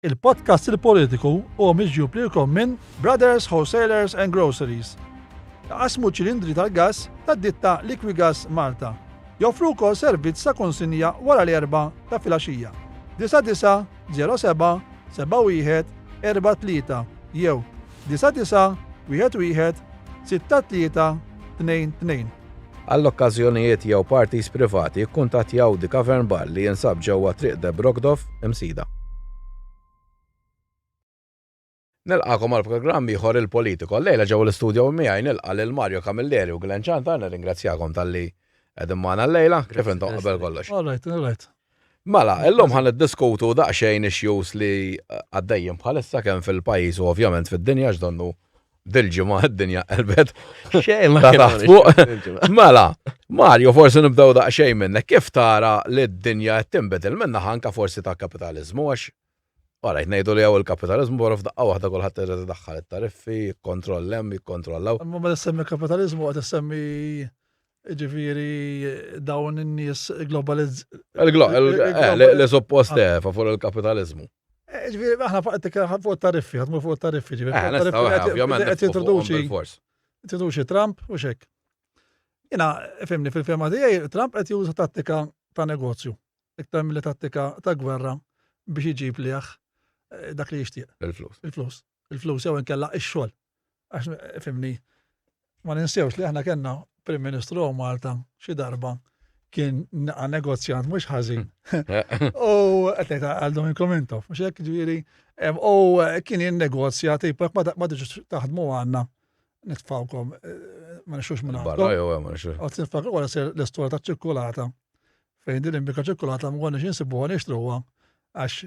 Il-podcast Il-Politiku huwa miġjub lilkom minn Brothers Wholesalers and Groceries. Jaqasmu ċilindri tal-gass tad-ditta Liquigas Malta. Joffru wkoll servizz ta' konsinja wara l-erbgħa ta' filgħaxija. 99 07 71 43 jew 99 11 63 22. Għall-okkażjonijiet jew parties privati kkuntattjaw The Cavern Bar li jinsab ġewwa Triq De Brockdorff, Imsida. Nilqagħkom għal programm ieħor Il-Politico. Llejla ġewwa l-istudio miegħi nilqa' lil Mario Camilleri u Glenn Ciantar, nirringrazzjakom talli qegħdin magħna llejla. Kif intom qabel kollox? All right, all right. Mela, illum ħa niddiskutu daqsxejn issues li għaddejjin bħalissa kemm fil-pajjiż u ovvjament fid-dinja għax donnu dil-ġimgħa d-dinja qelbet. Xejn ma ta' taħt fuq. Mela, Mario, forsi nibdew daqsxejn minnek. Kif tara li d-dinja qed tinbidel minna anka forsi ta' kapitaliżmu għax Alright, ngħidu li hawn il-kapitaliżmu, però f'daqqa waħda kulħadd irid idaħħal it-tariffi, jikkontroll hemm, jikkontrollaw. Imma meta semmi kapitaliżmu qed issemmi ġifieri dawn in-nies globalizz. Eh, li suppost eh, favur il-kapitaliżmu. Eh, ġifieri aħna fuq tariffi, ħadmu fuq tariffi, ġifieri. Ovvjament qed jintroduċi. Introduċi Trump u xek. Jena, fimni fil-fema tiegħi, Trump qed juża tattika ta' negozju, iktar milli tattika ta' gwerra biex iġib liħ dak li jixtieq. Il-flus. Il-flus. Il-flus jew inkella ix-xogħol. Għax fimni, ma ninsewx li aħna kellna Prim Ministru Malta xi darba kien naqa negozjant mhux ħażin. U qed ngħid għal Dominic Mintoff, mhux hekk ġifieri, u kien jinnegozja tipo ma tiġux taħdmu għandna nitfawkom eh, ma nixux minn għandkom. Barra jew ma nixux. U tinfakru wara sir l-istorja ta' ċirkulata fejn din imbika ċirkulata ma konniex insibuha nixtruha għax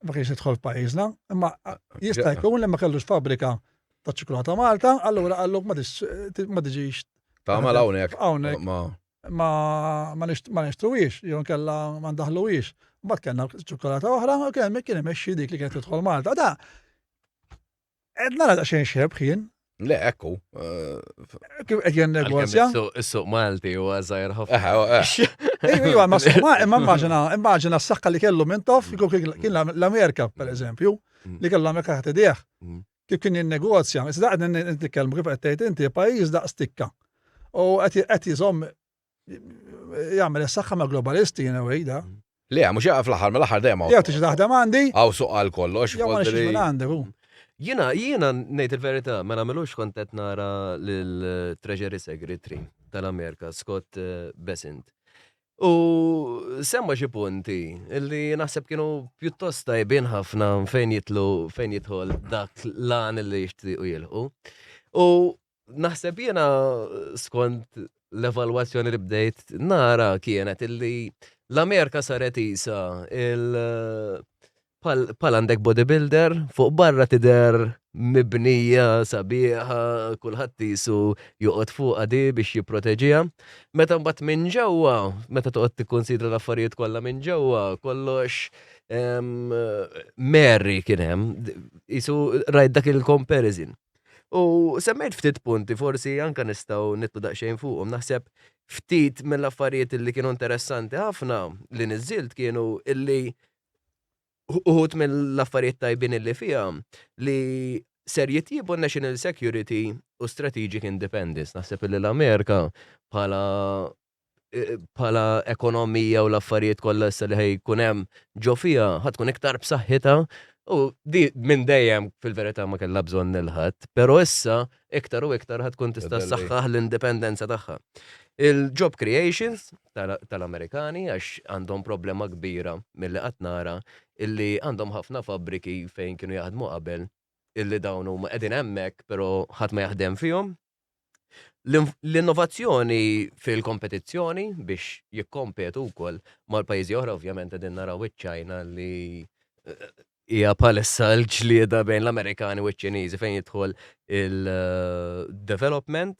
ma kienx jidħol f'pajjiżna, imma jista' jkun li ma kellux fabbrika ta' ċikolata Malta, allura qalluk ma tiġix. Tagħmel hawnhekk. Hawnhekk. Ma ma nixtruhiex, jew nkella ma ndaħluhiex. Mbagħad kellna ċokolata oħra u kien kien imexxi dik li kienet tidħol Malta. Da qed nara daqsxejn xebh jien. Le, ekku. Eh, Kif qed jennegozja? Is-suq Malti huwa żgħir ħafna. Eh, eh. Iva, ma imma immaġina, immaġina s-saħħa li kellu minn tof, kien l-Amerika, per eżempju, mm. li kellu l-Amerika taħt idejh. Mm. Kif kien jinnegozja, issa qed nitkellmu kif qed tgħid inti pajjiż daqs tikka. U qed jżomm jagħmel is-saħħa ma' globalisti in a way da. Le, mhux jaqaf fl-aħħar, mill-aħħar dejjem hawn. Jew tiġi taħdem għandi. Hawn suq għal kollox. Jew ma nixtiex minn għandek hu. Jiena, jiena ngħid il-verità, ma nagħmilux kont qed nara lil Treasury Secretary tal-Amerika, Scott eh, Bessent. U semma xi punti li naħseb kienu pjuttost tajbin ħafna fejn jitlu fejn jidħol dak l-għan li jixtiequ jilħu. U Naħseb jiena skont l-evalwazzjoni li bdejt nara kienet illi l-Amerika saret isa il pal għandek bodybuilder fuq barra tidher mibnija sabiħa kulħadd jisu joqgħod fuqha di biex jipproteġiha. Meta mbagħad minn ġewwa, meta toqgħod tikkunsidra l-affarijiet kollha minn ġewwa, kollox merri kien hemm, jisu rajt dak il-comparison. U semmejt ftit punti, forsi anka nistgħu nitlu daqsxejn fuqhom. Naħseb ftit mill-affarijiet li kienu interessanti ħafna li niżilt kienu illi uħut mill-affarijiet tajbin illi fiha li ser jitjibu national security u strategic independence. Naħseb illi l-Amerika bħala bħala ekonomija u l-affarijiet kollha issa li ħajkun hemm ġo fiha ħa tkun iktar b'saħħitha u di minn dejjem fil-verità ma kellha bżonn il-ħadd, però issa iktar u iktar ħa tkun tista' ssaħħaħ l-indipendenza tagħha. Il-job creations tal-Amerikani għax għandhom problema kbira milli qatt nara illi għandhom ħafna fabbriki fejn kienu jaħdmu qabel illi dawn huma qegħdin hemmhekk però ħadd ma jaħdem fihom. L-innovazzjoni fil-kompetizzjoni biex jikkompetu wkoll mal-pajjiżi oħra, ovvjament qegħdin naraw iċ-Ċina li eh, hija bħalissa l-ġlieda bejn l-Amerikani u ċ-Ċiniżi fejn jidħol il-development.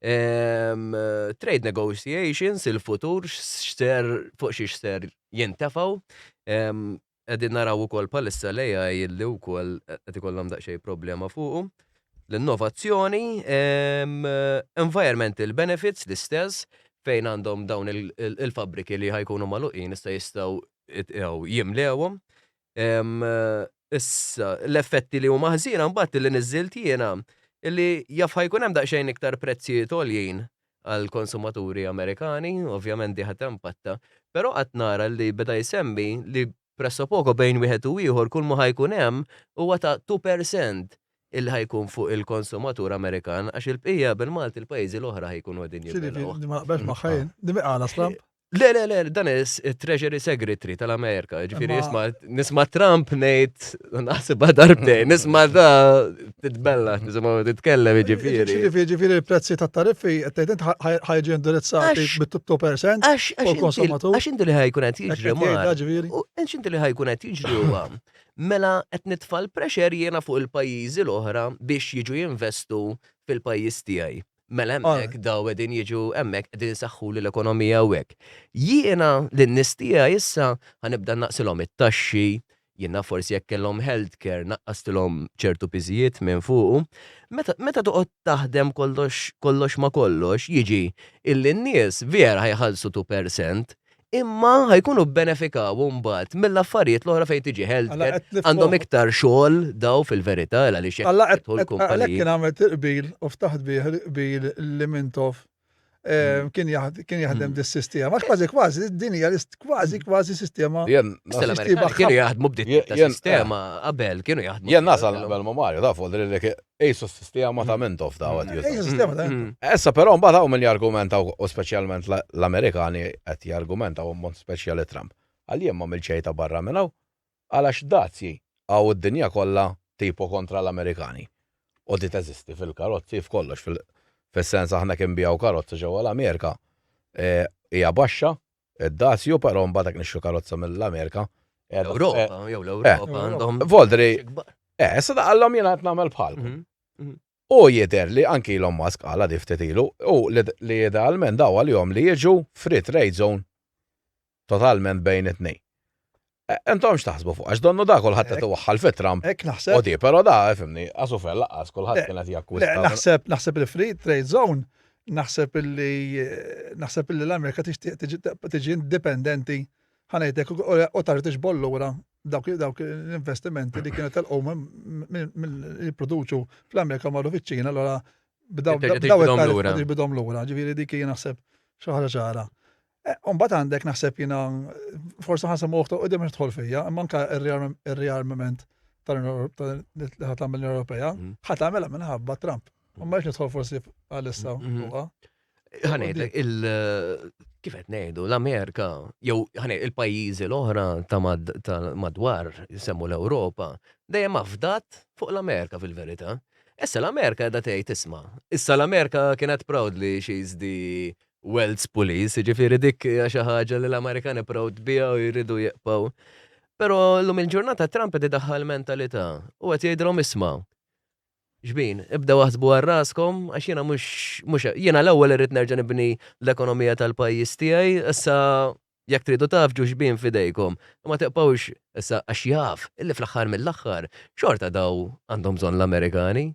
Trade negotiations, il-futur, x'ser fuq xiex ser jintefgħu. Qegħdin naraw ukoll bħalissa l-AI li wkoll qed ikollhom daqsxejn problema fuqu. L-innovazzjoni, environmental benefits l-istess fejn għandhom dawn il-fabbriki li ħajkunu magħluqin issa jistgħu jimlewhom. Issa, l-effetti li huma ħżiena mbagħad li niżżilt jiena illi jaf ħa jkun hemm daqsxejn iktar prezzijiet għoljin għall-konsumaturi Amerikani, ovvjament di ħa tempatta, però qatt nara li beda jsemmi li pressapoko bejn wieħed u ieħor kull ma ħa jkun hemm huwa ta' 2% illi ħa jkun fuq il-konsumatur Amerikan għax il-bqija bil-Malti il-pajjiżi l-oħra ħa jkunu qegħdin jibbilgħu. Di ma naqbelx magħha jien, di mi qala Trump. Le, le, le, dan is Treasury Secretary tal-Amerika, ġifiri nisma, nisma Trump nejt, naħseb darbtejn, nisma da titbella, nisma titkellem ġifiri. Ġifiri, ġifiri il-prezzi ta' tariffi, għetajt ħajġi indirizzati bit-2% għax konsumatur. Għax inti li ħajkun qed jiġri ma. Għax inti li ħajkun qed jiġri huwa. Mela qed nitfa' l-pressure jiena fuq il-pajjiżi l-oħra biex jiġu jinvestu fil-pajjiż tiegħi. Mela hemmhekk daw qegħdin jiġu hemmhekk qegħdin isaħħuli l-ekonomija u hekk. Jiena lin-nies tiegħi issa ħa nibda nnaqqsilhom it-taxxi, jien naf forsi jekk kellhom healthcare naqqastilhom ċertu piżijiet minn fuqu. Meta meta toqgħod taħdem kollox kollox ma' kollox jiġi illi n-nies vera ħa jħallsu 2% imma ħa jkunu bbenefikaw imbagħad mill-affarijiet l-oħra fejn tiġi healthcare, għandhom iktar xogħol daw fil-verità għaliex jekk jidħol kumpaniji. Għalhekk kien għamel qbil u ftaħt bih il-qbil li Mintoff eh, kien jaħdem mm. dis-sistema. Għax kważi kważi din hija kważi kważi sistema. Kienu jaħdmu b'din sistema qabel kienu jaħdmu. Jien nasal qabel ma Mario tafu li Qisu s-sistema ta' Mintoff ta' għad juża. Qisu s-sistema ta' Mintoff. Issa però mbagħad hawn min jargumenta u speċjalment l-Amerikani qed jargumentaw b'mod speċjali Trump. Għal jien m'għamilt xejn ta' barra minn hawn. Għal għax dazji hawn id-dinja kollha tipo kontra l-Amerikani. U di teżisti fil-karozzi f'kollox fis-sens aħna kien nbigħu karozza ġewwa l-Amerika hija baxxa id-dazju però mbagħad jekk nixtru karozza mill-Amerika L-Ewropa, jew l-Ewropa għandhom. Voldri, Eh, issa daqallhom jiena qed nagħmel bħalkom. Mhm, mhm. U jidher li anki Elon Musk qala di ftit ilu, u li idealment daw għalihom li jiġu free trade zone totalment bejn it-tnejn. Eh, intom x'taħsbu fuq għax donnu da kulħadd qed iwaħħal fi Trump. Hekk naħseb. U di, però da fimni, qasu fel laqqas kulħadd kien qed jakkwista. Naħseb naħseb li free trade zone naħseb li naħseb li l-Amerika tixtieq tiġi indipendenti ħa ngħidlek u tarġa' tiġbor lura dawk dawk l-investimenti li kienu telqu mill jipproduċu fl-Amerika marru fiċ-Ċina allura b'daw tiġbidhom lura. Ġifieri dik hija naħseb xi ħaġa ċara. Eh, Umbagħad għandek naħseb jiena forsi ħasem uħtu u mhux tidħol fija, imma anke ir-rearmament tal-li ħadd tagħmel l-Unjoni Ewropea, mm. ħadd tagħmilha minħabba Trump. U ma nidħol forsi għalissa mm-hmm. fuqha. Ħanejdlek il kif qed ngħidu l-Amerika jew ħanej il-pajjiżi l-oħra ta' madwar semmu l-Ewropa dejjem afdat fuq l-Amerika fil-verità. Issa l-Amerika qiegħda tgħid isma' issa l-Amerika kienet proud li she's the world's police, jiġifieri dik hija xi ħaġa li l-Amerikani proud biha u jridu jibqgħu. Però llum il-ġurnata Trump qed idaħħal mentalità u qed jgħidilhom isma' Xbin, ibdew aħsbu għal raskom, għax jiena mhux, mhux, jiena l-ewwel irrid nerġa' nibni l-ekonomija tal-pajjiż tiegħi, issa jekk tridu tafġu xbin f'idejkom. Ma tibqgħux issa għax jaf illi fl-aħħar mill-aħħar xorta daw għandhom bżonn l-Amerikani.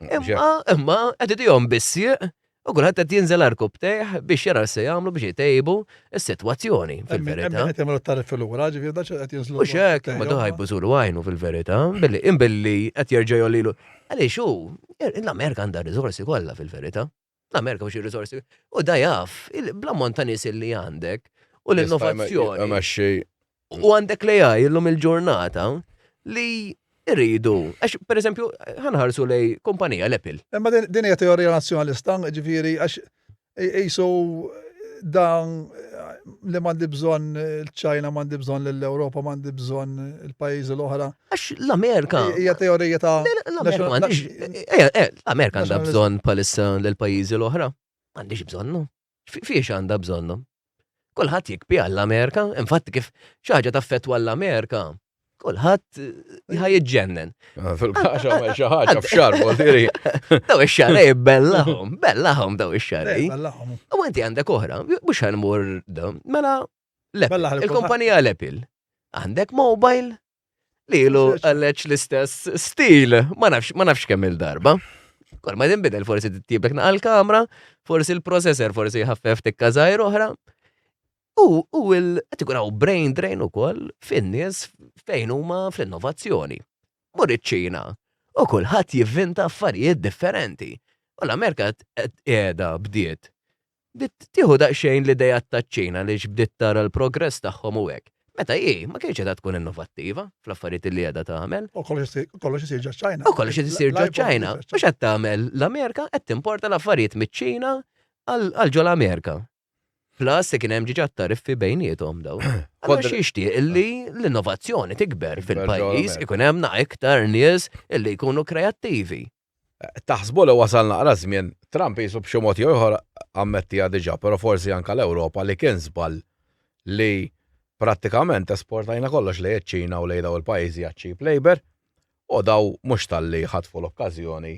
Imma, imma qed idihom bissieq U kulħadd qed jinżel għarkupptejh biex jara x'se jagħmlu biex itejbu s-sitwazzjoni fil-verità. Qed jagħmlu t-tariffi lura, ġifieri dak qed jinżlu. Mhux hekk, ma daw ħajbużulu għajnu fil-verità, billi imbilli qed jerġa' jollilu. Għaliex hu, l-Amerika għandha r-riżorsi kollha fil-verità. L-Amerika mhux ir-riżorsi. U da jaf, bl-ammont ta' nies li għandek u l-innovazzjoni. U għandek l-AI illum il-ġurnata li rridu. Għax, per eżempju, ħanħarsu lej kumpanija l-Apple. Imma din hija teorija nazzjonalista, ġifieri għax qisu dan li m'għandi bżonn il-Ċajna, m'għandi bżonn l-Ewropa, m'għandi bżonn il-pajjiżi l-oħra. Għax l-Amerika. Hija teorija ta' L-Amerika m'għandix. Eh, eh, L-Amerika għandha bżonn bħalissa l-pajjiżi l-oħra. M'għandix bżonnu. Fiex għandha bżonnhom? Kulħadd jikbi għall-Amerika, infatti kif xi ħaġa taffettwa l-Amerika, kulħadd eh, ħa jiġġennen. Ah, fil-kaxa ma xi ħaġa f'xar, diri. Daw ix-xarej bellahom, bellahom daw ix-xarej. U inti għandek oħra, mhux ħanmur mela l-Apple, il-kumpanija l-Apple. Għandek mobile Lilu għalleċ l-istess stil, ma nafx, ma nafx kemm il-darba. Kol ma tinbidel forsi tittibek naqal kamra, forsi l-processor forsi jħaffef tikka żgħir oħra. U u il qed ikun hawn brain drain ukoll fin-nies fejn huma fl-innovazzjoni. Mur iċ-Ċina u kulħadd jivvinta affarijiet differenti. U l-Amerika qiegħda bdiet bdiet tieħu daqsxejn l-ideat taċ-Ċina li bdiet tara l-progress tagħhom u hekk. Meta hi ma kienx qiegħda tkun innovattiva fl-affarijiet li qiegħda tagħmel. U kollox isir ġo ċ-Ċina. U kollox isir ġo ċ-Ċina. Mhux qed tagħmel l-Amerika qed timporta l-affarijiet miċ-Ċina għal ġo l-Amerika. Plus li kien hemm ġiġa tariffi bejniethom daw. Allura xi jixtieq illi l-innovazzjoni tikber fil-pajjiż, ikun hemm iktar nies illi jkunu kreattivi. Taħsbu li wasal naqra żmien Trump jisu b'xi mod jew ieħor ammettiha diġà, però forsi anke l-Ewropa li kien żball li prattikament esportajna kollox lejn iċ-Ċina u lejn daw il-pajjiżi għat cheap labor u daw mhux talli ħatfu l-okkażjoni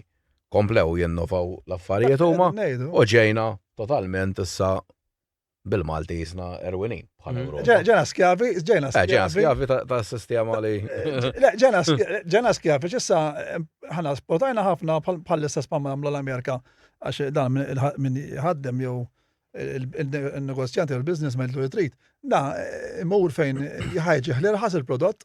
komplew jinnovaw l-affarijiet huma u ġejna totalment issa bil-Malti jisna erwinin bħala mm. Ewropa. Ġena skjavi, ġena skjavi. Ġena skjavi ta' sistema li. Ġena skjavi, ġissa ħana sportajna ħafna bħal-istess ma għamlu l-Amerika għax dan minn ħaddem jew il-negozjanti u l-businessman li trid, da imur fejn ħajġi ħlirħas il-prodott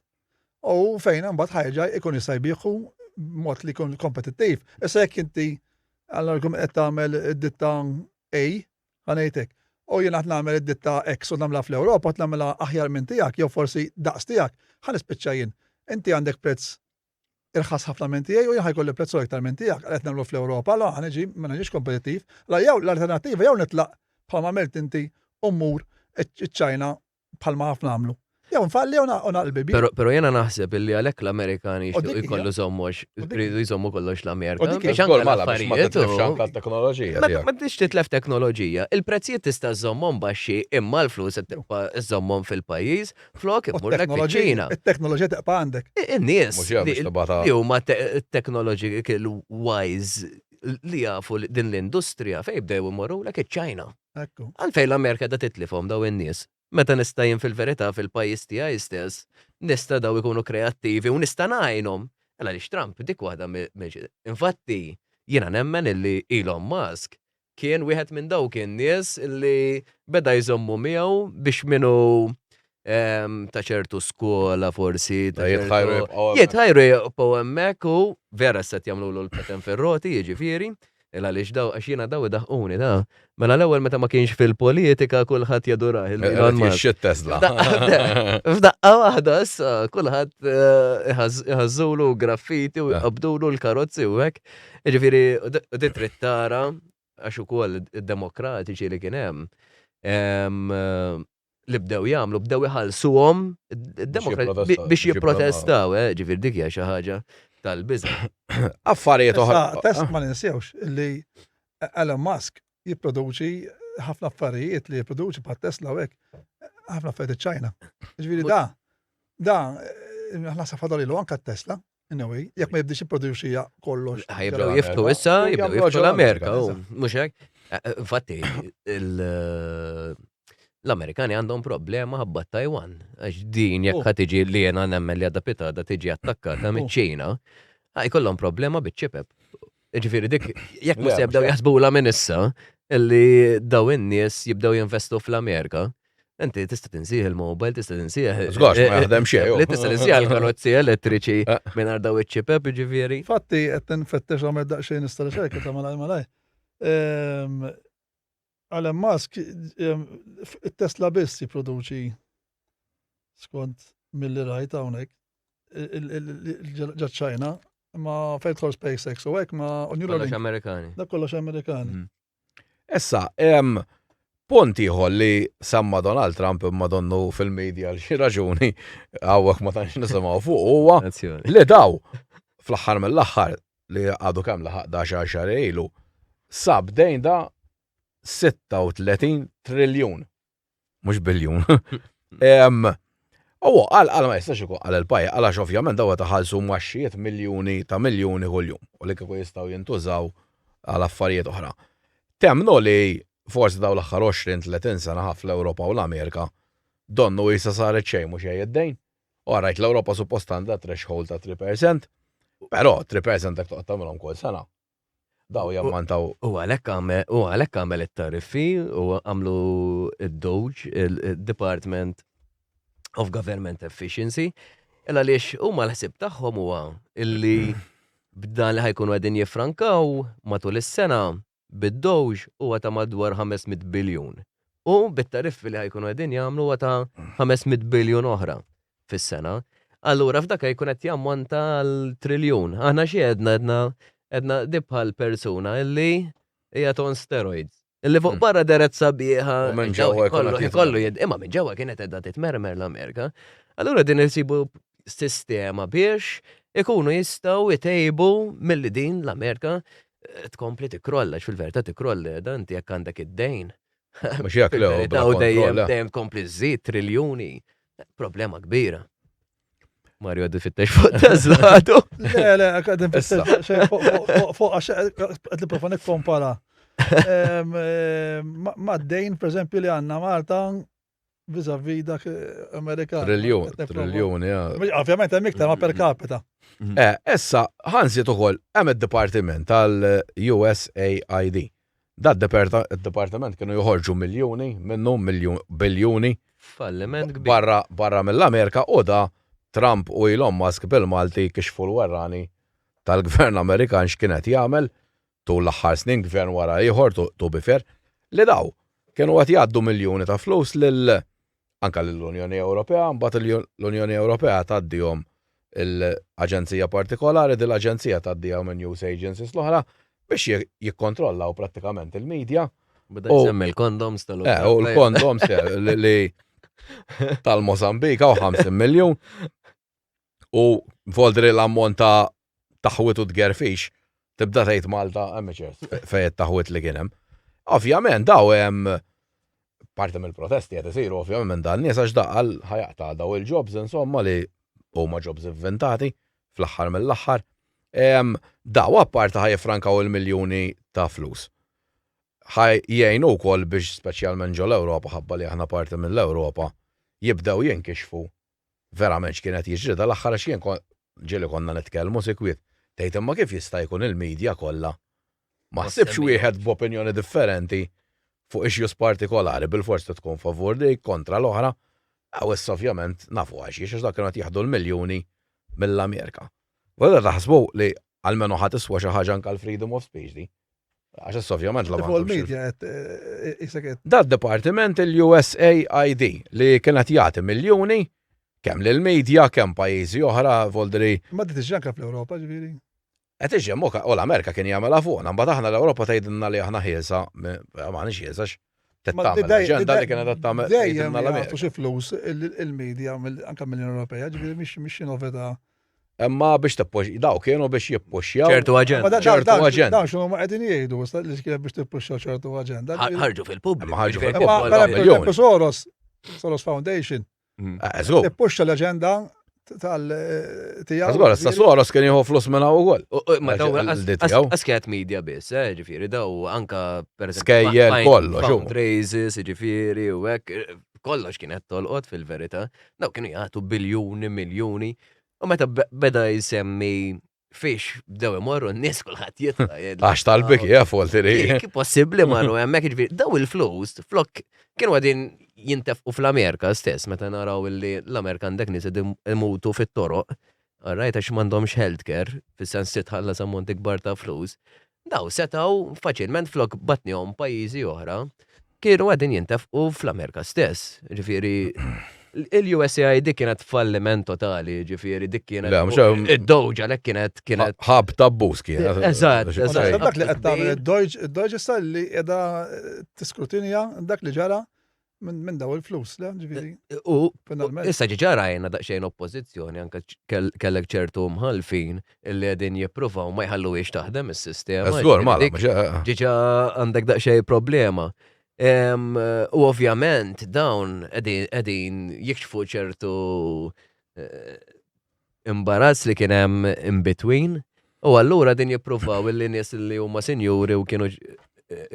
u fejn imbagħad ħajġa ikun jista' jbieħu b'mod li jkun kompetittiv. Issa jekk inti għall-argument qed tagħmel id-ditta A, ħa ngħid hekk, u jiena qed nagħmel id-ditta X u nagħmilha fl-Ewropa qed nagħmilha aħjar minn tiegħek jew forsi daqs tiegħek, ħa nispiċċa jien. Inti għandek prezz irħas ħafna minn tiegħi u jien ħajkolli prezz iktar minn tiegħek qed nagħmlu fl-Ewropa, la ħa niġi ma niġix kompetittiv. La jew l-alternattiva jew nitlaq bħalma għamilt inti u mmur iċ-Ċina bħalma ħafna għamlu. Jew nfalli u naqlbi bi. Pero jena naħseb illi għalhekk l-Amerikani jixtiequ jkollu żommox, jridu jżommu kollox l-Amerika. Biex anke l-affarijiet. Ma teknoloġija. Ma tix titlef teknoloġija. Il-prezzijiet tista' żommhom baxxi imma l-flus qed tibqa' żommhom fil-pajjiż flok imurlek fiċ-Ċina. It-teknoloġija tibqa' għandek. In-nies li huma technological wise li jafu din l-industrija fejn bdew imorrulek iċ-Ċina. Għalfejn l-Amerika da titlifhom daw in-nies? Meta nista' jien fil-verità fil-pajjiż tiegħi stess, nista' daw ikunu kreattivi u nista' ngħinhom. Mela għaliex Trump dik waħda Infatti, jiena nemmen illi Elon Musk kien wieħed minn dawk in-nies li beda jżommu miegħu biex minnu ta' ċertu skola forsi. Jitħajru jibqgħu. Jitħajru jibqgħu hemmhekk u vera se jagħmlu l-paten ferroti, jiġifieri. Il għaliex daw, għax jiena daw idaħquni da. Mela l-ewwel meta ma kienx fil-politika kulħadd jadurah il-Elon Musk. Tesla. F'daqqa waħda issa kulħadd eh, iħażżulu graffiti u jqabdulu l-karozzi u hekk. Jiġifieri u trid tara għax ukoll id-demokratiċi li kien hemm li bdew jagħmlu, bdew iħallsuhom biex jipprotestaw, eh, ġifier dik hija xi ħaġa tal-biża'. Affarijiet oħra. Test ma ninsewx li Elon Musk jipproduċi ħafna affarijiet li jipproduċi bħal Tesla u hekk, ħafna affarijiet ċajna. Ġifieri da, da, eh, naħseb fadalilu anka Tesla. In a way, jekk ma jibdix jipproduċi kollox. Jibdew jiftu issa, jibdew jiftu l-Amerika, mhux hekk. Eh, eh, infatti, l-Amerikani għandhom problema ħabba Taiwan. Għax din jekk oh. ħa tiġi li jena nemmen li għadha pitada tiġi attakkata oh. miċ-Ċina, jkollhom problema biċ-ċipep. Ġifieri dik jekk mhux se jibdew jaħsbula minn issa illi daw in-nies jibdew jinvestu fl-Amerika. Inti tista' tinsih il-mobile, tista' tinsih. Żgorx ma jaħdem xejn. Li tista' tinsih l-karozzi elettriċi eh. mingħajr daw iċ-ċipep, ġifieri. Fatti qed nfettex għamel daqsxejn nista' riċerka ta' malaj malaj. Ehm, Elon Musk ehm, it-Tesla biss jipproduċi skont milli rajt hawnhekk ġa ċajna ma fejn tħol SpaceX u hekk ma Kollox Amerikani. Da kollox Amerikani. Mhm. Issa, punt ieħor li semma Donald Trump imma donnu fil-media għal xi raġuni hawnhekk ma tantx nisimgħu fuq huwa li daw fl-aħħar mill-aħħar li għadu kemm laħaq da xar xar ilu sab dejn da 36 triljun. Mhux biljun. U għal għal ma jistax ikun għal il-pajja, għal għax ovvjament daw taħallsu maxxijiet miljuni ta' miljuni kuljum u li kieku jistgħu jintużaw għal affarijiet oħra. Temnu li forsi daw l-aħħar 20-30 sena ħaf l-Ewropa u l-Amerika donnu jisa saret xejn mhux xejn id-dejn. U rajt l-Ewropa suppost għandha threshold ta' 3%, però 3% dak toqgħod tagħmilhom kull sena. Daw jammantaw. U għalhekk għamel u għalhekk għamel it-tariffi u għamlu id-DOGE, il-Department of Government Efficiency. Illa għaliex huma l-ħsieb tagħhom huwa illi b'dan li ħa jkunu qegħdin jiffrankaw matul is-sena bid-DOGE huwa ta' madwar 500 biljun. U bit-tariffi li ħa jkunu qegħdin jagħmlu huwa ta' 500 biljun oħra fis-sena. Allura f'dak jkun qed jammonta għal triljun. Aħna xi għedna għedna għedna di bħal persuna illi hija on steroids. Illi fuq barra deret sabiħa. U minn ġewwa jkun kollu qed jitmermer. kollu jid, imma minn ġewwa kienet qiegħda titmermer l-Amerika. Allura din isibu sistema biex ikunu jistgħu jtejbu milli din l-Amerika eh, tkompli tikrolla, għax fil-verità tikrolla qiegħda inti jekk għandek id-dejn. Mhux jekk le, u bla U dejjem kontroll, eh. dejjem tkompli żżid triljuni. Problema kbira. Mario għadu fittex fuq Tesla għadu. Le, le, għadin fittex fuq għax qed nipprova nikkompara. Ma' d-dejn, per eżempju, li għandna Malta vis-a-vis dak Amerikan. Triljun, triljun, ja. Ovvjament hemm iktar ma per capita. Eh, issa, ħanżid ukoll hemm id-dipartiment tal-USAID. Da d-dipartiment kienu joħorġu miljuni minnu miljun biljuni Falliment kbir. barra barra mill-Amerika u da Trump u Elon Musk bil-Malti kixfu l-werrani tal-gvern Amerikan x'kien qed jagħmel tul l-aħħar snin gvern wara ieħor to be fair li daw kienu qed jgħaddu miljuni ta' flus lil anke lill-Unjoni Ewropea, mbagħad l-Unjoni Ewropea tgħaddihom l-aġenzija partikolari, din l-aġenzija tgħaddihom minn news agencies l-oħra biex jikkontrollaw prattikament il-media. Beda jsemmi l-kondoms tal Eh, u l-kondoms eh, li tal-Mozambika u 50 miljun. U voldri l-ammont ta' taħwit u tgerfix, tibda tgħid Malta amateurs fejn it-taħwit li kien hemm. Ovvjament daw hemm parti mill-protesti qed isiru ovvjament minn dan nies għax daqal ħajaqta' daw il-jobs insomma li huma jobs inventati fl-aħħar mill-aħħar. Daw apparti ħa jiffrankaw il-miljuni ta' flus. Ħa jgħinu wkoll biex speċjalment ġol-Ewropa ħabba li aħna parti mill-Ewropa jibdew jinkixfu verament x'kien qed jiġri dal-aħħar għax jien ġieli konna nitkellmu sikwit. Tgħid imma kif jista' jkun il-media kollha ma ssibx wieħed b'opinjoni differenti fuq issues partikolari bilfors trid tkun favur dik kontra l-oħra. Aw issa ovvjament nafu għalxiex għax dak kienu qed jieħdu l-miljuni mill-Amerika. U allura taħsbu li almenu ħa tiswa xi ħaġa anke l-freedom of speech di. Għax issa ovvjament la Fuq il-media qed eh, isek qed Da d-dipartiment il-USAID li kien qed jagħti miljuni kemm lill-media kemm pajjiżi oħra voldri Ma di tiġi anke fl-Ewropa ġifieri. qed iġi hemm u l-Amerika kien jagħmilha fuqna, mbagħad aħna l-Ewropa tgħidilna li aħna ħielsa, m'aħniex ħielsa Ma tagħmel l-aġenda li kienet qed tagħmel Dejjem tgħidilna jagħtu l-Amerika. xi flus il-media anke mill-Unjoni Ewropea, ġifieri mhix xi novità. Imma biex tippux daw kienu biex jippuxjaw. ċertu Ma aġenda. ċertu aġenda. Dawn x'huma ma qegħdin jgħidu issa li kienet biex tippuxxaw ċertu aġenda. Ħarġu fil-pubbliku. Ma ħarġu ġifieri, fil-pubbliku. Ma dawn per miljoni. eżempju Soros, Soros Foundation, Eh, Żgur. tippuxxa l-aġenda tal tiegħu. Żgur, issa Soros kien jieħu flus minn hawn ukoll. Ma daw Għax il- tiegħu. għas kienet media biss, eh, ġifieri daw anka per eżempju, Skejjel, kollox, huma. Fundraisers, ġifieri u hekk, eh, kollox kienet tolqot fil-verità. Daw kienu jagħtu biljuni, miljuni. U meta beda jsemmi fiex bdew imorru n-nies kulħadd jitla' jgħid, Għax tal-biki, eh, foltiri. Kif possibbli marru hemmhekk jiġifieri daw il-flus flok kienu għadin jintefqu fl-Amerika stess meta naraw illi l-Amerika għandek nies qegħdin imutu fit-toroq. Alright, għax m'għandhomx healthcare, fis-sens titħallas ammonti kbar ta' flus. Daw setgħu faċilment flok batnihom pajjiżi oħra kienu għadin jintefqu fl-Amerika stess. Ġifieri il-USAID kienet falliment totali, ġifieri dik kienet. Le, mhux hemm- Id-doġa lek kienet kienet. Ħab tabbuż kienet. Eżatt, eżatt. Dak li qed tagħmel id-Deutsche, id-Deutsche issa li qiegħda tiskrutinja dak li ġara minn daw il-flus, le, ġifieri. U Finalment. issa ġiġa rajna daqsxejn oppożizzjoni anke kellek ċertu mħalfin illi qegħdin jippruvaw ma jħalluhiex taħdem is-sistema. Żgur, mala, Dik Ġiġa għandek daqsxejn problema. U ovvjament dawn qegħdin jikxfu ċertu eh, imbarazz li kien hemm in between. U allura din jippruvaw illi nies li huma sinjuri u kienu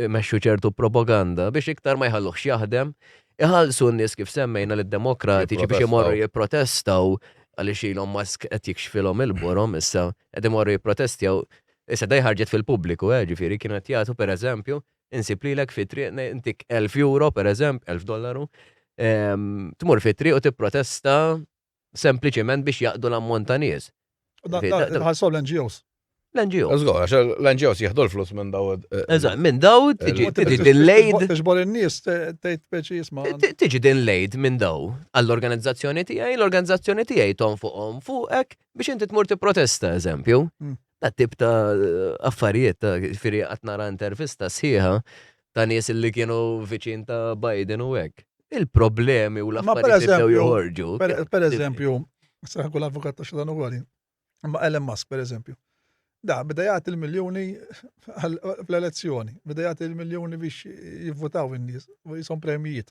imexxu ċertu propaganda biex iktar ma jħalluhx jaħdem, iħallsu n-nies kif semmejna lid-demokratiċi biex imorru jipprotestaw għaliex Elon Musk qed jikxfilhom il-borom issa qed imorru jipprotestjaw. Issa dej ħarġet fil-pubbliku, eh, ġifieri kienu qed jagħtu pereżempju, insib lilek fi triq intik 1000 euro pereżempju, 1000 dollaru, tmur fi triq u tipprotesta Sempliċement biex jaqdu l-ammont ta' nies. Ħalsow l-NGOs. L-NGOs. Żgur, għax l-NGOs jieħdu l-flus minn daw. Eh, Eżatt, minn daw tiġi tiġi din lejd. Tiġbor in-nies tgħid peċi jisma'. Tiġi din lejd minn daw għall-organizzazzjoni tiegħi, l-organizzazzjoni tiegħi ton fuqhom fuqek biex inti tmur tipprotesta eżempju. Hmm. Ta' tip ta' affarijiet ta' firri qatt nara intervista sħiħa ta' nies li kienu viċin ta' Biden u hekk. Il-problemi u l-affarijiet li bdew joħorġu. Per eżempju, se nkun l-avukat ta' xitan ukoll. Ma Elon Musk, per eżempju. Da, beda jagħti l-miljuni fl-elezzjoni, beda jagħti l-miljuni biex jivvutaw in-nies, u jisom premijiet.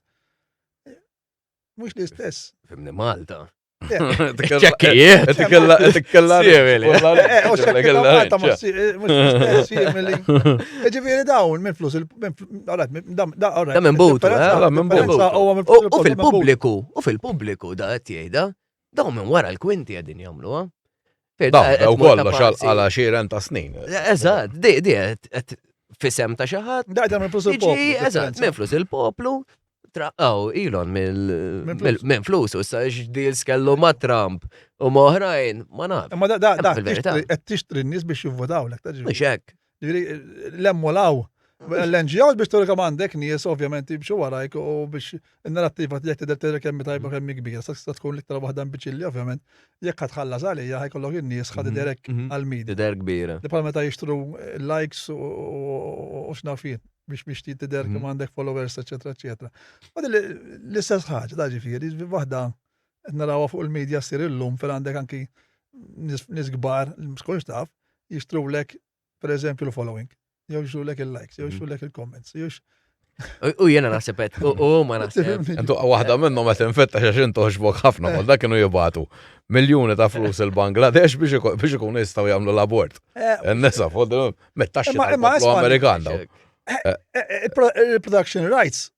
Mhux l-istess. Fimni Malta. Ċekkijiet. Tikkella, tikkella. Ġifieri dawn minn flus Da minn butu, eh? minn butu. U fil-pubbliku, u fil-pubbliku da qed jgħidha, dawn minn wara l-kwinti qegħdin jagħmluha. Da, u kollox għal xiren ta' snin. Eżatt, di qed fisem ta' xi ħadd. Da, minn flus il-poplu. Eżatt, minn flus il-poplu. Aw, Elon minn flus, u sa deals kellu ma' Trump u ma' oħrajn, ma naf. Ma da, da, da, qed tixtri n-nies biex jivvotawlek. Mhux hekk. Ġifieri l-hemm u l-hawn. L-NGOs biex turi kemm għandek nies ovvjament jimxu warajk u biex in-narrattiva tiegħek tidher tidher kemm tajba kemm kbira. Sa tkun l-iktar waħda imbiċilli ovvjament. Jekk ħa tħallas għalija ħa jkollok in-nies ħa tidher hekk għall-media. Tidher kbira. Li bħal meta jixtru likes u x'naf jien biex biex tidher kemm għandek followers, eċetera, eċetera. Ma l-istess ħaġa, da ġifieri, waħda qed narawha fuq il-media ssir illum fejn għandek anki nies kbar, ma taf, jixtrulek per eżempju l-following, jew jixtrulek il-likes, jew jixtrulek il-comments, jew U jena naħseb qed, u ma naħseb. Intu waħda minnhom qed infetta għax intu ħxbok ħafna, ma dak kienu jibgħatu miljuni ta' flus il-Bangladesh biex ikunu jistgħu jagħmlu l-abort. Eh, Nisa fuq mit-taxxi tal-poplu Amerikan daw. Eh, eh, il-production rights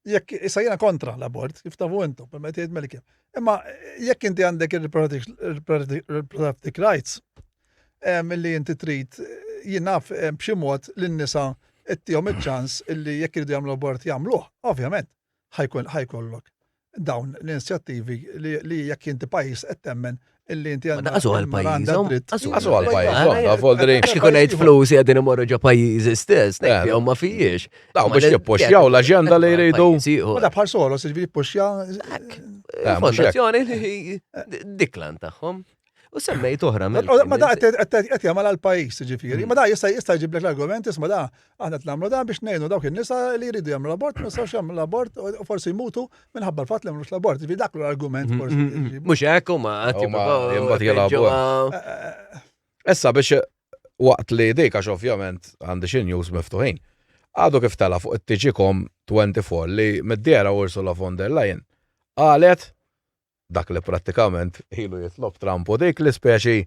jekk issa jiena kontra l-abort, kif tafu intom, imma tgħid meli kif. Imma jekk inti għandek il-reproductive rights, illi inti trid jien naf b'xi mod lin-nisa ittihom iċ-ċans illi jekk iridu jagħmlu abort jagħmluh, ovvjament ħajkollok dawn l-inizjattivi li jekk inti pajjiż qed temmen illi inti għandha. Għazu għal pajjiżhom. Għazu għal pajjiżhom, da voldri. Għax kieku ngħid flus qegħdin imorru ġo pajjiżi stess, ngħid ma fijiex. Daw biex jippuxjaw l-aġenda li jridu. Ma da bħal Soros, jiġifieri jippuxja. Eh, fondazzjoni li diklan tagħhom. U semmejt oħra mill. Ma da qed jagħmel għal pajjiż ġifieri. Ma da jista' jista' jġiblek l-argument isma' da aħna qed nagħmlu dan biex ngħinu dawk in-nisa li jridu jagħmlu l-abort, ma jistgħux jagħmlu l-abort u forsi jmutu minħabba l-fatt li jagħmlux l-abort. Ġifieri dak l-argument mm, forsi. Mm, mm, mhux hekk huma qed jimbagħad jilagħbu. Eh, eh, Issa biex waqt li dik għax ovvjament għandi xi news miftuħin. Għadu kif tela fuq it-TGCom 24 li mid-dera Ursula von der Leyen qalet dak li prattikament ilu jitlob Trump u dik li speċi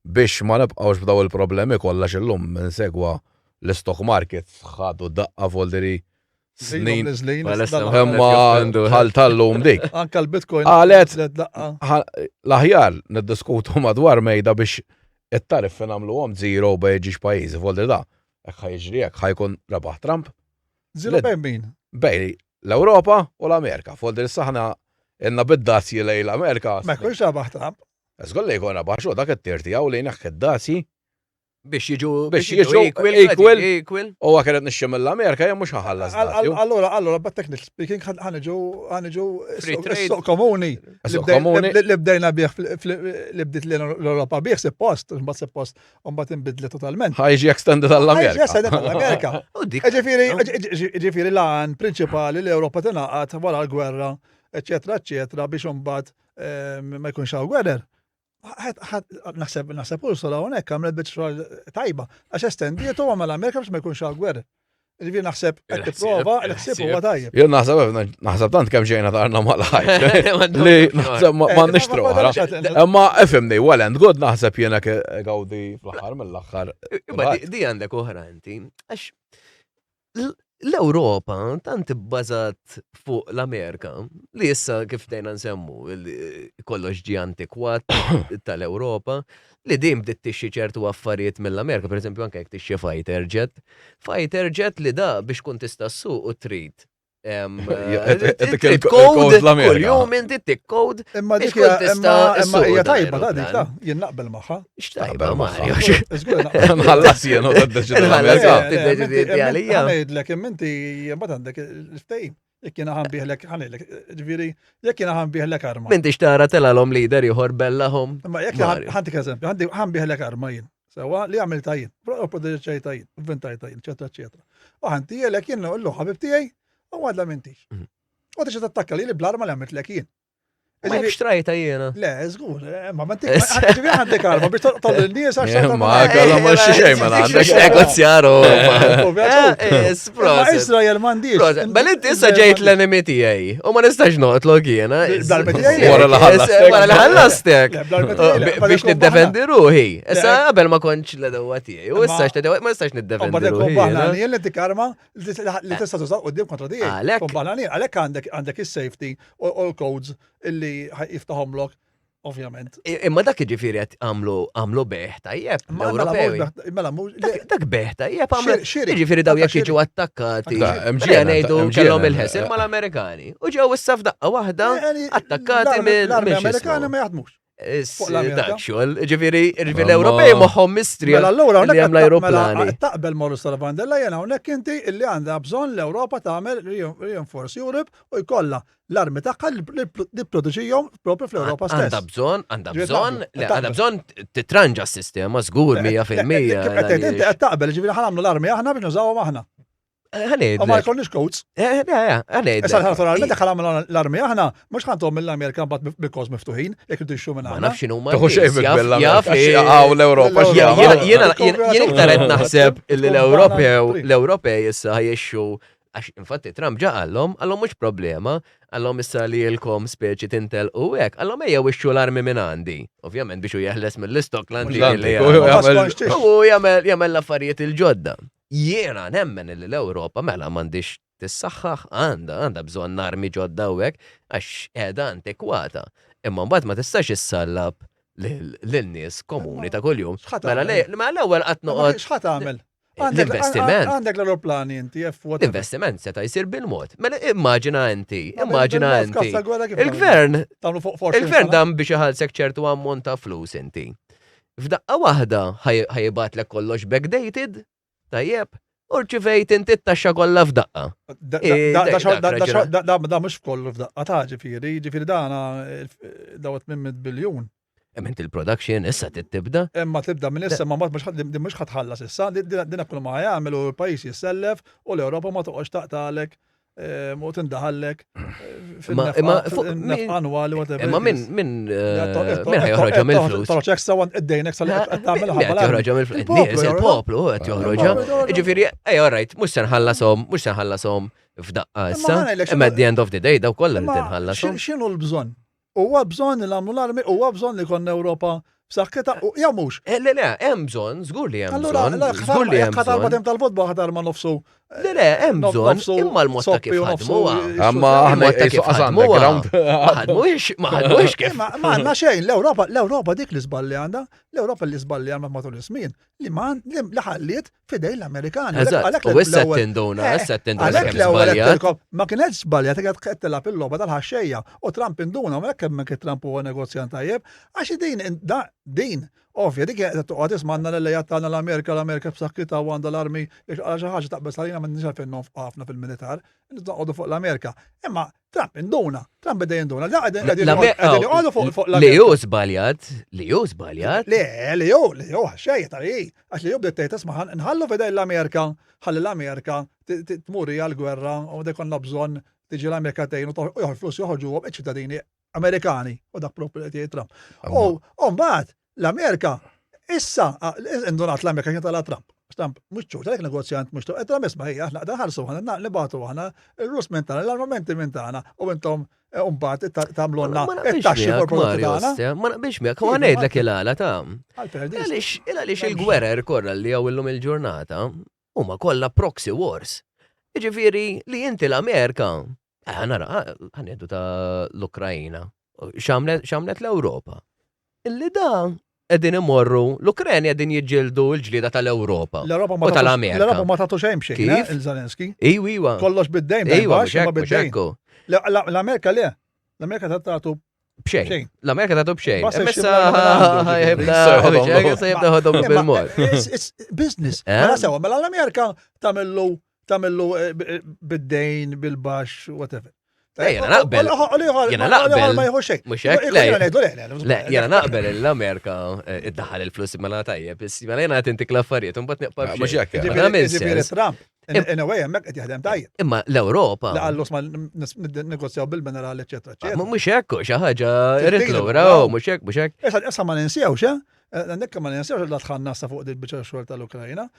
biex ma nibqgħux b'daw il-problemi kollha x'illum min segwa l-istock markets ħadu daqqa voldiri snin. Imma bħal tal-lum dik. Anka l-Bitcoin. Qalet l-aħjar niddiskutu madwar mejda biex it-tariffi nagħmluhom zero bejn ġiex pajjiżi voldiri da. Hekk ħa jiġri hekk ħa jkun rebaħ Trump. Zero bejn min? Bejn l-Ewropa u l-Amerika. Folder issa ħna inna bid-dazji lejn l-Amerika. Ma jkunx rebaħ Trump. Żgur li jkun rebaħ xo dak it-tir tiegħu li jneħħi d-dazji Biex jiġu biex jiġu equal, equal. U għak nixxi mill-Amerika jien mhux ħallas. Allora, allora, but technically speaking, ħaniġu ħaniġu suq komuni. Li bdejna bih li bdiet l-Ewropa bih suppost, mbagħad suppost u mbagħad inbidlet totalment. Ħa jiġi extended għall-Amerika. Ħa jiġi extended għall-Amerika. Ġifieri, ġifieri l-għan prinċipali li Ewropa tingħaqad wara l-gwerra, eċetera, eċetera, biex imbagħad ehm, ma jkunx hawn gwerer. Naħseb naħseb Ursula hawnhekk għamlet biċċa tajba għax estendietu għamel Amerika biex ma jkunx hawn gwerer. Ġifieri naħseb qed tipprova l-ħsieb huwa tajjeb. Jien naħseb naħseb tant kemm ġejna tarna mal-ħajt. Li naħseb ma nixtru oħra. Imma ifhimni, well and good naħseb jiena gawdi fl-aħħar mill-aħħar. Imma di għandek oħra inti, għax l-Ewropa tant ibbażat fuq l-Amerika li issa kif dejna nsemmu kollox ġie antikwat tal-Ewropa li din bdiet tixxi ċertu affarijiet mill-Amerika, pereżempju anke jekk tixxi fighter jet. Fighter jet li da biex kun tista' ssuq u trid. Code kull-jum inti tik code. Imma dik imma hija tajba ta' dik ta' jien naqbel magħha. X'tajba Mario. Nħallas jien u tiddeċidi l-Amerika. Tiddeċidi għalija. Ngħidlek imma inti mbagħad għandek il-ftehim. Jekk jiena ħanbiħlek, ħanilek, ġifieri, jekk jiena ħanbiħlek arma. M'intix tara telalhom leader ieħor bellahom. Imma jekk ħantik eżempju, ħanbiħlek arma jien. Sewa li għamilta jien, prodoċejta jien, inventajta jien, eċetera, eċetera. U ħantijelek jien l ħabib tiegħi u għadla m'intix. Mhm. U tixta tattakka li bl-arma li għamiltlek jien. Ma jekk xtrajta jiena. Le, żgur, eh, ma ma ġifieri għandek arma biex toqtol lin-nies għax eh, Ma kellha ma xi xejn ma għandek. Negozjaru. Eh, ma Israel m'għandix. Bel inti issa ġejt l-enemy tiegħi u ma nistax noqtlok jiena. Wara li ħallastek. Wara li ħallastek. Biex niddefendi ruħi. Issa qabel ma kontx l-edewwa tiegħi. U issa x'tedewa ma nistax niddefendi ruħi. Jien li karma li tista' tuża quddiem kontra tiegħi. Għalhekk. Baħlanin, għalhekk għandek għandek is-safety u l-codes illi jiftaħomlok ovvjament. Imma dak jiġifieri qed għamlu għamlu beħ tajjeb l-Ewropej. Mela mhux. Dak beħ tajjeb għamlu. Jiġifieri daw jekk jiġu attakkati. Ngħidu kellhom il-ħesel mal-Amerikani. U ġew issa f'daqqa waħda attakkati mill L-armi Amerikani ma jaħdmux. Dak xogħol, ġifieri l-Ewropej moħħhom mistri. Mela allura li hemm l-ajruplani. Mela, taqbel ma' Ursula von der Leyen hawnhekk inti illi għandha bżonn l-Ewropa tagħmel Reinforce Europe u jkollha l-armi tagħha li produċihom propju fl-Ewropa stess. Għandha bżonn, għandha bżonn, għandha bżonn titranġa s-sistema żgur 100%. Kif qed inti qed taqbel, ġifieri ħa nagħmlu l-armi aħna biex nużawhom aħna. Ħanejd. Ma jkollniex codes. Eh, eh, ħanejd. Issa naturalment jekk nagħmlu l-armi aħna, mhux ħantom mill-Amerika mbagħad bil-kos miftuħin, jekk irridu minn Ma aħna. nafx x'inhu Taħu xejn Jaf jaf li Għaw l-Ewropa x'jagħmel. Jiena jien iktar qed naħseb li l-Ewropew l-Ewropej issa ħajxxu għax infatti Trump ġa qallhom, qallhom mhux problema, qallhom issa li ilkom speċi tintelqu hekk, qallhom ejjew ixxu l-armi minn għandi. Ovvjament biex hu jeħles mill-istok l-antik li U jagħmel l-affarijiet il-ġodda. Jiena nemmen li l-Ewropa mela m'għandhiex tissaħħaħ, għandha, għandha bżonn armi ġodda u hekk, għax qiegħda antikwata. Imma mbagħad ma tistax issallab lil nies komuni ta' kuljum. Mela mela l-ewwel qatt noqgħod. X'ħa tagħmel? L-investiment. Għandek l-aeroplani inti, F L-investiment seta' jsir bil-mod. Mela immaġina inti, immaġina inti. Il-gvern, il-gvern dan biex iħallsek ċertu ammont ta' flus inti. F'daqqa waħda ħajibgħatlek kollox backdated, tajjeb, u rċivejt inti t-taxxa kollha f'daqqa. Da mhux kollu f'daqqa ta' ġifieri, ġifieri dana daw 800 biljun. Imma inti l-production issa tibda. Imma tibda minn issa ma din mhux ħatħallas issa, din kull ma jagħmel u l-pajjiż jissellef u l-Ewropa ma toqgħodx taqtalek u tindaħallek fin-nefqa annwali whatever. Imma min min min ħajoħroġha mill-flus. Toħroġ extra wan id-dejn extra li qed tagħmel ħabba. Joħroġha mill-flus. Nies il-poplu qed joħroġha. Jiġifieri, ej all right, mhux se nħallashom, mhux se nħallashom f'daqqa issa. Imma at the end of the day daw kollha li tinħallashom. X'inhu l-bżonn? Huwa bżonn li nagħmlu l-armi, huwa bżonn li jkollna Ewropa b'saħħitha, jew mhux? Eh, le, le, hemm bżonn, żgur li hemm bżonn. Żgur li hemm bżonn. Ħadd tal-futbol ħadd arma nofsu. Le, le, hemm bżonn, imma l-mod ta' kif ħadmu. Imma aħna ta' kif ħadmu. Ma ħadmuhiex, ma ħadmuhiex kif. Ma għandna xejn, l-Ewropa, l-Ewropa dik li żballi għandha, l-Ewropa li żballi għandha matul iż-żmien, li ma li ħalliet fidej l-Amerikani. Eżatt, u issa tinduna, eh, issa tinduna. Għalhekk l-ewwel qedtilkom ma kienet żbaljat qed qed tilgħab il-logħba tal-ħaxxejja u Trump induna u hekk kemm kien Trump huwa negozjant tajjeb għax din din ovvja dik qed toqgħod isma' għandna l-lejat tagħna l-Amerika l-Amerika b'saħħitha u għandha l-armi għal xi ħaġa taqbeż għalina m'għandniex għalfejn nonfqu ħafna fil-militar, noqogħdu fuq l-Amerika. Imma Trump induna, Trump beda jinduna, da qegħdin joqogħdu fuq fuq Li hu żbaljat, li hu żbaljat. Le, li hu, li hu xejn tal-hi, għax li hu bdiet tgħid isma' nħallu f'idej l-Amerika, ħalli l-Amerika tmur hija l-gwerra u dak konna bżonn tiġi l-Amerika tgħin u joħol flus joħorġuhom iċ-ċittadini Amerikani u dak propju li qed Trump. U mbagħad l-Amerika issa indunat l-Amerika kien tala Trump. Trump mhux ċur, għalhekk negozjant mhux qed Trump isma' hija aħna ħarsu aħna nibgħatu aħna ir-Rus minn tagħna, l-armamenti minn tagħna u intom eh, mbagħad tagħmlulna it-taxxi fuq prodotti tagħna. Ma naqbilx miegħek, u ngħidlek il-għala ta' Għaliex għaliex il-gwerer korra li hawn illum il-ġurnata huma kollha proxy wars. Jiġifieri li inti l-Amerika Eh, nara, ħanieħdu ta' l-Ukrajina. X'għamlet l-Ewropa? Illi da qegħdin imorru, l-Ukreni qegħdin jiġġieldu l-ġlieda tal-Ewropa. L-Ewropa ma U tal-Amerika. L-Ewropa ma tagħtu xejn b'xejn, Kif? eh, il-Zelenski. Iwa, iwa. Kollox bid-dejn, Iwa, baxx, ma mhux bid-dejn. hekk. L-Amerika le. L-Amerika tagħtu B'xejn. B'xejn. L-Amerika tagħtu b'xejn. Basta Imma issa xi minn jibda għandu, issa jibda ħodhom Imma, bil-mod. It's business. Eh? Mela sewa, mela l-Amerika tagħmillu tagħmillu eh, bid-dejn, bil-baxx, whatever. Le, jena naqbel. Jena naqbel. Ma jieħu xejn. Mhux hekk, le. Le, le, le, Le, jena naqbel l-Amerika eh, iddaħħal il-flus mela tajjeb, mela jena tintik l-affarijiet, un bat neqpa Eh, Mhux hekk. Ma tagħmel Ġifieri sens. Trump, in a way, hemmhekk qed jaħdem tajjeb. Imma l-Ewropa. Li qallu sma negozjaw bil-minerali, eċetera, Ma eċetera. Mhux hekk, xi ħaġa irrid Tittilu, lura, no. mhux hekk, mhux hekk. Issa issa ma ninsewx, eh? Għandek ma ninsewx la tħanna sa fuq il-biċċa xogħol tal-Ukrajna,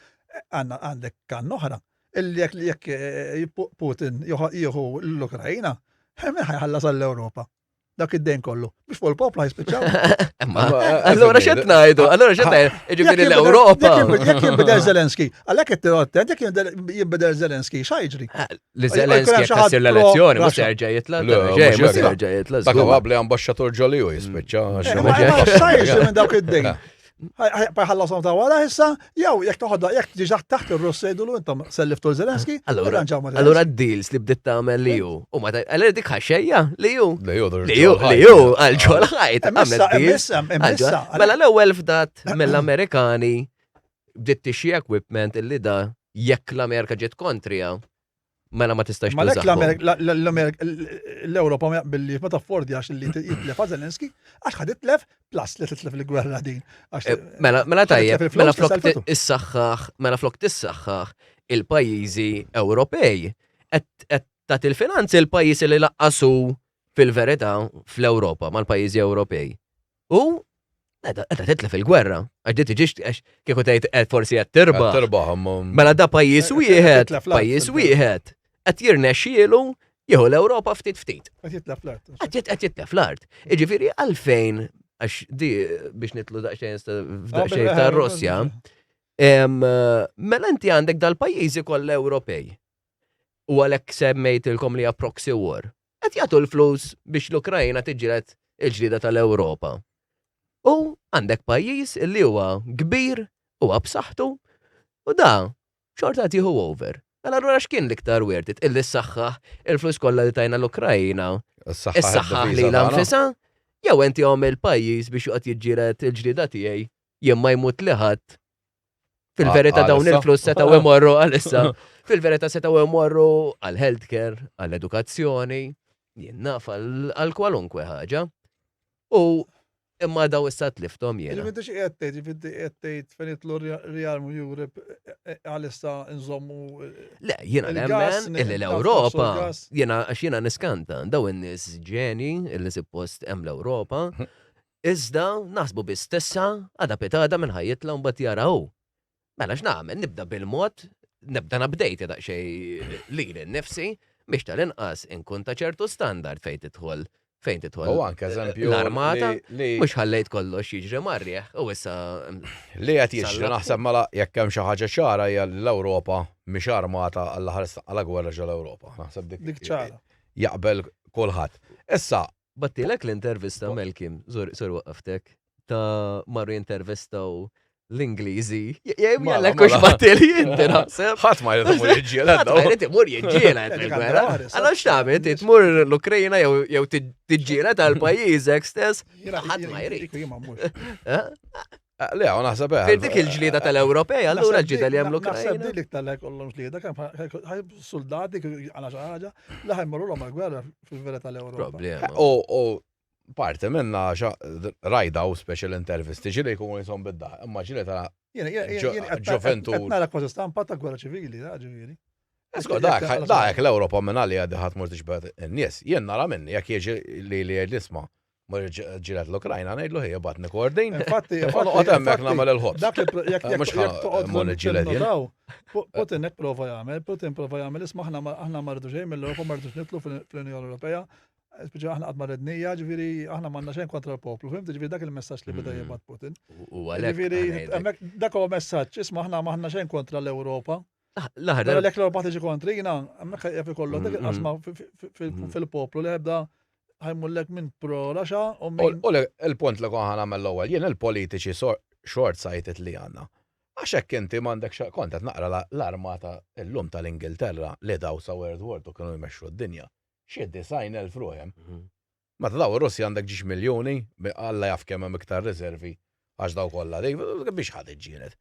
għandna għandek kan oħra. Illi jekk jekk eh, Putin jieħu l-Ukrajna, eh, min ħajħallas għall-Ewropa. Dak id-dejn kollu. Biex fuq il-poplu ħajspiċċaw. Imma eh, allura x'qed ngħidu? Allura x'qed ngħidu? Jiġifieri l-Ewropa. Jekk jinbidel Zelenski, għalhekk qed attent, jekk jinbidel Zelenski, x'ħajġri? Li Zelenski Jkun hemm jekk xi ħadd issir l-elezzjoni, mhux pro-Russia. jerġa' jitla' Le, ġej, mhux mhux hekk. jerġa' jitla' Dak żgur. probabbli ambaxxatur ġoli u jispiċċa. Eh, Ma ma x'ħajġri minn dawk id-dejn. Ħajħallasom ta' wara issa, jew jekk toħodha jekk tiġi taħt ir-Russi jgħidulu intom selliftu l-Zelenski, Allura, irranġaw ma' allura d-deals li bdiet tagħmel li hu. U ma ta' allura dik ħaxejja li hu. Li hu Li hu, li hu, għal ġol ħajt. Emissa, għamlet deals. emissa, għal emissa. ġol- Mela l-ewwel fdat mill-Amerikani bdiet tixi equipment illi da jekk l-Amerika ġiet kontrija, mela ma tistax Ma lek tużahom. l-Amerika, l-Europa ma jaqbilli ma taffordjax li jitlef għal Zelenski, għax ħad jitlef plus li titlef il-gwerra din. Għax- Eh, Mela, mela ħad tajjeb, titlef il-flus, mela flok tissalfetu. tissaħħaħ, mela flok tissaħħaħ il-pajjiżi Ewropej qed qed tagħti il-finanzi l-pajjiżi li laqqasu fil-verità fl-Ewropa mal-pajjiżi Ewropej. U qiegħda qiegħda titlef il-gwerra. Għax di tiġix għax kieku tgħid qed forsi qed tirbaħ. Tirbaħ, imma. Mela da pajjiż Qed wieħed, titlef l-art pajjiż fil-verità. wieħed qed jirnexxielu jieħu l-Ewropa ftit ftit. Qed jitlef l-art. Qed qed jitlef l-art. Jiġifieri għalfejn għax di biex nitlu daqsxejn f'daqsxejn ta' Russja, em, mela inti għandek dal-pajjiżi kollha Ewropej. U għalhekk semmejtilkom li hija proxy war. Qed jagħtu l-flus biex l-Ukrajna tiġġieled il-ġlieda tal-Ewropa. U għandek pajjiż li huwa kbir, huwa b'saħħtu, u da xorta qed jieħu over. Mela allura x'kien l-iktar worth it illi ssaħħaħ il-flus kollha li tajna l-Ukrajna Is-saħħaħ li l-anfisa, jew inti għom il-pajjiż biex joqgħod jiġġieled il-ġlieda tiegħi jien ma jmut li ħadd. Fil-verità dawn Għalissa. il-flus setgħu imorru għalissa. Fil-verità setgħu imorru għal healthcare, għall edukazzjoni, jien naf għal għal kwalunkwe ħaġa. U imma daw issa tliftom jiena. Ġifieri xi qed tgħid, ġifieri qed tgħid fejn jitlu Real Europe eh, eh, għalissa nżommu eh, Le, jiena Il-gas, nemmen illi naqsu l-Ewropa, l-gas. jiena għax jiena niskanta, daw in-nies ġeni illi suppost hemm l-Ewropa, iżda naħsbu biss tessa għada pitada minn ħajjitla mbagħad jaraw. Mela x'nagħmel, nibda bil-mod, nibda nabdejti daqsxejn lili nnifsi biex tal-inqas inkun ta' ċertu standard fejn tidħol fejn tidħol U anke eżempju. l-armata, li- mhux ħallejt kollox jiġri marrieħ u issa Li qed jiġri Sallab. naħseb mela jekk hemm xi ħaġa ċara hija li l-Ewropa mhix armata għall ħares għal gwerra ġol Ewropa. Naħseb dik dik ċara. jaqbel kulħadd. Issa, Battilek l-intervista Melkim, sur waqqaftek, ta' marru jintervistaw l-Ingliżi. Jew Mela, jallek kux mela. battili inti naħseb. ħadd ma jrid imur jiġġieled Ħadd ma jrid imur jiġġieled Dik fil-gwerra. għandha ħares, Allora x'tagħmel inti tmur l-Ukrajna jew jew tiġġieled għal pajjiżek stess. Jiena- Ħadd ma jiena- jrid. kieku jien ma mmurx. Eh? Le, u naħseb eh, Fil dik il-ġlieda tal-Ewropej, allura Naħseb l-ġlieda li hemm dik- Naħseb l-Ukrajna. dik l-iktar li jkollhom ġlieda kemm ħaj soldati għala xi ħaġa li ħajmorru l gwerra fil-verità l-Ewropa. Problema. U u parti minna xa- rajda u special intervisti ġili jkunu jisom bidda, imma ġili ta' Jiena jiena jiena qed- ġoventur. qed nara kważi stampa ta' gwerra ċivili, da ġifieri. Esko, dak, dak l-Ewropa minn għalli għaddi ħadd mur tiġbed in-nies. Jien nara minni jekk jiġi li li jgħid isma' mur ġilet l-Ukrajna ngħidlu ħija batni kordin. Infatti, Noqgħod hemmhekk infatti, nagħmel il-ħobż. Dak li pro- jekk Eh, mhux jekk jekk toqgħod mmur niġġieled jien. tinnotaw, Putin hekk prova jagħmel, Putin prova jagħmel isma' aħna ma aħna ma rridu xejn mill-Ewropa ma rridux nitlu fl-Unjoni Ewropea. Speċi aħna qatt ma rednija, ġifieri aħna m'għandna xejn kontra l-poplu. Fhimt ġifieri dak il-messaġġ li beda Mm. jibgħat Putin. U għalhekk Ġifieri ngħidlek. hemmhekk dak huwa messaġġ, isma' aħna m'aħna xejn kontra l-Ewropa. L-aħħar Però jekk l-Ewropa tiġi kontrina, hemmhekk jaf ikollok dak Mm, il-qasma fi- fi- fi- Mm. fil-poplu li jibda Ħa jmullek minn pro Russia u minn. U il-punt li kont ħa nagħmel l-ewwel, jien il-politiċi short sighted li għandna. Għax hekk inti m'għandekx, kont qed naqra l-armata llum tal-Ingilterra li daw sa World War II kienu jmexxu d-dinja. Xi 90,000 ruħ hemm. Meta daw ir-Russja għandek ġiex miljuni, Alla jaf kemm hemm iktar riservi għax daw kollha dik, biex ħa tiġġieled.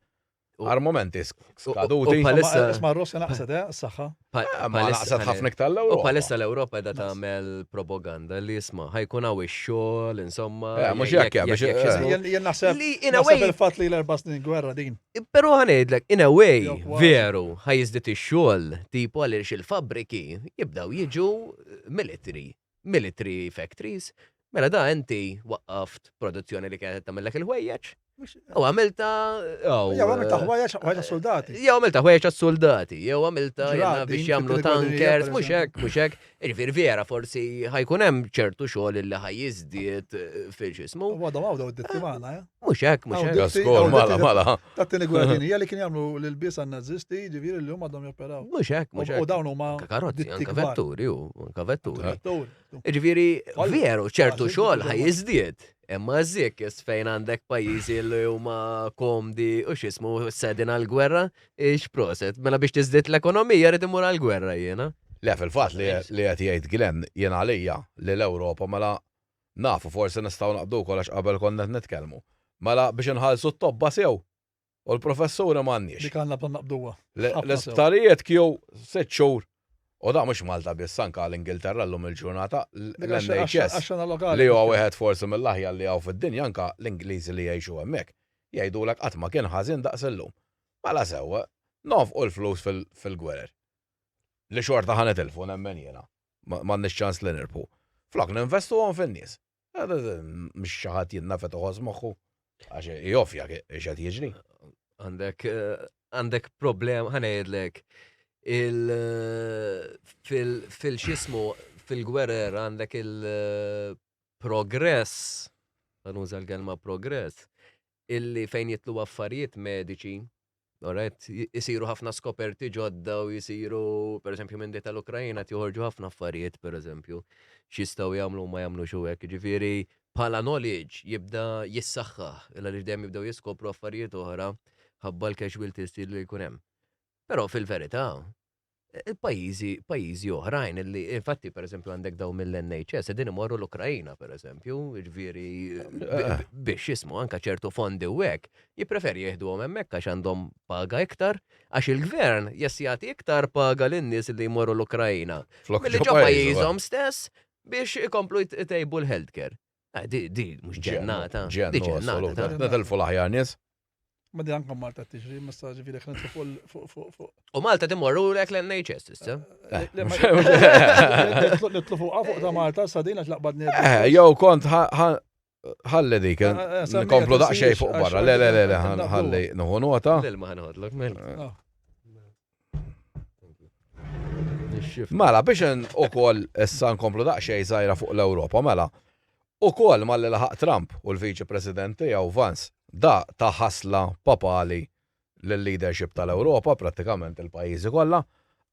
Armamenti skaduti. U bħalissa. Isma' r-Russja naqset, eh, s-saħħa. Eh, ma naqset ħafna iktar l-Ewropa. U bħalissa l-Ewropa qiegħda tagħmel propaganda li isma' ħajkun hawn ix-xogħol, insomma. Eh, mhux hekk hemm. Eh. Jien naħseb li in a way il-fatt li l-erba' snin gwerra din. Però ħa ngħidlek, in a way, veru, ħajiżdied ix-xogħol, tipo għaliex il-fabbriki jibdew jiġu military. Military factories, mela da inti waqqaft produzzjoni li kienet tagħmellek il-ħwejjeġ. U għamilta. Jew għamilta ħwejjeġ ħwejjeġ soldati. Jew għamilta ħwejjeġ soldati, jew għamilta biex jagħmlu tankers, mhux hekk, mhux hekk. Jiġifieri vera forsi ħajkun hemm ċertu xogħol li ħajjiżdied eh, fil-ġismu. Għadhom għawdaw id-ditti magħna, eh? Mhux hekk, mhux hekk. Skor, mala, mala. Tat-tieni gwerra dinjija li kien jagħmlu l-ilbies għan-Nazisti, ġifieri li huma għadhom joperaw. Mhux hekk, mhux hekk. U dawn huma Anka karozzi, anka vetturi, u anka vetturi. Ġifieri veru ċertu xogħol ħaj jiżdied. Imma żiek fejn għandek pajjiżi li huma komdi u x'ismu sedin għall-gwerra, ix proset. Mela biex tiżdied l-ekonomija rrid imur għall-gwerra jiena. Le fil-fatt li qed jgħid Glenn jien għalija li l-Ewropa mela Nafu, forsi nistgħu naqbdu wkoll għax qabel konna qed nitkellmu. Mela biex inħallsu t-tobba sew u l-professuri m'għandniex. Dik għandna bżonn naqbduha. L-isptarijiet kju sitt xhur. U da mhux Malta biss, anke l-Ingilterra llum il-ġurnata, l-NHS li huwa wieħed forsi mill-aħjar li hawn fid-dinja anke l-Ingliżi li jgħixu hemmhekk jgħidulek qatt ma kien ħażin daqs illum. Mela sewwa, nonfqu l-flus fil-gwerer. Li xorta ħa nitilfu nemmen jiena. M'għandniex ċans li nirbħu. Flok ninvestuhom fin-nies. Mhux xi ħadd jinnafet iħoss moħħu. Għax jofja x'qed jiġri. Għandek għandek problem, ħa ngħidlek, il fil-xismu fil-gwerer għandek il-progress, nuża l-kelma progress, illi fejn jitlu affarijiet mediċi Alright, jisiru ħafna skoperti ġodda u jisiru, per eżempju, minn tal-Ukrajina joħorġu ħafna affarijiet, per eżempju, x'jistgħu jagħmlu u ma jagħmlu xu hekk. Ġifieri bħala knowledge jibda jissaħħaħ, illa li dejjem jibdew jiskopru affarijiet oħra ħabba l-casualties li jkun hemm. Però fil-verità, pajjiżi pajjiżi oħrajn li infatti pereżempju għandek dawn mill-NHS qegħdin imorru l-Ukrajina pereżempju, jiġifieri eh. biex jismu anke ċertu fondi u hekk, jippreferi jieħduhom hemmhekk għax għandhom paga iktar, għax il-gvern jess jagħti iktar paga lin-nies li jmorru l-Ukrajina. Milli ġo pajjiżhom stess biex ikomplu jtejbu l-healthcare. Eh, di, di, mux ġennata. Di ġennata. Netilfu l-aħjar nies. Ma di anka Malta tiġri, ma sta ġifieri ħna fuq fuq fuq. U Malta timorru lek l-NHS issa. Eh, nitlu fuq fuq ta' Malta sa din għax laqbadni. Eh, jew kont ħalli dik, eh, nkomplu daqsxejn fuq barra. Le, le, le, le, ħalli nuħu nota. L-ilma ħanħodlok, mela. Mela, biex ukoll issa nkomplu daqsxejn żgħira fuq l-Ewropa, mela. Ukoll malli laħaq Trump u l-Viċi President tiegħu Vance, da ta ħasla papali lil-leadership tal-Ewropa, prattikament il-pajjiżi kollha.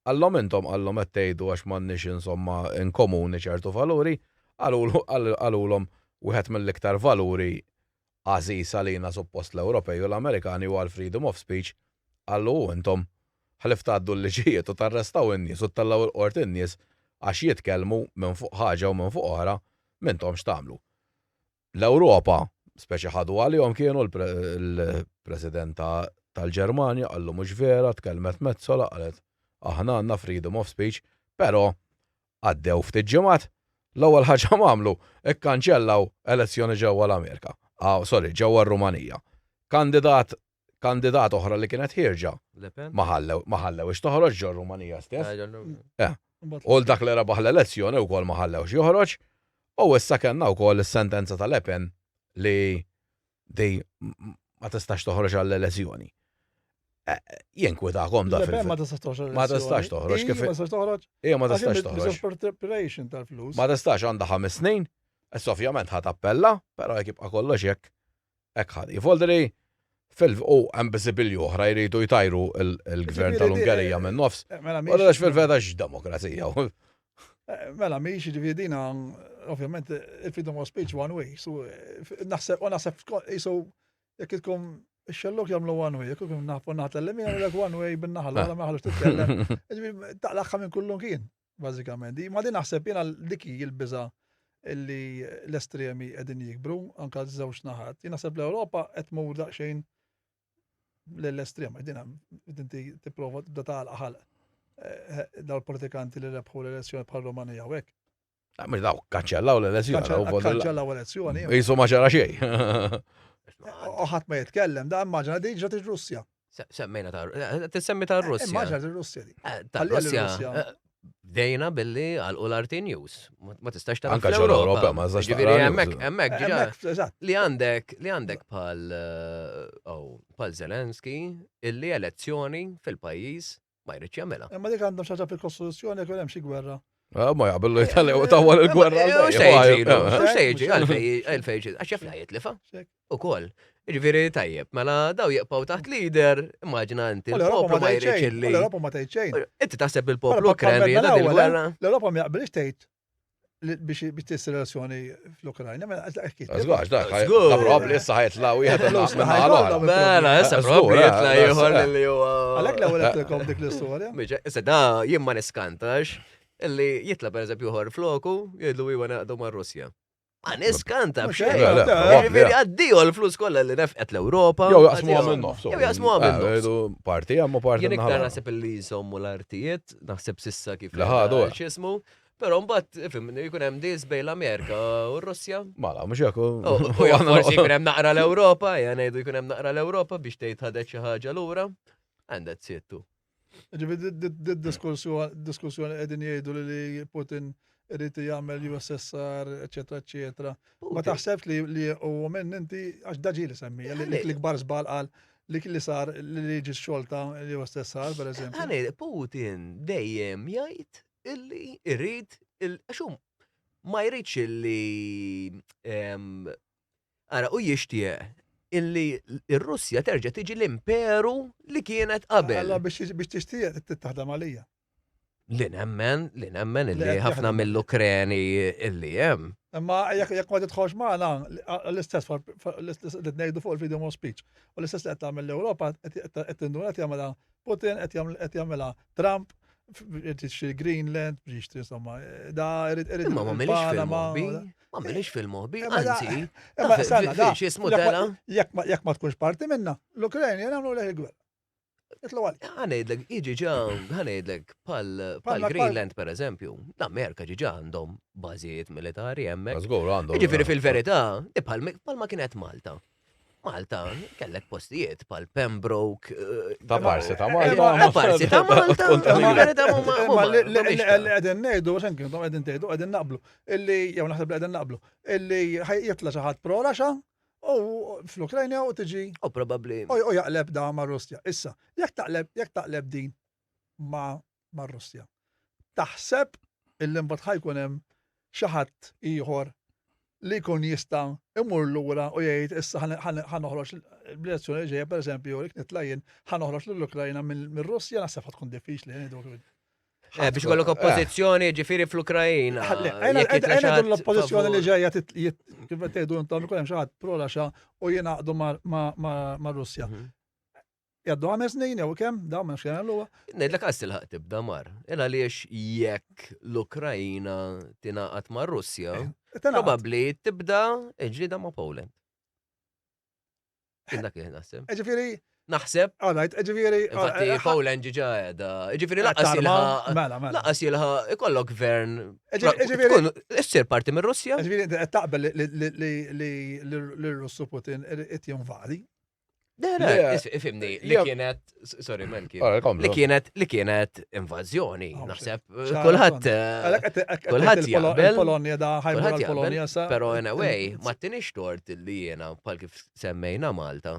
Qallhom intom qallhom qed tgħidu għax m'għandniex insomma in komuni ċertu valuri, qalulhom wieħed mill-iktar valuri għażiż għalina suppost l-Ewropej u l-Amerikani huwa l-freedom of speech, qallu u intom ħlief tgħaddu l-liġijiet u tarrestaw in-nies u ttellgħu l-qorti n-nies għax jitkellmu minn fuq ħaġa u minn fuq oħra m'intomx tagħmlu. L-Ewropa speċi ħadu għalihom kienu l-President tal-Ġermanja qallu mhux vera, tkellmet Metsola qalet aħna għandna freedom of speech, però Għaddew ftit ġimgħat, l-ewwel ħaġa m'għamlu, ikkanċellaw elezzjoni ġewwa l-Amerika. Ah, sorry, ġewwa r-Rumanija. Kandidat kandidat oħra li kienet ħierġa. Ma ħallew ma ħallewhiex toħroġ ġo r-Rumanija stess. Eh. U dak li rebaħ l-elezzjoni wkoll ma ħallewx joħroġ. U issa kellna wkoll is-sentenza ta' Le Pen li di ma tistax toħroġ għall-elezzjoni. Eh, Jinkwitakom da fil Ma tistax toħroġ. Ma tistax toħroġ kif. Ma tistax toħroġ. Ija ma tistax toħroġ. Preparation tal-flus. Ma tistax għandha ħames snin. Issa ovvjament ħat appella, però jekk jibqa' kollox hekk hekk ħad. Jifoldri fil u hemm biżibilju oħra jridu jtajru il-gvern tal-Ungerija minn nofs. Eh, mela mhix. Fil-veda x'demokrazija. Eh, mela mhix ġifieri dina. Ovvjament, il-freedom of speech one way. So, naħseb, u naħseb, jisu, jekk tkun ix-xellok jagħmlu one way, jekk ikun nafu naħat l-lemin jagħmlu one way bin-naħa l-oħra ma ħallux titkellem. Ġifieri taqlagħha minn kullum kien, bażikament. Ma din naħseb jiena dik hi l-biża' illi l-estremi qegħdin jikbru anke żewġ naħat. Jien naħseb l-Ewropa qed tmur daqsxejn l-estrem, din inti tipprova tibda tagħlaq ħalq eh, daw il-politikanti li rebħu l-elezzjoni bħal Rumanija u hekk. Ah, mhux daw kanċellaw l-elezzjoni. Kanċellaw l-elezzjoni. Jisu ma ġara xejn. U ħadd ma jitkellem, da immaġina di ġrat ir-Russja. Semmejna ta' eh, tissemmi ta' Russja. Immaġina ir-Russja di. Eh, ta' Russja. Eh, dejna billi għal u l-RT News. Ma tistax ta' Anka ġol-Ewropa, ma tistax Ġifieri hemmhekk hemmhekk ġiġa. Li għandek li għandek bħal oh, bħal Zelenski illi elezzjoni fil-pajjiż ma jridx jagħmilha. Imma dik għandhom xi ħaġa fil-Kostituzzjoni jekk hemm xi gwerra. Ah, ma jaqbillu jtalli u tawwal il-gwerra. Eh, u xejn jiġi, għalfej jiġi, għax jaf li jitlifa. Ukoll. Ġifieri tajjeb, mela daw jibqgħu taħt leader, immaġina inti l-poplu ma jridx illi. L-Ewropa ma tgħid xejn. Inti taħseb il-poplu Ukren rieda il-gwerra. L-Ewropa ma jaqbilx tgħid biex tissir relazzjoni fl-Ukrajna, mela Żgur, dak, probabbli issa ħajtla u jħed Mela, issa probabbli jitla ieħor li huwa. Għalhekk l-ewwel qedtilkom dik l-istorja. Issa da jien ma niskantax illi jitla pereżempju ieħor floku jgħidlu iwa naqdu mar-Russja. Ma niskanta b'xejn. Ġifieri għaddio l-flus kollha li nefqet l-Ewropa. Jew jaqsmuha minn nofs. Jew jaqsmuha minn nofs. Parti hemm u parti. Jien iktar naħseb illi jżommu l-artijiet, naħseb sissa kif. Li ħadu. X'ismu. Però mbagħad ifhem jkun hemm dies bejn l-Amerika u r-Russja. Mela, mhux hekk. U forsi jkun hemm naqra l-Ewropa, ja ngħidu jkun hemm naqra l-Ewropa biex tgħid ħadet xi ħaġa lura. And that's it too. Ġifieri diskussjoni qegħdin jgħidu li Putin irid jagħmel USSR, eċetera, eċetera. Ma taħseb li li u minn inti għax daġi li semmi, li l-ikbar żball qal li li sar li ġi xolta l-USSR, per eżempju. Putin dejjem jgħid illi irrid għax hu ma jridx illi ara u jixtieq illi r-Russja terġa' tiġi l-imperu li kienet qabel. Alla biex tixtieq taħdem għalija. Li nemmen, li nemmen illi ħafna mill-Ukreni illi hemm. Imma jekk ma tidħolx magħna l-istess li ngħidu fuq il-freedom of speech. U l-istess li qed tagħmel l-Ewropa qed tinduna qed jagħmilha Putin, qed jagħmilha Trump, jixtri Greenland, jixtri insomma, da irid irid. Imma ma milix fil-moħbi, ma milix fil-moħbi, anzi, imma sanna, da, x'ismu tela. Jekk ma tkunx parti minna, l-Ukrajna jagħmlu leh il-gwerra. Itlu għal. Ħanejdlek, iġi ġa, ħanejdlek pal Greenland per eżempju, l-Amerika ġiġa għandhom bażijiet militari hemmhekk. Żgur għandhom. Jiġifieri fil-verità, bħal ma kienet Malta. Malta, kellek postijiet pal Pembroke. Eh, ta' parsi ta' Malta. Ta' parsi ta' Malta. Li qegħdin ngħidu, għax anke intom qegħdin tgħidu, qegħdin naqblu. Illi jew naħseb li qegħdin naqblu. Illi jitla' xi ħadd pro Russia u fl-Ukrajna u tiġi. U probabbli. U jaqleb da ma' Russja. Issa, jekk taqleb, jekk taqleb din ma' mar-Russja. Taħseb illi mbagħad ħa jkun hemm xi ħadd ieħor li jkun jista' imur lura u jgħid issa ħa noħroġ bl-elezzjoni li ġejja pereżempju jekk nitla' jien ħa noħroġ lill-Ukrajna mir-Russja naħseb ħa tkun diffiċli ngħidu. Eh, biex kollok oppożizzjoni ġifieri fl-Ukrajina. L-oppożizzjoni li ġejja kif tgħidu intom ikun hemm xi ħadd pro u jingħaqdu mar-Russja. Mhm. Jaddu ħames snin jew kemm, dawn ma nafx kemm huwa. Ngħidlek għas tilħaq tibda mar. Il għaliex jekk l-Ukrajina tingħaqad mar-Russja, eh, probabbli tibda ġlida ma' Poland. Kien dak li naħseb. Eh, ġifieri Naħseb. All right, eh, ġifieri. Infatti Poland ġiġa qiegħda. Ġifieri laqas jilħa. Mela, mela. Laqas jilħa ikollok gvern. Ġifieri. Issir parti mir-Russja. Ġifieri qed taqbel li l-Russu Putin qed jinvadi. Ifimni, li kienet, sorry, Melki, li kienet, li kienet invażjoni, oh, naħseb, kulħadd, kulħadd jaqbel. Polonja da, ħajmur Polonja sa. Pero in a way, ma tinix tort li jiena, bħal kif semmejna Malta,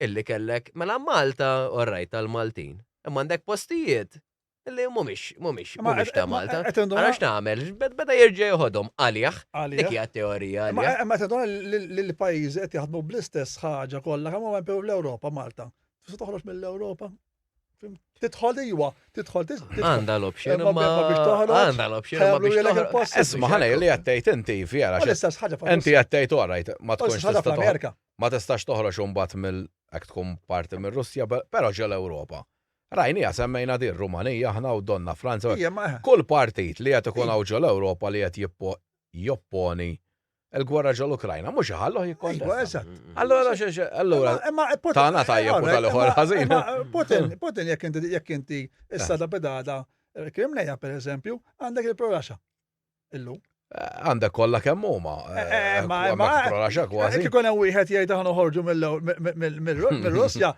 illi kellek, mela Malta, orrajt tal-Maltin, imma għandek postijiet Li mhumiex, mhumiex, mhumiex ta' Malta. Ara x'tagħmel, beda jerġa' joħodhom għalih. Dik hija teorija għalih. Imma qed li l-pajjiżi qed jaħdmu bl-istess ħaġa kollha kemm huma l-Ewropa Malta. Tista' toħroġ mill-Ewropa? Tidħol iwa, tidħol tidħol. Għandha l-option imma biex toħroġ. Għandha l-option imma biex toħroġ. Isma' ħana li qed tgħid inti vera. L-istess ħaġa. Inti qed tgħid orajt ma tkunx tista' fl-Amerika. Ma tistax toħroġ imbagħad mill hekk tkun parti mir-Russja, però ġo l-Ewropa. Rajnija semmejna din Rumanija aħna u donna Franza. Kull partit li qed ikun hawn ġo l-Ewropa li qed jopponi il-gwerra ġo l-Ukrajna, mhux iħalluh jikkontesta. Iva, eżatt. Allura, allura, tagħna tajjeb u tal-ieħor ħażin. Putin, Putin jekk inti jekk inti issa da pedada Krimneja per eżempju, għandek il-pro-Russia. Illum. Għandek kollha kemm huma. Eh, eh, ma ma pro-Russia kważi. Kif ikun hemm wieħed jgħid aħna noħorġu mill-Russja,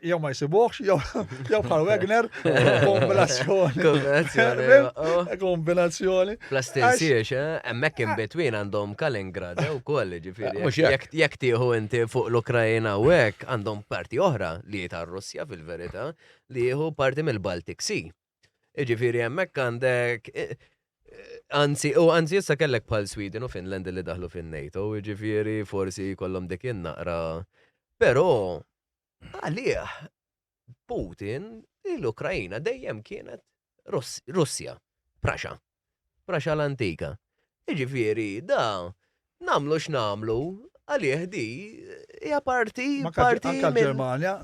jew ma jsibuhx, jew bħal Wagner, kombinazzjoni. Kombinazzjoni. Oh. Kombinazzjoni. Plus tinsiex, eh, hemmhekk in between għandhom Kaliningrad eh, ukoll, ġifieri. Jekk tieħu inti fuq l-Ukrajna u hekk għandhom parti oħra li tar-Russja fil-verità li jieħu parti mill-Baltic Sea. Ġifieri hemmhekk għandek eh, Anzi, u anzi issa kellek bħal Sweden u Finland li daħlu fin-NATO, ġifieri forsi jkollhom dik in-naqra. Però Għalih, Putin, l-Ukrajina dejjem kienet Russja, Praxa, Praxa l-antika. Jiġifieri, da, nagħmlu x'nagħmlu, għalih di hija parti. Parti anka l-Ġermanja,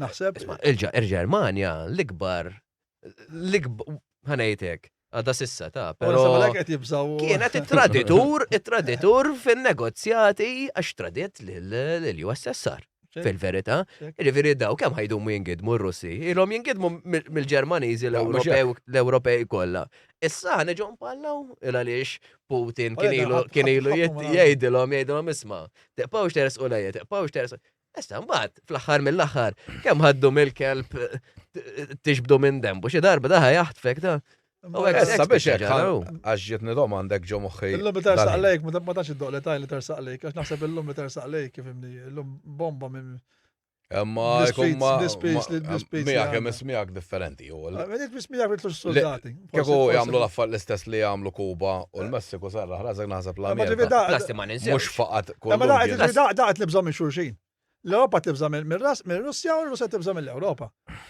naħseb. Il-Ġermanja l-ikbar l-ikbar, ħanejtek, għadha sissa ta' pero. Kienet it-traditur, it-traditur fin-negozjati għax tradit lill-USSR. Fil-verità, ġifieri daw kemm ħajdumu jingidmu r-Russi, ilhom jingidmu mill-Ġermaniżi l-Ewropej kollha. Issa ħaneġu npallaw il għaliex Putin kien ilu kien ilu jgħidilhom jgħidilhom isma' teqpawx tersqu lejja, teqpawx tersqu. Issa mbagħad fl-aħħar mill-aħħar kemm ħaddu mill-kelb tixbdu minn dembu xi darba daħa jaħtfek da. Issa biex hekk għax ġietni domandek ġo moħħi. Illum li tersaq lejk, ma tantx iddoq li taj li tersaq lejk, għax naħseb illum li tersaq lejk kif imni, illum bomba minn Imma jkun ma. Miegħek hemm ismiegħek differenti. Dik bismiegħek mitlux soldati. Kieku jagħmlu l-affar l-istess li jagħmlu Kuba u l-Messiku serraħ rasek naħseb l-Amerika. Mhux faqat kull. Ma daqt li bżonn minn xulxin. L-Ewropa tibża' mir-Russja u r-Russja tibża' mill-Ewropa.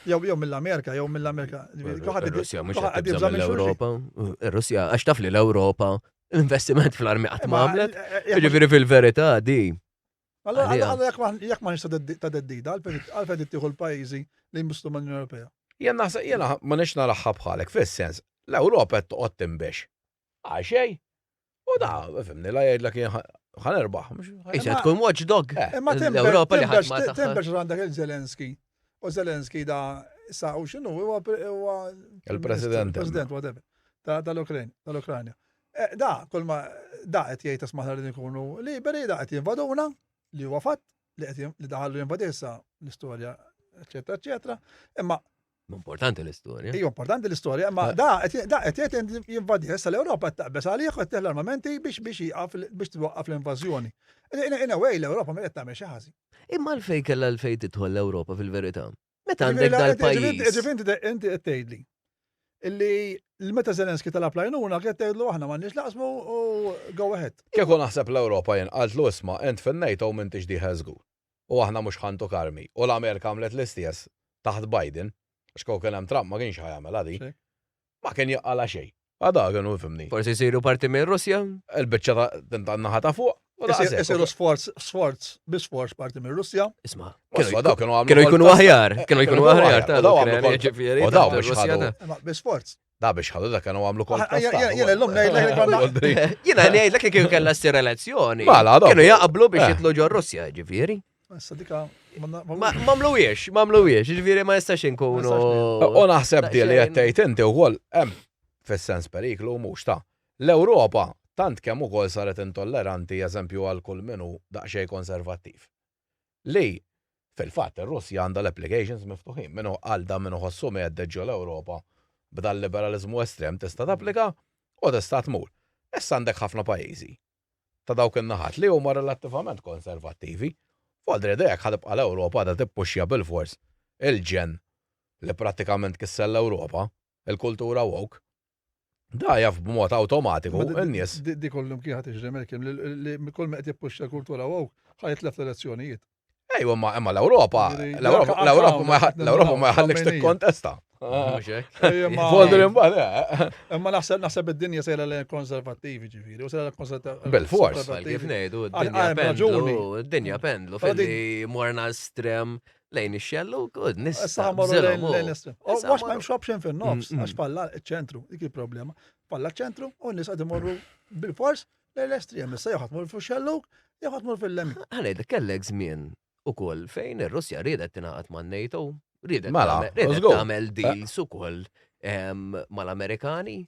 Jew jew mill-Amerika, jew mill-Amerika. Ir-Russja mhux qed tibża' mill-Ewropa. Ir-Russja għax taf li l-Ewropa investiment fl-armi qatt ma għamlet. Jiġifieri fil-verità di. Allora jekk ma nix ta' teddida, għalfejn tieħu l-pajjiżi li jmissu mal-Unjoni Ewropea. Jien naħseb jiena ma nix naraħħa bħalek fis-sens l-Ewropa qed toqgħod tinbex. Għal xejn. U da, fimni, la jgħidlek ħa nirbaħ. Issa tkun watchdog. Eh. Imma l-Ewropa li ħadd ma Tempex għandek il-Zelenski. U Zelenski da sa u x'inhu huwa il-President. President whatever. Tal-Ukrajna. Tal-Ukrajna. Eh, da, kull ma da qed jgħid isma' li nkunu liberi, da qed jinvaduna, li huwa fatt li qed li daħallu jinvadi issa l-istorja, eċetera, eċetera. Imma Importanti l-istorja. Ija, importanti l-istorja, ma da qed jgħid jinvadi issa l-Ewropa qed taqbeż għalih qed l-armamenti biex biex jieqaf biex twaqqaf l-invażjoni. In a way l-Ewropa ma qed tagħmel xi ħażin. Imma għalfejn kellha għalfejn tidħol l-Ewropa fil-verità? Meta għandek dal-pajjiż. Ġifieri inti qed tgħidli illi meta Zelenski talab l-għajnuna qed tgħidlu aħna m'għandniex naqsmu u go ahead. Kieku naħseb l-Ewropa jien qaltlu isma' int fin-NATO m'intix dieħel żgur. U aħna mhux ħa ntuk armi. U l-Amerika għamlet l-istess taħt Biden, għax kieku kien hemm Trump ma kienx ħa jagħmilha din. Ma kien jaqalha xejn. Għada kienu fimni. Forsi jsiru parti minn Russja? Il-biċċa ta' naħa ta' fuq. Isiru sforz, sforz, bi sforz parti minn Russja. Isma, kienu jkunu aħjar, kienu jkunu aħjar ta' ġifieri. U daw biex ħadu. Bi sforz. Da biex ħadu dak kienu għamlu kol. Jiena llum ngħidlek Jiena ngħidlek li kieku kellha ssir elezzjoni. Kienu jaqblu biex eh. jitlu ġo Russja, ġifieri. Issa dika Mamluwiex, mamluwiex, ġifieri ma jistax inkunu. U naħseb di li qed tgħid inti wkoll hemm fis-sens periklu mhux ta' l-Ewropa tant kemm ukoll saret intolleranti eżempju għal kull min hu daqsxejn konservattiv. Li, fil-fatt, ir-Russja għandha l-applications miftuħin. Min hu għal dan min iħossu mhedded ġo l-Ewropa b'dal-liberaliżmu estrem tista' tapplika u tista' tmur. Issa għandek ħafna pajjiżi ta' dawk in-naħat li huma relattivament konservattivi. F'Ordre d'idea jekk ħa tibqa' l-Ewropa għadha tippuxxja bilfors il-ġenn li prattikament kisser l-Ewropa, il-kultura woke, Da jaf b'mod awtomatiku n-nies. Di kollum kien ħa tiġri Malcolm li kull ma qed jippuxxa l-kultura woke ħa jitlef l-elezzjonijiet. Ejwa, ma imma l-Ewropa, l-Ewropa ma l-Ewropa ma jħallikx tikkontesta. Voldri imbagħad. Eh. Imma naħseb naħseb id-dinja sejra lejn konservattivi ġifieri, u sejra konservattivi. Bil-fors. Kif ngħidu, d-dinja pendlu, d-dinja pendlu fil-li morna estrem lejn ix-xellu, good, nista. Issa ħamorru lejn l-estrem. Għax ma hemmx option fin-nofs, mm, mm. għax falla ċ-ċentru, dik il-problema. Falla ċ-ċentru u n-nies qed imorru bil-fors lejn l-estrem. Issa jew ħadd mur fix-xellug, jew ħadd mur fil-lemin. Ħanejdlek kellek żmien ukoll fejn ir-Russja riedet tingħaqad man-NATO, riedet mela, riedet tagħmel deals ukoll mal-Amerikani.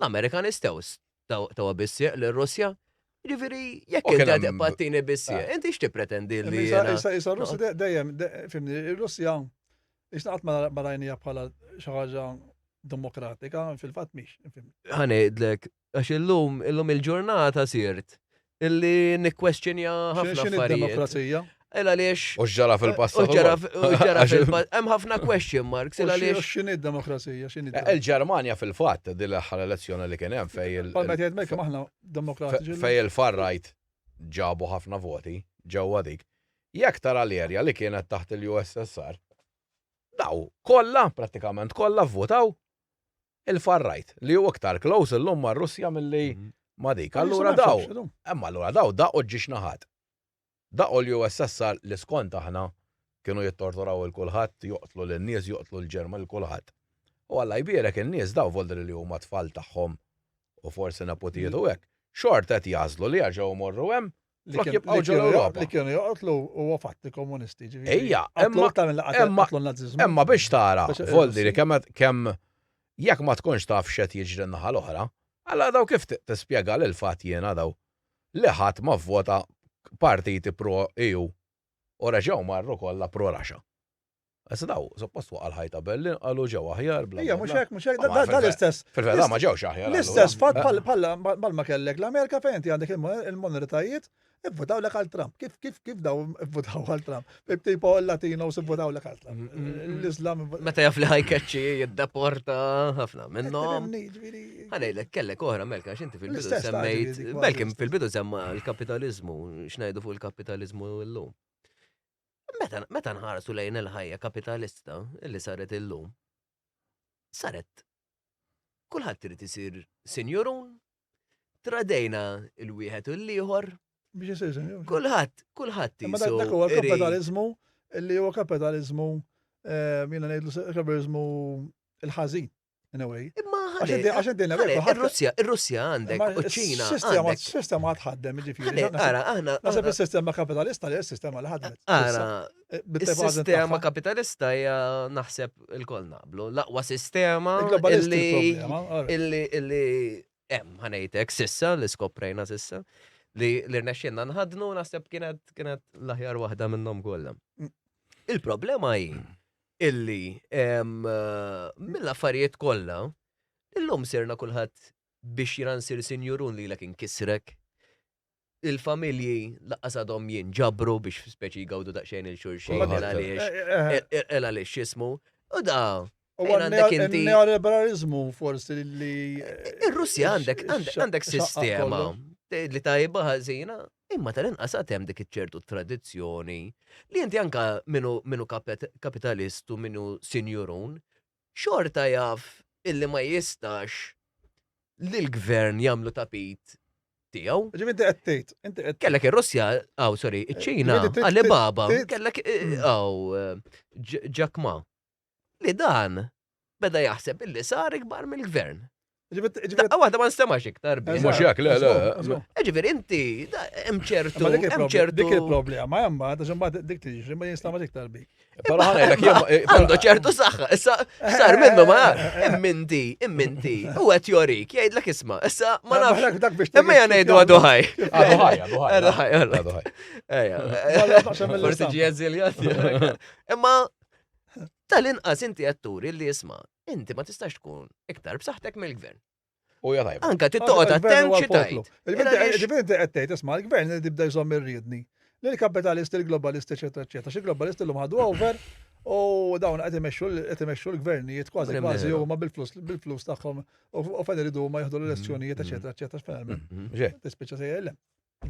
L-Amerikani stewż tawa bissieq lir-Russja. Ġifieri, jekk inti qed tibqa' bissieq, eh. inti x'tippretendi li. Issa issa Russja dejjem, fimni, ir-Russja issa qatt ma rajnija bħala xi ħaġa demokratika, fil-fatt mhix. Ħa ngħidlek, Għax illum, illum il-ġurnata sirt illi nikkwestjonja ħafna X'inhi affarijiet. d-demokrazija? Il għaliex. U x'ġara fil-passat. U ġara u ġara fil-passat. Hemm ħafna question marks il U għaliex. x'inhi d-demokrazija? X'inhi Eh, Il-Ġermanja fil-fatt din l-aħħar elezzjoni li kien hemm fej il- Palma jgħid Malcolm aħna demokratiċi. fej il-far right ġabu ħafna voti ġewwa dik. Jekk tara l-erja li kienet taħt il-USSR, daw kollha, prattikament kollha vvotaw il-far right li hu iktar close illum mar-Russja milli mhm. ma' dik. Allura daw, imma allura daw daqqu ġiex naħat. Daqqu l-USSR li skont aħna kienu jittorturaw il kulħadd, joqtlu lin-nies, joqtlu l-Ġerma l kulħadd. U Alla jbierek in-nies daw voldri li huma tfal tagħhom u forsi nepotijiet u hekk, xorta qed jagħżlu li jerġgħu jmorru hemm Li jibqgħu ġol Ewropa. Li kienu joqtlu huwa fatti komunisti. Ejja, imma imma imma biex tara, Voldi li kemm kemm jekk ma tkunx taf x'qed jiġri n-naħa l-oħra, alla daw kif tispjega lil fatt jiena daw li ħadd ma vvota partiti pro EU u reġgħu marru kollha pro Russia. Issa daw, suppost waqa' l-ħajt ta' Berlin, qalu ġew aħjar, bla. Ija, mhux hekk, mhux hekk, da l-istess. Fil-verità ma ġewx aħjar. L-istess fatt bħal ma kellek l-Amerika fejn inti għandek il-minoritajiet ivvutaw lek għal Trump. Kif kif kif daw ivvutaw għal Trump? Tipo il-Latinos ivvutaw lek għal Trump. Mm, mm, mm. L-Islam. Meta jaf li ħajkeċċi jiddeporta ħafna minnhom. Ħanejlek kellek oħra Melka għax inti fil-bidu semmejt. Melkim fil-bidu semma l-kapitalizmu, x'ngħidu fuq il-kapitalizmu llum. Meta, meta nħarsu lejn il-ħajja kapitalista li saret illum, saret kulħadd irid isir sinjurun, tradejna il-wieħed u l-ieħor. Biex isir sinjur. Kulħadd, kulħadd Imma dak huwa kapitalizmu li huwa kapitalizmu eh, jiena ngħidlu kapitalizmu il-ħażin. In a way. Imma għax inti Ir-Russja, ir-Russja għandek u ċ-Ċina. Sistema sistema tħaddem, ġifieri. Ara, aħna. Naħseb is-sistema kapitalista li s-sistema li ħadmet. Ara, eh, is-sistema kapitalista hija naħseb il-koll naqblu. L-aqwa sistema illi illi illi hemm ħanejtek sissa li skoprejna sissa li li rnexxinna nħadnu naħseb kienet kienet l-aħjar waħda minnhom kollha. Mm. Il-problema hi illi mill-affarijiet kollha, illum sirna kulħadd biex jiena nsir sinjurun lilek inkissrek. Il-familji laqqas għadhom jinġabru biex speċi jgawdu daqsxejn il-xulxin għaliex eh, eh, eh. għaliex x'ismu. U da U għandek inti. Neoliberalizmu forsi li. Ir-Russja għandek għandek sistema li tajba ħażina Imma tal-inqas għad hemm dik iċ-ċertu tradizzjoni li inti anka minu, minu kapitalist u minu sinjurun, xorta jaf illi ma jistax li l-gvern jagħmlu tapit tiegħu. Ġifieri inti qed tgħid, inti qed Kellek ir-Russja, aw sorry, iċ-Ċina, Alibaba, kellek eh, mm. aw eh, Jack Ma. Li dan beda jaħseb illi sar ikbar mill-gvern. Daqqa waħda ma nstemax iktar bi. Mhux hekk, le, le. Ġifieri inti hemm ċertu hemm ċertu. Dik il-problema hemm mbagħad għax imbagħad dik tiġri ma jinstamax iktar bi. Però ħanejlek eh, għandu ċertu saħħa, issa sar minnu ma imminti, imminti, u qed jorik, jgħidlek isma' issa ma nafx. Imma jgħan ngħidu għadu ħaj. Għadu ħaj, għadu ħaj. Għadu ħaj, għadu ħaj. Ejja. Forsi ġie eżiljat. Imma Tal-inqas inti qed turi li isma' inti ma tistax tkun iktar b'saħħtek mill-gvern. U ja tajba. Anka tittoqgħod attent xi tgħid. Ġifieri inti qed tgħid isma' l-gvern li tibda jżomm ir-riedni. Lill-kapitalisti, il-globalisti, eċetera, eċetera. Xi globalisti llum ħadu over u dawn qed imexxu qed imexxu l-gvernijiet kważi kważi huma bil-flus bil-flus tagħhom u fejn iridu huma jieħdu l-elezzjonijiet, eċetera, eċetera, finalment. Mm-hmm. Tispiċċa sejjer.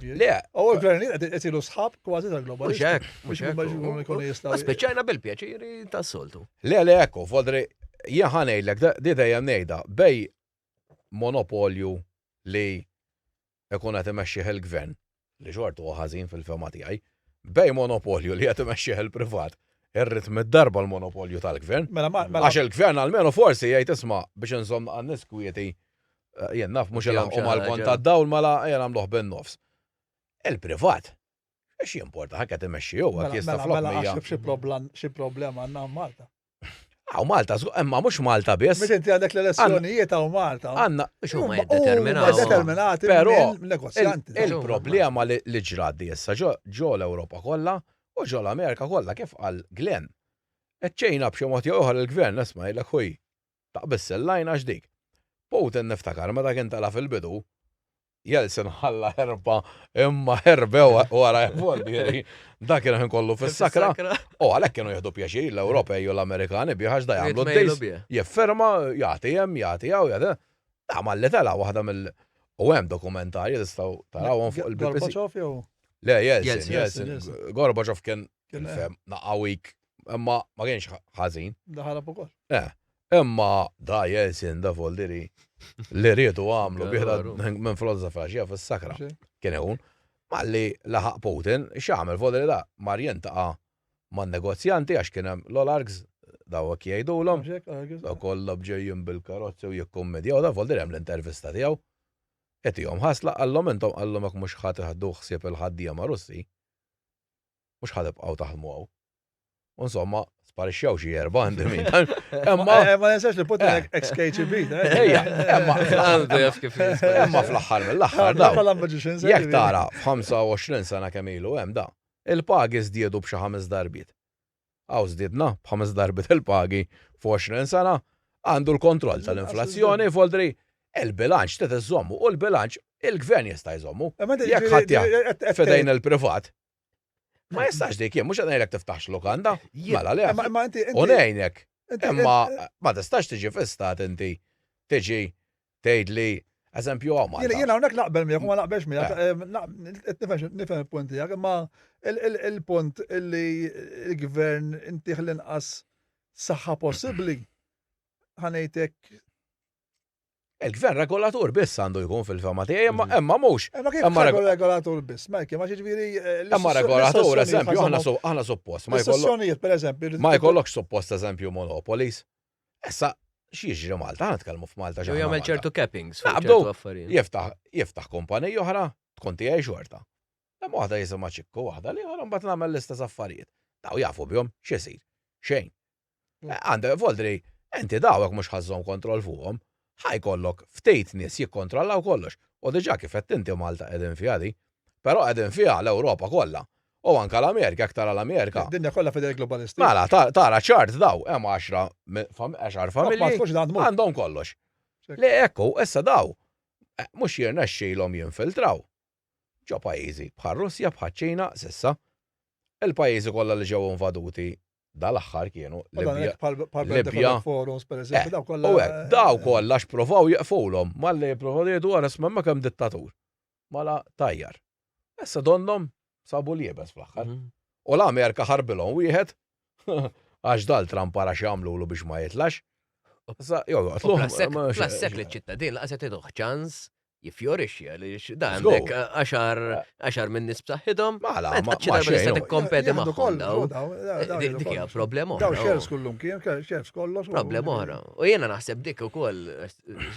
Le. U l-gvernijiet qed isiru sħab kważi tal-globalisti. Mhux hekk, mhux hekk. Jistgħu. Spiċċajna bil-pjaċiri tas-soltu. Le, le, ekku, fodri, jien ħa ngħidlek, di dejjem ngħidha, bej monopolju li ikun qed imexxih il-gvern, li xorta huwa ħażin fil-fehma tiegħi, bej monopolju li qed imexxih il-privat, irrid mid-darba l-monopolju tal-gvern. Mela, mela. Għax il-gvern almenu forsi jgħid isma' biex inżomm għan-nies kwieti eh, jien naf mhux ilaħqu mal-kont tad-dawl mela ejja nagħmluh bin-nofs. Il-privat, x'importa jimporta ħadd qed imexxi huwa mela, jista' mela, flok mela, xi problema għandna Malta. Hawn Malta, imma mhux Malta biss. Meta inti għandek l-elezzjonijiet hawn Malta. Għandna. Mhux huma jiddeterminaw. Determinati Però negozjanti. Il-problema li ġrat di issa ġo l-Ewropa kollha u ġo l-Amerika kollha kif qal Glenn. Iċ-Ċina b'xi mod jew ieħor il-gvern isma' jgħidlek ħuj, taqbiż il-line għax dik. Putin niftakar meta kien tela' fil-bidu, Jeltsin ħalla ħerba imma ħerbe wara Voldieri. Dak kien ħin kollu fis-sakra. U għalhekk kienu jieħdu pjaċir l-Ewropej u l-Amerikani bih għax da jagħmlu d-dejs. Jifferma, jagħti hemm, jagħti hawn, jagħti. Da malli tela' waħda mill U hemm dokumentarji tistgħu tarawhom fuq il-BBC. Gorbachev jew? Le, Jeltsin, Jeltsin. Gorbachev kien fem naqawik, imma ma kienx ħażin. Da ħarab ukoll. Eh, imma da Jeltsin da Voldiri li riedu għamlu bih minn flozza flaxija fis-sakra. Kien ikun. Malli laħaq Putin, x'għamel Voldiri da mar jintaqa' man-negozjanti għax kien hemm l-olargs daw hekk jgħidulhom. Daw kollha bġejjin bil-karozzi u jikkummedjaw da Voldiri hemm l-intervista tiegħu. Itihom ħasla qallhom intom qallhom hekk mhux ħa tieħdu ħsieb il-ħaddiema Russi. Mhux ħa tibqgħu taħdmu hawn. U insomma, sparixxew xi erba' għandi min. Imma eh, ma ninsax li Putin eh. ex-KGB. Eh. Ejja, imma għandu jaf kif Imma fl-aħħar mill-aħħar daw. Jekk tara f'25 sena kemm ilu hemm da, il-pagi żdiedu b'xi ħames darbiet. Hawn żdiedna b'ħames darbiet il-pagi f'20 sena, għandu l-kontroll tal-inflazzjoni, foldri, il-bilanċ trid iżommu u l-bilanċ il-gvern jista' jżommu. Jekk ħadd f'idejn il-privat. Ma jistax dik jien mhux qed ngħidlek tiftaħx lukanda. Mela le. U ngħinek. Imma ma tistax tiġi fi stat inti tiġi tgħidli eżempju hawn Malta. Jiena hawnhekk naqbel miegħek u ma naqbelx miegħek, eh. nifhem il-punt tiegħek, imma il-punt illi l-gvern intih l-inqas saħħa possibbli ħanejtek Il-gvern regolatur biss għandu jkun fil-fema tiegħi, imma mhm. imma mhux. Imma kif imma regolatur biss, ma kif għax jiġifieri eh, Imma regolatur, eżempju, aħna suppost ma jkollok. pereżempju. Ma jkollokx suppost eżempju monopolies. Issa x'jiġri Malta, aħna nitkellmu f'Malta xi. Jagħmel ċertu cappings fuq ċertu affarijiet. Jiftaħ jiftaħ kumpanija oħra tkun tiegħi xorta. Hemm waħda jisimha ċikku, waħda li oħra mbagħad nagħmel l-istess affarijiet. Daw jafu bihom x'isir. Xejn. Eh, għandek Voldri, inti dawek mhux ħażhom kontroll fuqhom, ħajkollok ftit nies jikkontrollaw kollox. U diġà kif qed inti Malta qegħdin fiha di. Però qegħdin fiha l-Ewropa kollha. U anka l-Amerika, jekk tara l-Amerika. Dinja kollha fidej globalisti. Mela, tara ċart daw, hemm 10 għaxar familji. Għandhom kollox. Le ekku, issa daw, eh, mhux jirnexxilhom jinfiltraw. Ġo pajjiżi bħal Russja, bħal Ċina, s'issa. Il-pajjiżi kollha li ġew invaduti dal-aħħar kienu Libja. Libja. Forums, per eżempju, eh, daw kollha. U hekk, daw kollha x'provaw jeqfulhom, malli jippruvaw jgħidu wara isma' ma kemm dittatur. Mala tajjar. Issa donnhom sabu l-iebes fl-aħħar. Mhm. U l-Amerika ħarbilhom wieħed għax dal Trump ara x'għamlulu biex ma jitlax. Issa jew joqtluh. Plassek li ċittadin laqas qed ċans jiffjorixxi għaliex da għandek għaxar għaxar minn nies b'saħħithom. Mela, ma xejn. Tista' tikkompeti magħhom daw. Dik hija problema oħra. Daw shares kullum kien, shares kollox. Problema oħra. U jiena naħseb dik ukoll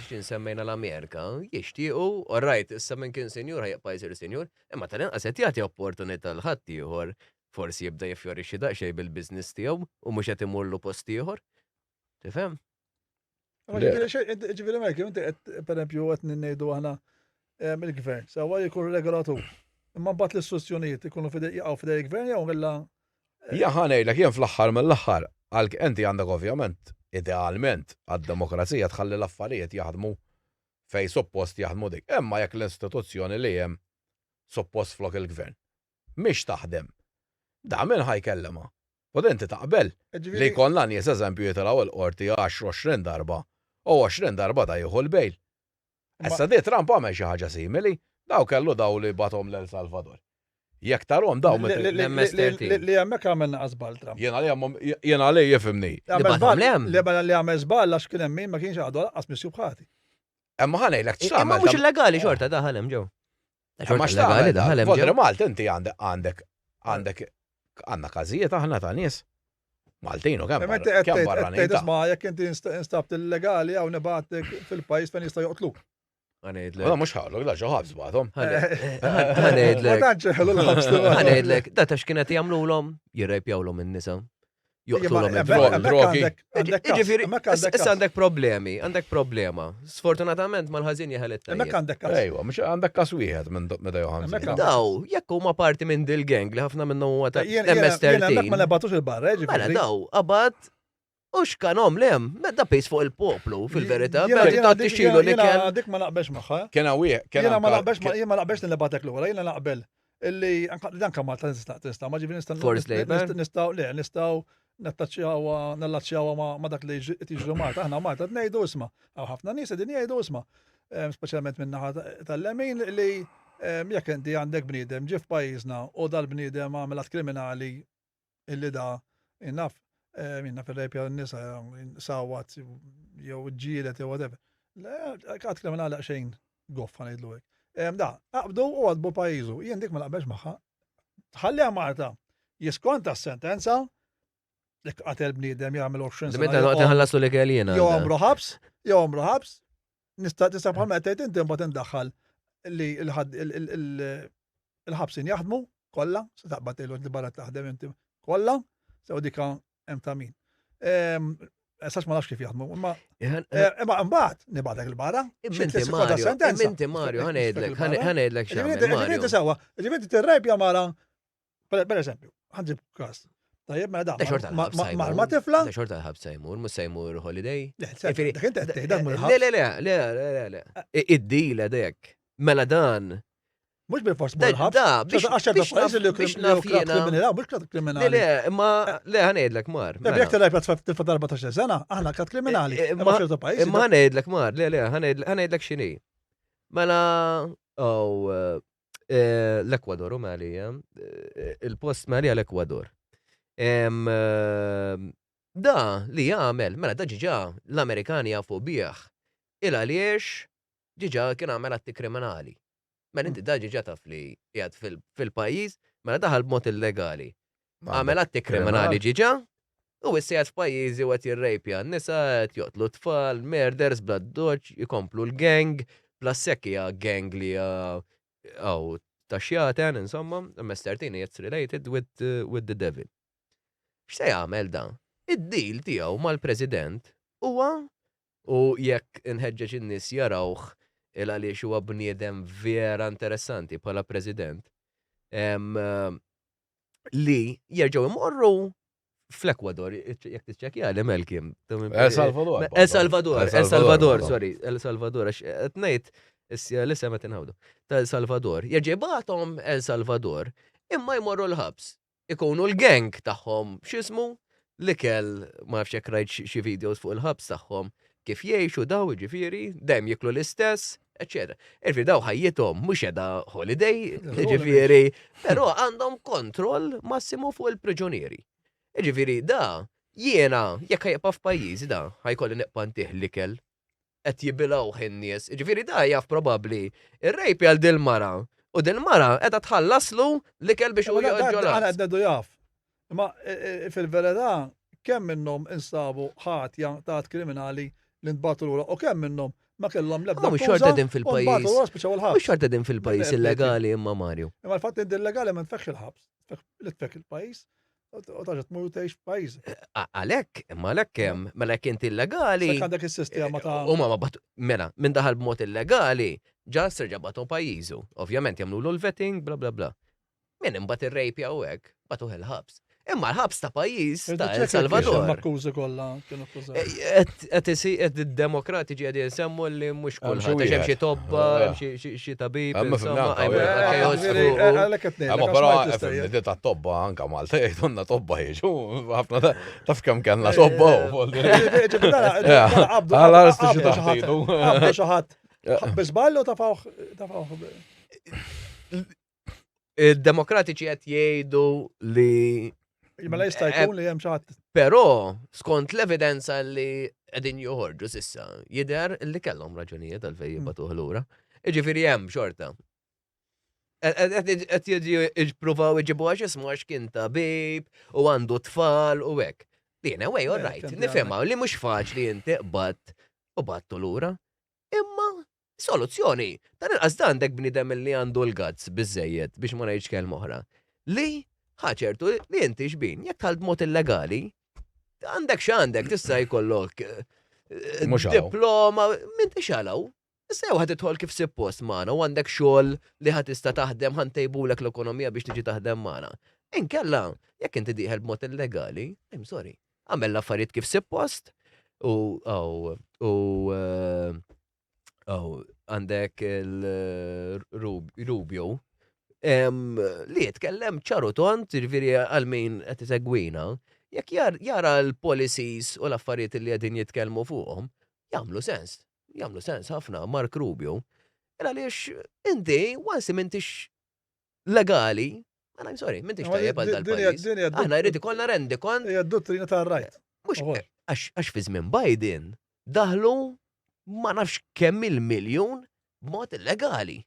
x'in semmejna l-Amerika, jixtiequ, all right, issa minn kien sinjur ħajjibqa' jsir sinjur, imma tal-inqas qed jagħti opportunità l ħadd ieħor forsi jibda jiffjorixxi daqsxejn bil-business tiegħu u mhux qed imurlu post ieħor. Tifhem? Ġifieri Merki, inti qed pereżempju qed ngħidu aħna il-gvern, sewwa jkun regolatur. Imma mbagħad l-istituzzjonijiet ikunu jaqgħu fidej il-gvern jew illa. Eh, ja ħa ngħidlek jien fl-aħħar mill-aħħar għal inti għandek ovvjament idealment għad-demokrazija tħalli l-affarijiet jaħdmu fej suppost jaħdmu dik. Imma jekk l-istituzzjoni li hemm suppost flok il-gvern mhix taħdem. Da min ħa jkellimha? U inti taqbel li jkollna nies eżempju jitilgħu l-qorti 10 20 darba u 20 darba da jieħu l-bail. Issa di Trump għamel xi ħaġa simili. Daw kellu daw li batom l-El Salvador. Jekk tarhom daw L-MS-13. Li hemmhekk għamel naqas żball Trump. Jiena li jiena li jifhimni. Li mela li għamel żball għax kien hemm min ma kienx għadu lanqas misjub ħati. Imma ħa ngħidlek x'tagħmel. Imma mhux illegali xorta daħal hemm ġew. Imma x'tagħmel daħal hemm ġew. Malta inti għandek għandek għandek għandna każijiet aħna ta' nies Maltin u kemm kemm barranin. Isma' jekk inti instabt illegali hawn nibgħatek fil-pajjiż fejn jista' joqtluk. Ħanejdlek. Ma mhux ħallok, da ġo ħabs bagħthom. Ħanejdlek. Ma tantx iħallu l-ħabs. Ħanejdlek, da tax kienet jagħmlulhom, jirrejpjawlhom in-nisa. Joqtulhom id-drogi. Ġifieri, issa għandek problemi, għandek problema. Sfortunatament mal-ħażin jeħel it-tajjeb. Hemmhekk għandek każ. Ejwa, mhux għandek każ wieħed minn meta joħan. Daw, jekk huma parti minn dil-gang li ħafna minnhom huwa ta' MS-13. Ma nebatux il-barra, ġifieri. Mela daw, qabad U x'kanom le hemm, medda pejs fuq il-poplu fil-verità, meta tagħti xilu li kien. Dik ma naqbex magħha. Kien hawn kien ma naqbex jien ma naqbex li nibatek lura, jiena naqbel illi anka Malta tista' tista' ma ġifieri nista' Forced labor. Nistgħu le nistgħu nattaċċjawha nallaċċjawha ma dak li jiġri Malta. Aħna Malta ngħidu isma' hawn ħafna nies qegħdin jgħidu isma' speċjalment minn naħa tal-lemin li jekk inti għandek bniedem ġie f'pajjiżna u dal-bniedem għamel att kriminali illi da naf eh, minna fil-rejpja n-nisa sawat jew ġielet jew whatever. Għad kriminali xejn goff ngħidlu hekk. Da, aqbdu u għadbu pajjiżu. Jien dik ma naqbex magħha. Ħalliha Malta jiskonta s-sentenza jekk qatel bniedem jagħmel 20 sena. Meta noqgħod inħallasu li kell jiena. Jew għamru ħabs, jew għamru ħabs, nista' tista' bħalma qed tgħid inti mbagħad indaħħal li il-ħabsin jaħdmu kollha, se taqbad tgħidlu li barra taħdem inti kollha, sew dika hemm ta' min. Ehm, sax ma nafx kif jaħdmu, imma eh, imma mbagħad nibgħatek il-barra. Inti Mario, inti Mario, ħanejdlek, ħanejdlek x'għamel. Inti sewwa, ġifieri tirrejpja mara Per eżempju, ħanġib kas. Tajjeb, mela da. Ma ma tifla. Da xorta l-ħabs se jmur, mhux se jmur holiday. Dak inti qed tgħid Le, le, le, le, le, le. Id-dila dek. Mela dan. Mhux bil-fors mur ħabs. Da, biex għax pajjiż li kriminali, mhux kriminali. Le, le, imma le ħanejdlek mar. Le, jekk tilgħab tifla darba ta' sena, aħna kat kriminali. Imma ħanejdlek mar, le, le, ħanejdlek x'inhi. Mela, oh, Eh, l-Ekwador, u mali, eh, il-post mali għal-Ekwador. Eh, da li jagħmel, mela da ġiġa l-Amerikani jafu bih, il għaliex ġiġa kien għamel atti kriminali. Mela inti da ġiġa taf li qiegħed fil-pajjiż, mela daħal b'mod illegali. Għamel atti kriminali ġiġa, u issa qiegħed f'pajjiżi u qed jirrejpja n-nisa, qed joqtlu tfal, murders, bla doċ, jkomplu l-gang, plus hekk hija gang li għaw ta' xjaten, insomma, MS-13 it's related with, uh, with the devil. X'se jagħmel dan? Id-deal tiegħu mal-President huwa u jekk inħeġġeġ in-nies jarawh il għaliex huwa bniedem vera interessanti bħala President. Em, li jerġgħu imorru fl-Ekwador, jekk tiċċekkja li Melkim. El Salvador. El Salvador, El Salvador, sorry, El Salvador, għax qed ngħid l-isem qed inħawdu. Ta' El Salvador. Jerġa' jibgħathom El Salvador, imma jmorru l-ħabs. Ikunu l-gang tagħhom x'ismu l-ikel, ma nafx jekk rajt xi videos fuq il-ħabs tagħhom, kif jgħixu daw, jiġifieri, dejjem jiklu l-istess, eċetera. Jiġifieri daw ħajjithom mhux qiegħda holiday, jiġifieri, però għandhom kontroll massimu fuq il-priġunieri. Jiġifieri da jiena jekk ħajbqa' f'pajjiżi da ħajkolli nibqa' ntih l-ikel qed jibilgħuh in-nies. Jiġifieri da jaf probabbli ir-rejp għal dil-mara u dil-mara qiegħda tħallaslu l-ikel biex hu joqgħod ġol Aħna qed ngħidu jaf. Imma e, e, fil-verità kemm minnhom instabu ħatja ta' att kriminali li ntbagħtu lura u kemm minnhom ma kellhom l-ebda Mhux xorta din fil-pajjiż. Mhux xorta din fil-pajjiż illegali imma Mario. Imma l-fatt li illegali ma tfekx il-ħabs, li tfek il-pajjiż u taġa tmur tgħix f'pajjiż. Għalhekk, imma għalhekk hemm, mela jekk inti illegali. Għandek is-sistema ta' Huma ma bat mela, minn daħal b'mod illegali, ġa serġa' bagħtu pajjiżu. Ovvjament jagħmlulu l-vetting, bla bla bla. Min imbagħad irrejpja u hekk, bagħtuh il-ħabs. Imma l-ħabs ta' pajjiż ta' El Salvador. Akkużi kollha kienu akkużati. Eh, qed qed id-demokratiċi qegħdin jsemmu li mhux kulħadd hemm xi tobba, hemm xi tabib, insomma, Ma però di ta' tobba anka Malta jgħidulna tobba jiġu, ħafna taf kemm kellna tobba. Għala xi ħadd. Biżballu tafawh tafawh. Id-demokratiċi qed jgħidu li Mela jista' jkun li hemm xi ħadd. Però skont l-evidenza li qegħdin joħorġu sissa, jidher li kellhom raġunijiet għalfejn hmm. jibatuh lura. Jiġifieri hemm xorta. Qed jippruvaw iġibu għax ismu għax kien tabib u għandu tfal u hekk. Din away, all eh, right, nifhimha li mhux faċli inti qbad u battu lura. Imma soluzzjoni, dan inqas dan għandek bniedem li għandu l-guts biżejjed biex ma ngħidx kelma oħra. Li ħaċertu li inti xbin, jekk tħalt mod illegali, għandek x'għandek tista' jkollok eh, diploma, minn xalaw. Issa jew ħad tidħol kif suppost magħna u għandek xogħol li ħad tista' taħdem ħa ntejbulek l-ekonomija biex tiġi taħdem magħna. Inkella, jekk inti dieħel b'mod illegali, I'm sorry. Għamel l-affarijiet kif suppost u u eh, għandek il-Rubio li jitkellem ċaru tont, jiġifieri għal min qed isegwina, jekk jara l-policies u l-affarijiet li qegħdin jitkellmu fuqhom, jagħmlu sens. Jagħmlu sens ħafna Mark Rubio. Il għaliex inti once m'intix legali, and I'm sorry, m'intix tajjeb għal dal-pajjiż. Aħna jrid ikollna rendi kont. Hija dottrina tar-right. Mhux għax fi żmien Biden daħlu ma nafx kemm il-miljun b'mod illegali.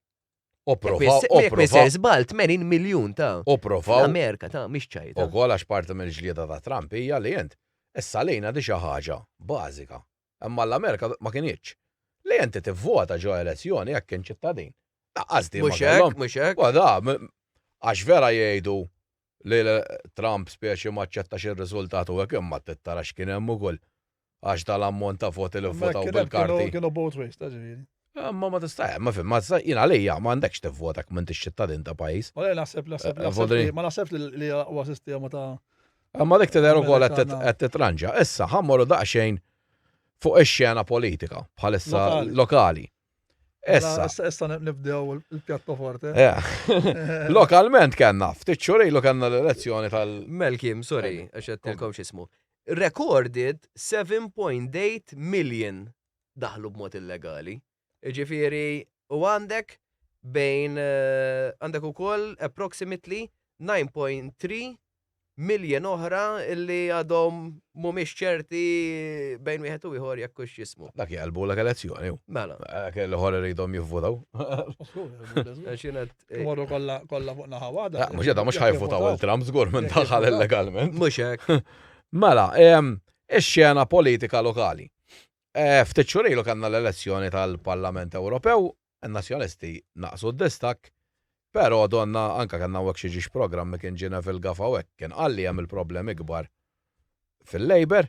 U provaw, u provaw. Żball 80 miljun ta' U provaw. Amerika ta' mhix ċajta. Ukoll għax parti mill-ġlieda ta' Trump hija li int issa lejna di xi ħaġa bażika. Imma l-Amerika ma kinitx. Li inti tivvota ġo elezzjoni jekk kien ċittadin. Laqqas di ma Mhux hekk, mhux hekk. U da, għax vera jgħidu li Trump speċi ma aċċettax ir-riżultat u hekk imma tara x'kien hemm ukoll. Għax dal-ammont ta' voti li vvotaw bil-karti. Kienu both ways, ta' ġifieri. Imma ma tista' ma fim, ma tista' jien għalija ma għandekx tivvota jekk m'intix ċittadin ta' pajjiż. Ma naħseb naħseb naħseb ma naħseb li huwa sistema ta' Imma dik tidher ukoll qed titranġa. Issa ħa mmorru daqsxejn fuq ix-xena politika bħalissa lokali. Issa. Issa nibdew il-pjatto forte. Lokalment kellna, ftit xhur ilu kellna l-elezzjoni tal- Melkim, sorry, għax għedtilkom x'ismu. Recorded 7.8 million daħlu b'mod illegali. Jiġifieri u għandek bejn eh, għandek ukoll approximately 9.3 million oħra illi għadhom mhumiex ċerti bejn wieħed u ieħor jekk hux jismu. Dak jgħalbulek elezzjoni. Mela. Dak l-ieħor iridhom jivvutaw. Eh, Morru kollha kollha fuq naħa waħda. Eh, mhux qed mhux ħajvutaw il-Trump żgur minn daħal illegalment. Mhux hekk. Mela, ix-xena politika lokali. Eh, ftit xhur ilu kellna l-elezzjoni tal-Parlament Ewropew, in-Nazzjonalisti naqsu d-distakk, però donna anke kellna hawnhekk xi ġiex programmi kien ġie Neville Gafa u hekk kien qal li hemm il-problemi kbar fil-Labour.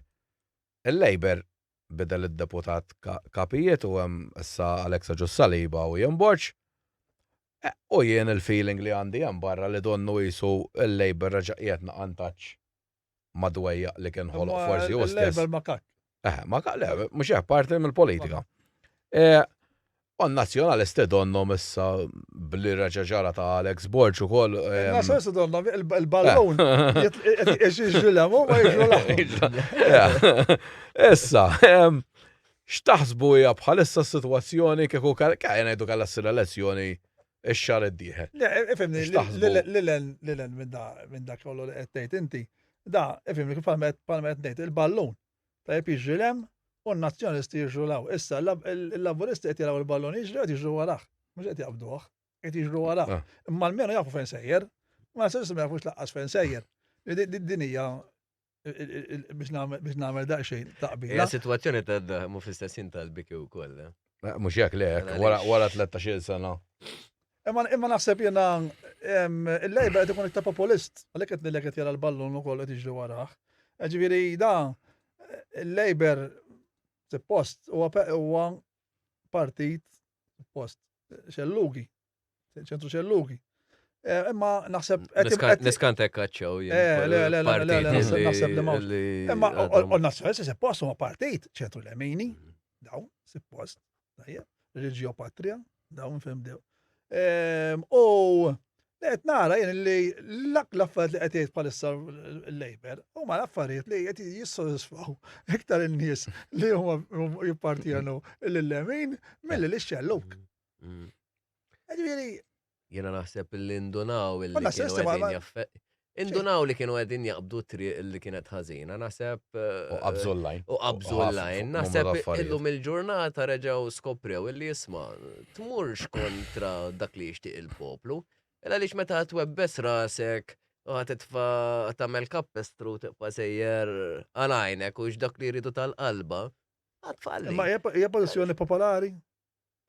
Il-Labour bidel id-deputat kapijiet u hemm issa Alex Agius Saliba u Ian Borg. Eh, u jien il-feeling li għandi hemm barra li donnu qisu l-Labour reġa' qiegħed naqantaċ ma' dwejjaq li kien ħoloq forsi hu stess. Il-Labour ma kak. Eh, ma kak, le, mhux hekk parti mill-politika. Eh, u n-nazzjonalisti donnom issa bli reġa' ġara ta' Alex Borg ukoll. Eh, Nazzjonalisti donnom il-ballun jiġri l ma jiġru l Issa, x'taħsbu hija bħalissa s-sitwazzjoni kieku kien ngħidu kellha ssir elezzjoni ix-xahar id-dieħel. Le, ifhimni, lil minn dak kollu li qed tgħid inti, da, ifhimni kif palma qed ngħid, il-ballun tajjeb jiġri 'l hemm u n-Nazzjonalisti jiġru 'l hawn. Issa il-Laburisti qed jaraw il-ballun jiġri u qed jiġru warah, mhux qed jaqbduh, qed jiġru warah. Ah. Imma almenu jafu fejn sejjer, ma nazzjonalisti ma jafux laqqas fejn sejjer. Din hija biex nagħmel daqsxejn taqbila. Hija sitwazzjoni ta' mu fl-istess tal-biki wkoll. Eh. Eh, mhux hekk le hekk, wara 13-il sena. Imma naħseb jiena il-Labour qed ikun iktar populist, għalhekk qed ngħidlek qed jara l-ballun ukoll qed jiġri warah. Eh, ġifieri da il-Labour suppost huwa partit suppost xellugi. ċentru xellugi. Eh, imma naħseb. Niskant hekk kaċċew. Eh, le, le, le, le, naħseb li ma. Imma u naħseb se suppost huma partit ċentru lemini, mm. dawn, suppost, tajjeb, reġio patria, dawn fim dew. Ehm, u qed nara jien li l-ak l-affarijiet li qed jgħid bħalissa l-Labour huma l-affarijiet li qed jissodisfaw iktar in-nies li huma jippartjenu lil-lemin milli lix-xelluk. Mm. Ġifieri. Jiena naħseb li ndunaw illi kienu qegħdin jaffe. Indunaw li kienu qegħdin jaqbdu triq li kienet ħażina, naħseb. U qabżu l-lajn. U qabżu l-lajn. Naħseb illum il-ġurnata reġgħu skoprew illi jisma' tmurx kontra dak li jixtieq il-poplu. Illa għaliex meta twebbes rasek u ħatitfa' tagħmel kappestru tibqa' sejjer għal għajnek u dak li jridu tal-qalba, għatfalli. Imma hija pożizzjoni popolari?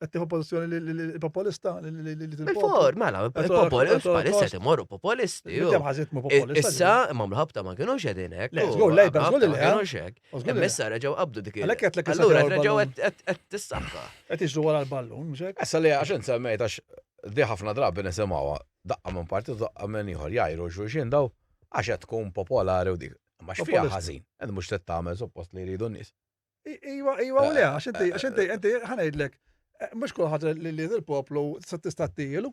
Qed tieħu pożizzjoni li populista li Il-for, mela, il-populist, bħalissa qed imorru populisti. Kemm ħażit mu populista. Issa, imma l-ħabta ma kienux qegħdin hekk. Le, żgur, lejba, żgur li le. Kienux hekk. Imma issa reġgħu qabdu dik. Għalhekk qed lek Allura reġgħu qed tissaħħa. Qed jiġru wara l-ballun, mhux hekk? Issa li għax semmejt għax di ħafna drabi nisimgħuha daqqa minn partit u daqqa minn ieħor jgħajru xulxin daw għax qed tkun popolari u dik. Ma x'fiha ħażin, qed mhux qed tagħmel suppost li jridu n-nies. Iwa, iwa u le, għax inti, għax inti, inti ħanejdlek, eh, mhux kull ħaġa li li l-poplu se tista' tielu.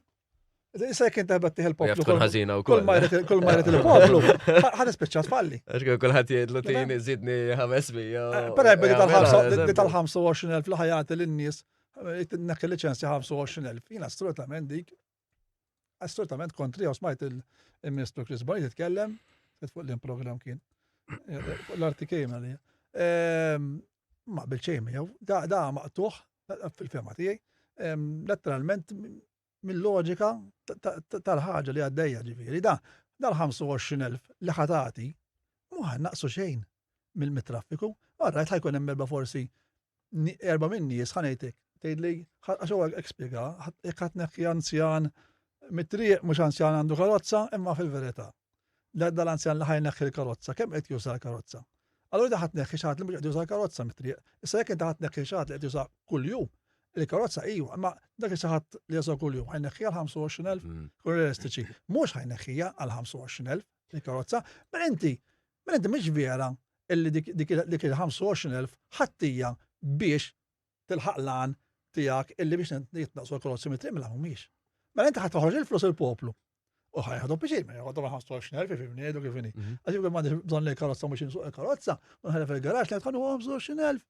Issa jekk inti ħbet il-poplu. Tkun ħażina wkoll. Kull ma jrid il-poplu, ħa tispiċċa tfalli. Għax kulħadd jgħidlu tini żidni 500. Eh, per eżempju, di tal-25,000 li ħajati lin-nies, eh, nekk il-liċenzja 25,000. Jiena assolutament dik assolutament kontri, u smajt il-Ministru Chris Bonnici jitkellem, fuq l-program kien, eh, fuq l-RTK għalija. Ehm, ma bil-ċejn miegħu, da, da maqtuħ fil-fema tiegħi, ehm, letteralment mill-loġika tal-ħaġa li għaddejja ġifieri. Da, dal-25,000 li ħatati, mu naqsu xejn mill-traffiku, għarrajt ħajkun hemm erba' forsi erba' minn nies ħanejtek. Tgħidli għax huwa hekk spjega, jekk ħadd neħħi anzjan mit-triq mhux anzjan għandu karozza, imma fil-verità. Dal-anzjan li ħajneħħi l-karozza, kemm qed juża l-karozza? Allura da ħadd neħħi xi ħadd li mhux qed juża l-karozza mit-triq. Issa jekk inti ħadd neħħi xi ħadd li qed juża kuljum, il-karozza iwa, imma dak xi ħadd li juża kuljum ħajneħħiha għal 25,000, mm. kun realistiċi, mhux ħajneħħiha għal 25,000 il-karozza, mela inti, mela inti mhix vera illi dik il-25,000 ħattija biex tilħaq l-għan tiegħek illi biex jitnaqsu l-karozzi mit-triq mela mhumiex. Mela inti ħadd toħroġ il-flus il-poplu. U ħajħadu biex ma jħodhom 25,000 kif ngħidu kif inhi. Mhm. Għax jekk m'għandix bżonn li karozza mhux insuq il-karozza, u nħalli fil-garaġġ li tħallu 25,000.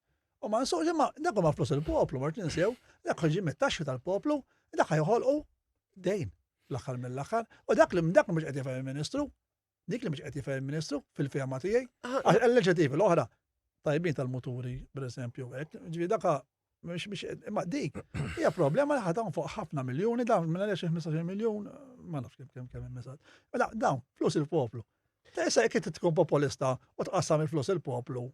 U ma nsuqx imma dak huma flus il-poplu, ma ninsew, dak ħoġi mit-taxxi tal-poplu, dak ħajħolqu dejn l-aħħar mill-aħħar. U dak li dak mhux qed jifhem il-Ministru, Dik li mhux qed jifhem il-Ministru fil-fehma tiegħi. Għax l-leġitivi l-oħra tajbin tal-muturi, pereżempju, hekk, ġifieri daka mhux biex imma dik hija problema li ħadhom fuq ħafna miljuni, dawn minn għaliex 15 miljun, ma nafx kemm kemm kemm hemm Mela dawn flus il-poplu. Ta' issa jekk inti tkun populista u tqassam il-flus il-poplu,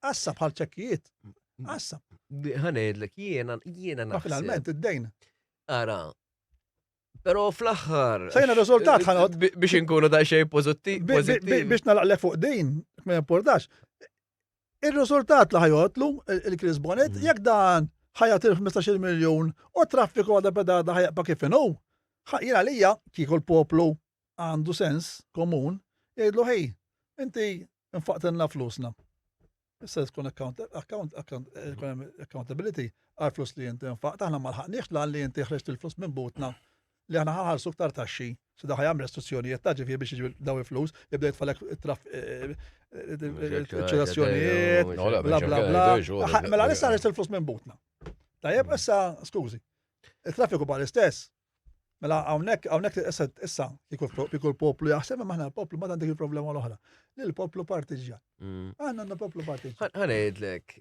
qassa bħal ċekkijiet, qassa. Ħanejdlek jiena jiena Ma finalment id-dejn. Ara, Pero fl-aħħar. Sejna riżultat ħanod. Biex inkunu da xejn pożittiv. Biex nalaqlek fuq din, ma importax. Il-riżultat li ħajotlu il-Chris Bonnet, mm. jekk dan ħajat il-15 miljon u traffiku għadha pedada ħajaqpa kif inhu. Jien għalija kieku l-poplu għandu sens komun, jgħidlu ħej, inti infaqtilna flusna. Issa tkun account, account, account, eh, accountability għal flus li inti nfaqt, aħna ma lħaqniex lan li inti ħriġt il-flus minn butna li aħna ħarsu ktar taxxi, se daħ jagħmel restrizzjonijiet ta' ġifieri biex jiġi daw il-flus, jibda jitfalek traf eh, eh, ċitazzjonijiet, bla bla bla. Mela issa ħriġt il-flus minn butna. Tajjeb, issa, skużi, il-traffiku bħal istess, Mela hawnhekk hawnhekk issa issa kieku l-poplu jaħseb imma aħna l-poplu ma dik il-problema l-oħra. Li l-poplu partiġjan. Mm. Aħna għandna poplu partiġjan. Ħa ngħidlek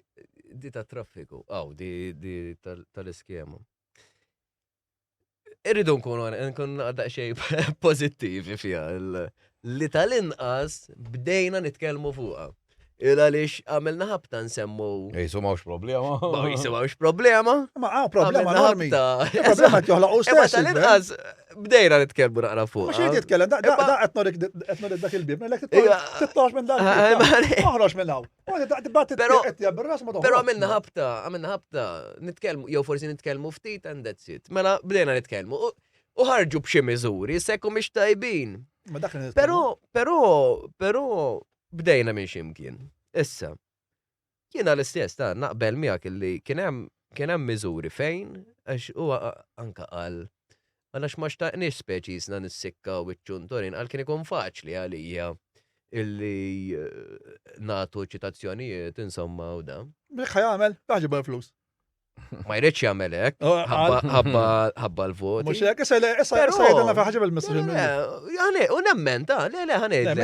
di ta' traffiku, aw di tal-iskema. Irridu nkunu nkunu daqsxejn pożittivi fiha li tal-inqas bdejna nitkellmu fuqha. Il għaliex għamilna ħabta nsemmu. Jisu mawx problema. Ma jisu mawx problema. Ma għaw problema enormi. Problema qed joħloqu stess. Tal-inqas bdejna nitkellmu naqra fuq. Mhux irid jitkellem, da qed norik dak il-bib, lek titlox minn dak. Oħroġ minn hawn. Però għamilna ħabta, għamilna ħabta, nitkellmu, jew forsi nitkellmu ftit and that's it. Mela bdejna nitkellmu. U ħarġu b'xi miżuri, sekku mhix tajbin. Però, però, però, Bdejna minn x'imkien. Issa, jiena l-istess ta' naqbel miegħek illi kien hemm kien hemm miżuri fejn għax huwa anka qal għalax ma xtaqniex speċi jisna nissikka u ċ-ċunturin qal kien ikun faċli għalija illi eh, nagħtu ċitazzjonijiet insomma u da. Dik ħajamel, taħġib flus. Ma jridx jagħmel hekk, Oh, ħabba l-voti. Mhux hekk, issa issa issa jgħidilna fi ħaġa bil-messaġġ. Ħane, u nemmen ta' le le ħanejdlek.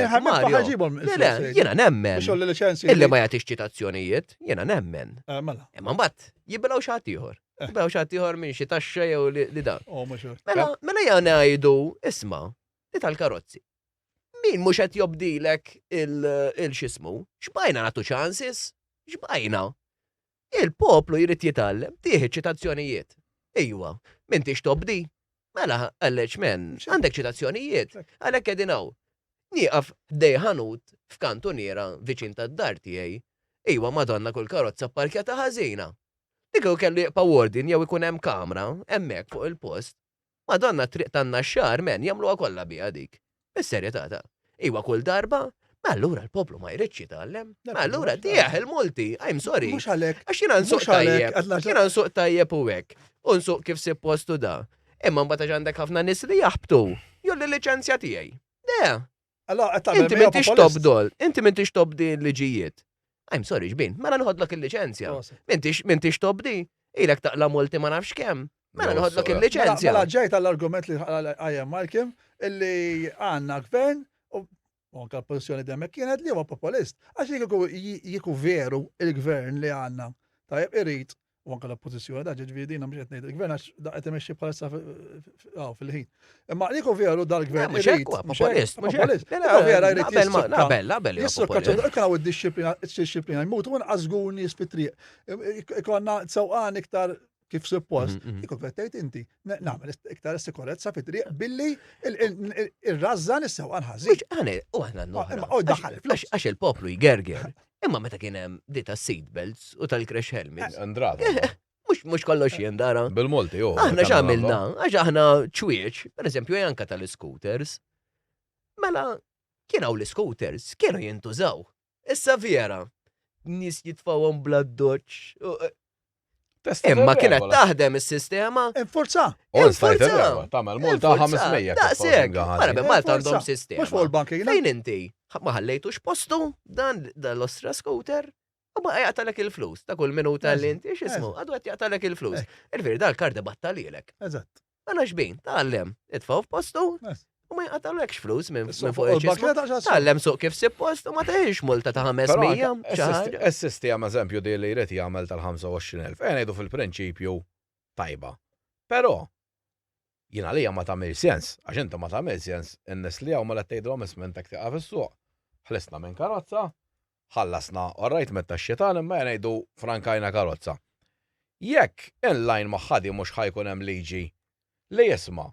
Le le, jiena nemmen. Illi ma jagħtix ċitazzjonijiet, jiena nemmen. Eh, mela. Imma mbagħad jibilgħu xi ħadd ieħor. Eh. Jibilgħu xi ħadd ieħor minn xi taxxa jew li dan. Oh, mela, mela jgħana ngħidu, isma' li tal-karozzi. Min mhux qed jobdilek il-xismu? Xbajna nagħtu chances? Xbajna? Il-poplu jrid jitgħallem tieħi ċitazzjonijiet. Ejwa, m'intix tobdi? Mela, għalleċ men, għandek ċitazzjonijiet, għalhekk qegħdin hawn. Nieqaf ħdej ħanut f'kantuniera viċin tad-dar tiegħi. Ejwa, madonna kull karozza pparkjata ħażina. Dik kellu jibqa' warden jew ikun hemm kamra hemmhekk fuq il-post. Madonna t-triq tan-Naxxar men jagħmluha kollha biha dik. Bis-serjetà ta. Iwa kull darba, ma allura l-poplu ma jridx jitgħallem. Ma allura tieħ il-multi, I'm sorry. Mhux għalhekk. Għax jiena nsuq tajjeb. Jiena nsuq tajjeb u hekk. U nsuq kif suppost u da. Imma mbagħad għax għandek ħafna nies li jaħbtu. Jolli l-liċenzja tiegħi. Le, Inti m'intix tobdol, inti m'intix tobdi l-liġijiet. I'm sorry, ġbin, mela nħodlok il-liċenzja. M'intix m'intix tobdi, ilek taqla multi ma nafx kemm. Mela nħodlok mela, il-liċenzja. Mela ġejt għall-argument li għajem Malkim illi għandna gvern u anka l-pozizjoni demmek kienet li huwa populist. Għax jieku veru il-gvern li għandna. Tajjeb irid u anke l-oppożizzjoni da ġifieri dina mhux qed ngħid il-gvern għax da qed imexxi bħalissa fil-ħin. Imma li veru dal-gvern mhux hekk populist, mhux populist. Vera jrid Naqbel, naqbel. Jissukka ikun hawn id-dixxiplina, id-dixxiplina jmutu inqas żgur nies fit-triq. Ikonna sewqan iktar kif suppost, ikun qed tgħid inti, nagħmel iktar sikurezza fit-triq billi ir-rażżan is-sewqan ħażin. Għane, u aħna n Għax il-poplu jgerger. Imma meta kien hemm di tas seat belts u tal-crash helmets. Andrata. Mux mux kollox jendara. Bil-multi, jo. Aħna x'għamilna, għax aħna ċwieċ, per eżempju anka tal-scooters. Mela, kien hawn l-scooters, kienu jintużaw. Issa vera, nis jitfawhom bla doċ. Eh, Imma kienet taħdem is-sistema. Inforza. Instajt tagħmel multa 500. Daqshekk. Mara ben Malta għandhom sistema. Mhux fuq il-banki. Fejn inti? Ma ħallejtux postu dan l-ostra scooter u ma jaqtalek il-flus ta' kull minuta li inti x'ismu, għadu qed jaqtalek il-flus. Il-veri dal-karda battalilek. Eżatt. Mela xbin, tgħallem, itfgħu f'postu u ma jqatalekx flus minn fuq il-ġismu. Tgħallem suq kif suppost u ma teħix multa ta' 500. Is-sistema eżempju di li jrid jagħmel tal-25,000, ejja ngħidu fil-prinċipju tajba. Però jien għalija ma tagħmilx sens, għax inti ma tagħmilx sens in-nies li hawn mela tgħidilhom isma' intek tieqaf is-suq. Ħlisna minn karozza, ħallasna orajt mit-taxxi tagħna imma ejja ngħidu frankajna karozza. Jekk in line magħha di mhux ħa jkun hemm liġi li isma'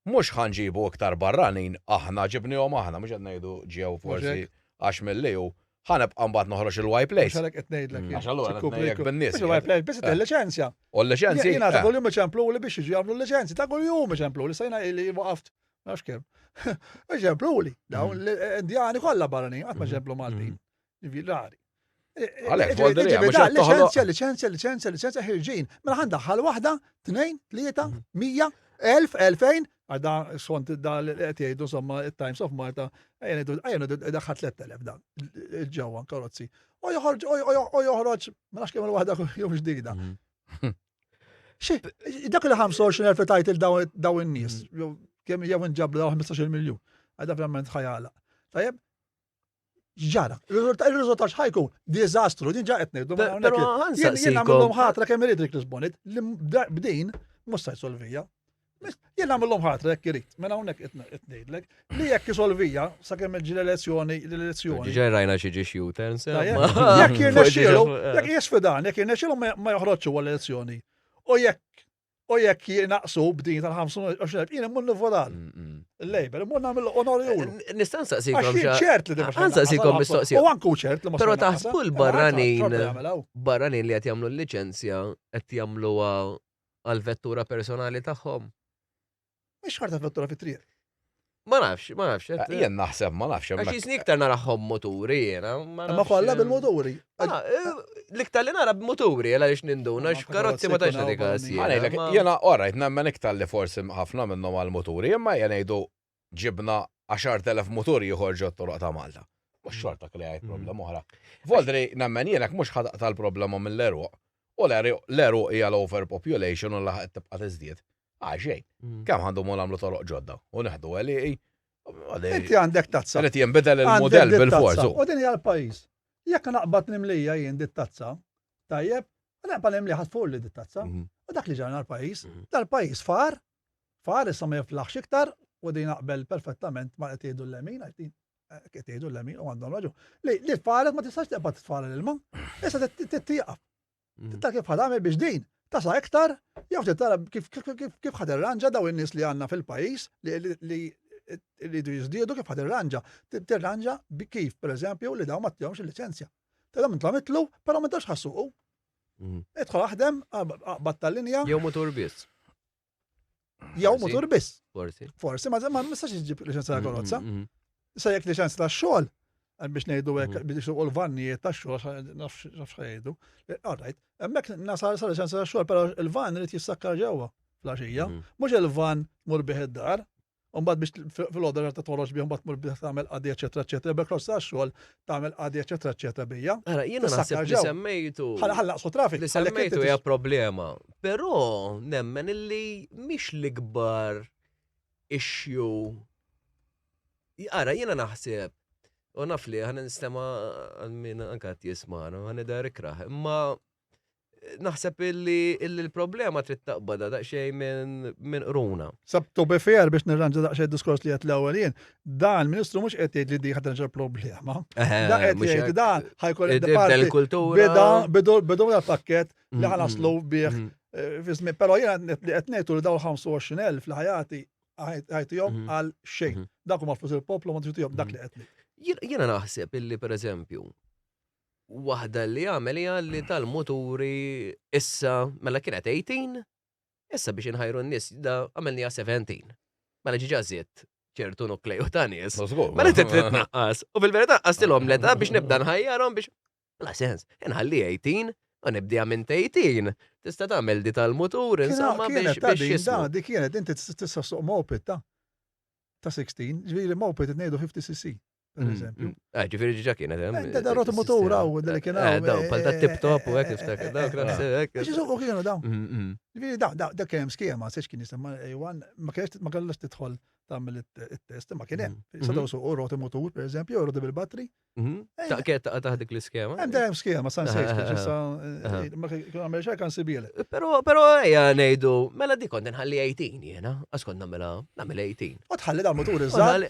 mhux ħa nġibu iktar barranin aħna ġibnihom aħna mhux qed ngħidu ġew forsi għax milli hu ħa nibqa' mbagħad noħroġ il-Y plates. Mhux għalhekk qed ngħidlek jien. Għax allura qed ngħidlek bin-nies. Il-Y plates biss il-liċenzja. U l-liċenzji. Jiena ta' kuljum iċempluli biex jiġu jagħmlu l-liċenzji, ta' kuljum iċempluli, sejna li waqaft Ma nafx kemm. Eżemplu li, dawn mm. l-Indjani kollha barranin, qatt ma mm. ġemplu Maltin. Mm. Ġifieri rari. Għalek, Licenzja, licenzja, licenzja, licenzja, ħirġin. Mela ħan daħħal waħda, tnejn, tlieta, mm. mija, elf, elfejn, għadda skont da li qed jgħidu insomma it-Times of Malta, ejja daħħal 3000 dan il-ġewwa karozzi. U joħorġ, u joħroġ, ma nafx kemm il-waħda jew ġdida. Xi, dak li 25,000 tajt il daw in-nies, mm. kemm jew inġablu daw 15 miljun, għadha verament ħajala. Tajjeb, ġara, il-riżultat x'ħajkun diżastru, din ġa qed ngħidu. Jien nagħmilhom ħatra kemm irid Rick Lisbonit, li bdin mhux se jsolvija. Jien nagħmilhom ħatra jekk irid, mela hawnhekk qed ngħidlek li jekk isolvija sakemm ġi l-elezzjoni l-elezzjoni. Ġiġa rajna xi ġiex U-turn Jekk jirnexxielu, jekk jisfidan, jekk jirnexxielu ma joħroġx huwa l-elezzjoni. U jekk u jekk jinaqsu b'din tal-25 jien immur nivvotal. Mm, mm. Il-Labor, immur nagħmel onorjulu. Nista' nsaqsikom. Ċert li Nsaqsikom mistoqsija. U anku ċert li ma Però taħsbu l-barranin barranin li qed jagħmlu l-liċenzja qed jagħmluha għal-vettura personali tagħhom. Mhix ħarta vettura fit-triq. Ma nafx, ma nafx. Eh, jien naħseb, ma nafx. Għax jisni iktar narahom moturi jiena. Ma kollha eh, bil-moturi. Ah, eh, l-iktar li nara b'moturi, għal għaliex ninduna, x'karozzi ma tantx nagħti każ. Jiena orajt nemmen iktar li forsi ħafna minnhom għal-moturi, imma jien ngħidu ġibna 10,000 mutur ieħor ġo t-toroq ta' Malta. Mhux xorta kreajt mm. problema oħra. Voldri nemmen jienek mhux ħadaq tal-problema mill-eruq. U l-għeruq hija l-overpopulation u l-laħaq tibqa' tiżdied. Għal xejn. Kemm għandhom u nagħmlu toroq ġodda u neħdu għelieqi. Inti għandek tazza. Irid jinbidel il-mudell bil-fors. U din hija l-pajjiż. Jekk naqbad nimlija jien dit tazza, tajjeb, naqbad nimlija ħadd fuq li dit tazza. U dak li ġarna l-pajjiż, dal-pajjiż far, far issa ma jiflaħx iktar u din naqbel perfettament ma qed jgħidu l-lemin, qed jgħidu l-lemin u għandhom raġun. Li li faret ma tistax tibqa' titfara l-ilma, issa titieqaf. Tittar kif ħadamel biex din tasa iktar, jew titara kif kif ħad irranġa daw in-nies li għandna fil-pajjiż li li jridu jiżdiedu kif ħad irranġa. Tirranġa kif, pereżempju, li dawn ma tihomx il-liċenzja. Tadhom intlhom itlu, però ma tantx ħassuqu. Idħol aħdem, aqbad tal-linja. Jew mutur biss. Jew mutur biss. Forsi. Forsi, ma ma nistax iġib liċenzja ta' karozza. Issa jekk liċenzja ta' xogħol, biex ngħidu hekk biex u l-vannijiet ta' xogħol nafx jgħidu. All right, hemmhekk nasal sa liċenzja ta' xogħol, però il-van irid jissakkar ġewwa fl-għaxija. Mhux il-van mur bih id-dar, Umbagħad biex fil-għodu ta' toħroġ bih mbagħad tmur bih tagħmel qadi eċetera eċetera, bekk ross xogħol tagħmel qadi eċetera eċetera bija. Ara, jiena naħseb li semmejtu. Ħalla ħalla naqsu traffic. Li semmejtu hija problema, però nemmen illi mhix l-ikbar issue. Ara, jiena naħseb u naf li ħan nistema għal min anka qed jismana, ħan idher ikrah, imma naħseb illi l-problema trid taqbadha daqsxejn minn qruna. Sab to be fair biex nirranġa daqsxejn diskors li qed l-ewwel jien, dan il-Ministru mhux qed jgħid li di ħadd problema. Da qed jgħid dan ħajkun il-kultura. Bida bidu bidu pakkett li ħanaslu bih eh, fi żmien. Però jiena li qed ngħidu li dawn 25,000 li ħajati ħajtihom mhm. għal xejn. Mhm. Dak huma flus il-poplu ma tixtihom dak li qed ngħid. Jiena naħseb illi pereżempju Waħda li għamel hija li tal-muturi issa mela kienet 18, issa biex inħajru n-nies da għamilniha 17. Mela ġiġa żied ċertu nukleju ta' nies. Mela trid tnaqqas. U fil-verità naqqastilhom l-età biex nibda nħajjarhom biex bla sens. Inħalli 18 u nibdiha minn 18. Tista' tagħmel di tal-mutur insomma biex biex. Di kienet inti tista' suq moped ta' ta' 16, ġifieri moped ngħidu 50 cc. Per mm, eżempju. Mm. Ah, ġifieri ġiġa kienet hemm. Eh, da roti motur hawn li kien hawn. Eh, daw, pal ta' tip top u hekk niftakar. Dawk naħseb hekk. Biex isuqu kienu dawn. Mm, ġifieri daw, daw, dak kien hemm skema, sex kien jisemma A1, ma kienx ma kellux tidħol tagħmel it-test, ma kien hemm. Sa daw suqu roti motur, per eżempju, roti bil-batri. Mhm. Eh, ta' kien ta' taħt dik l-iskema. Hemm dejjem skema, san sejs, issa ma kien għamel xejn kan sibiele. Però però ejja ngħidu, mela dik kont inħalli 18 jiena, għax kont nagħmilha nagħmel 18. U tħalli dal-motur iż-żgħar.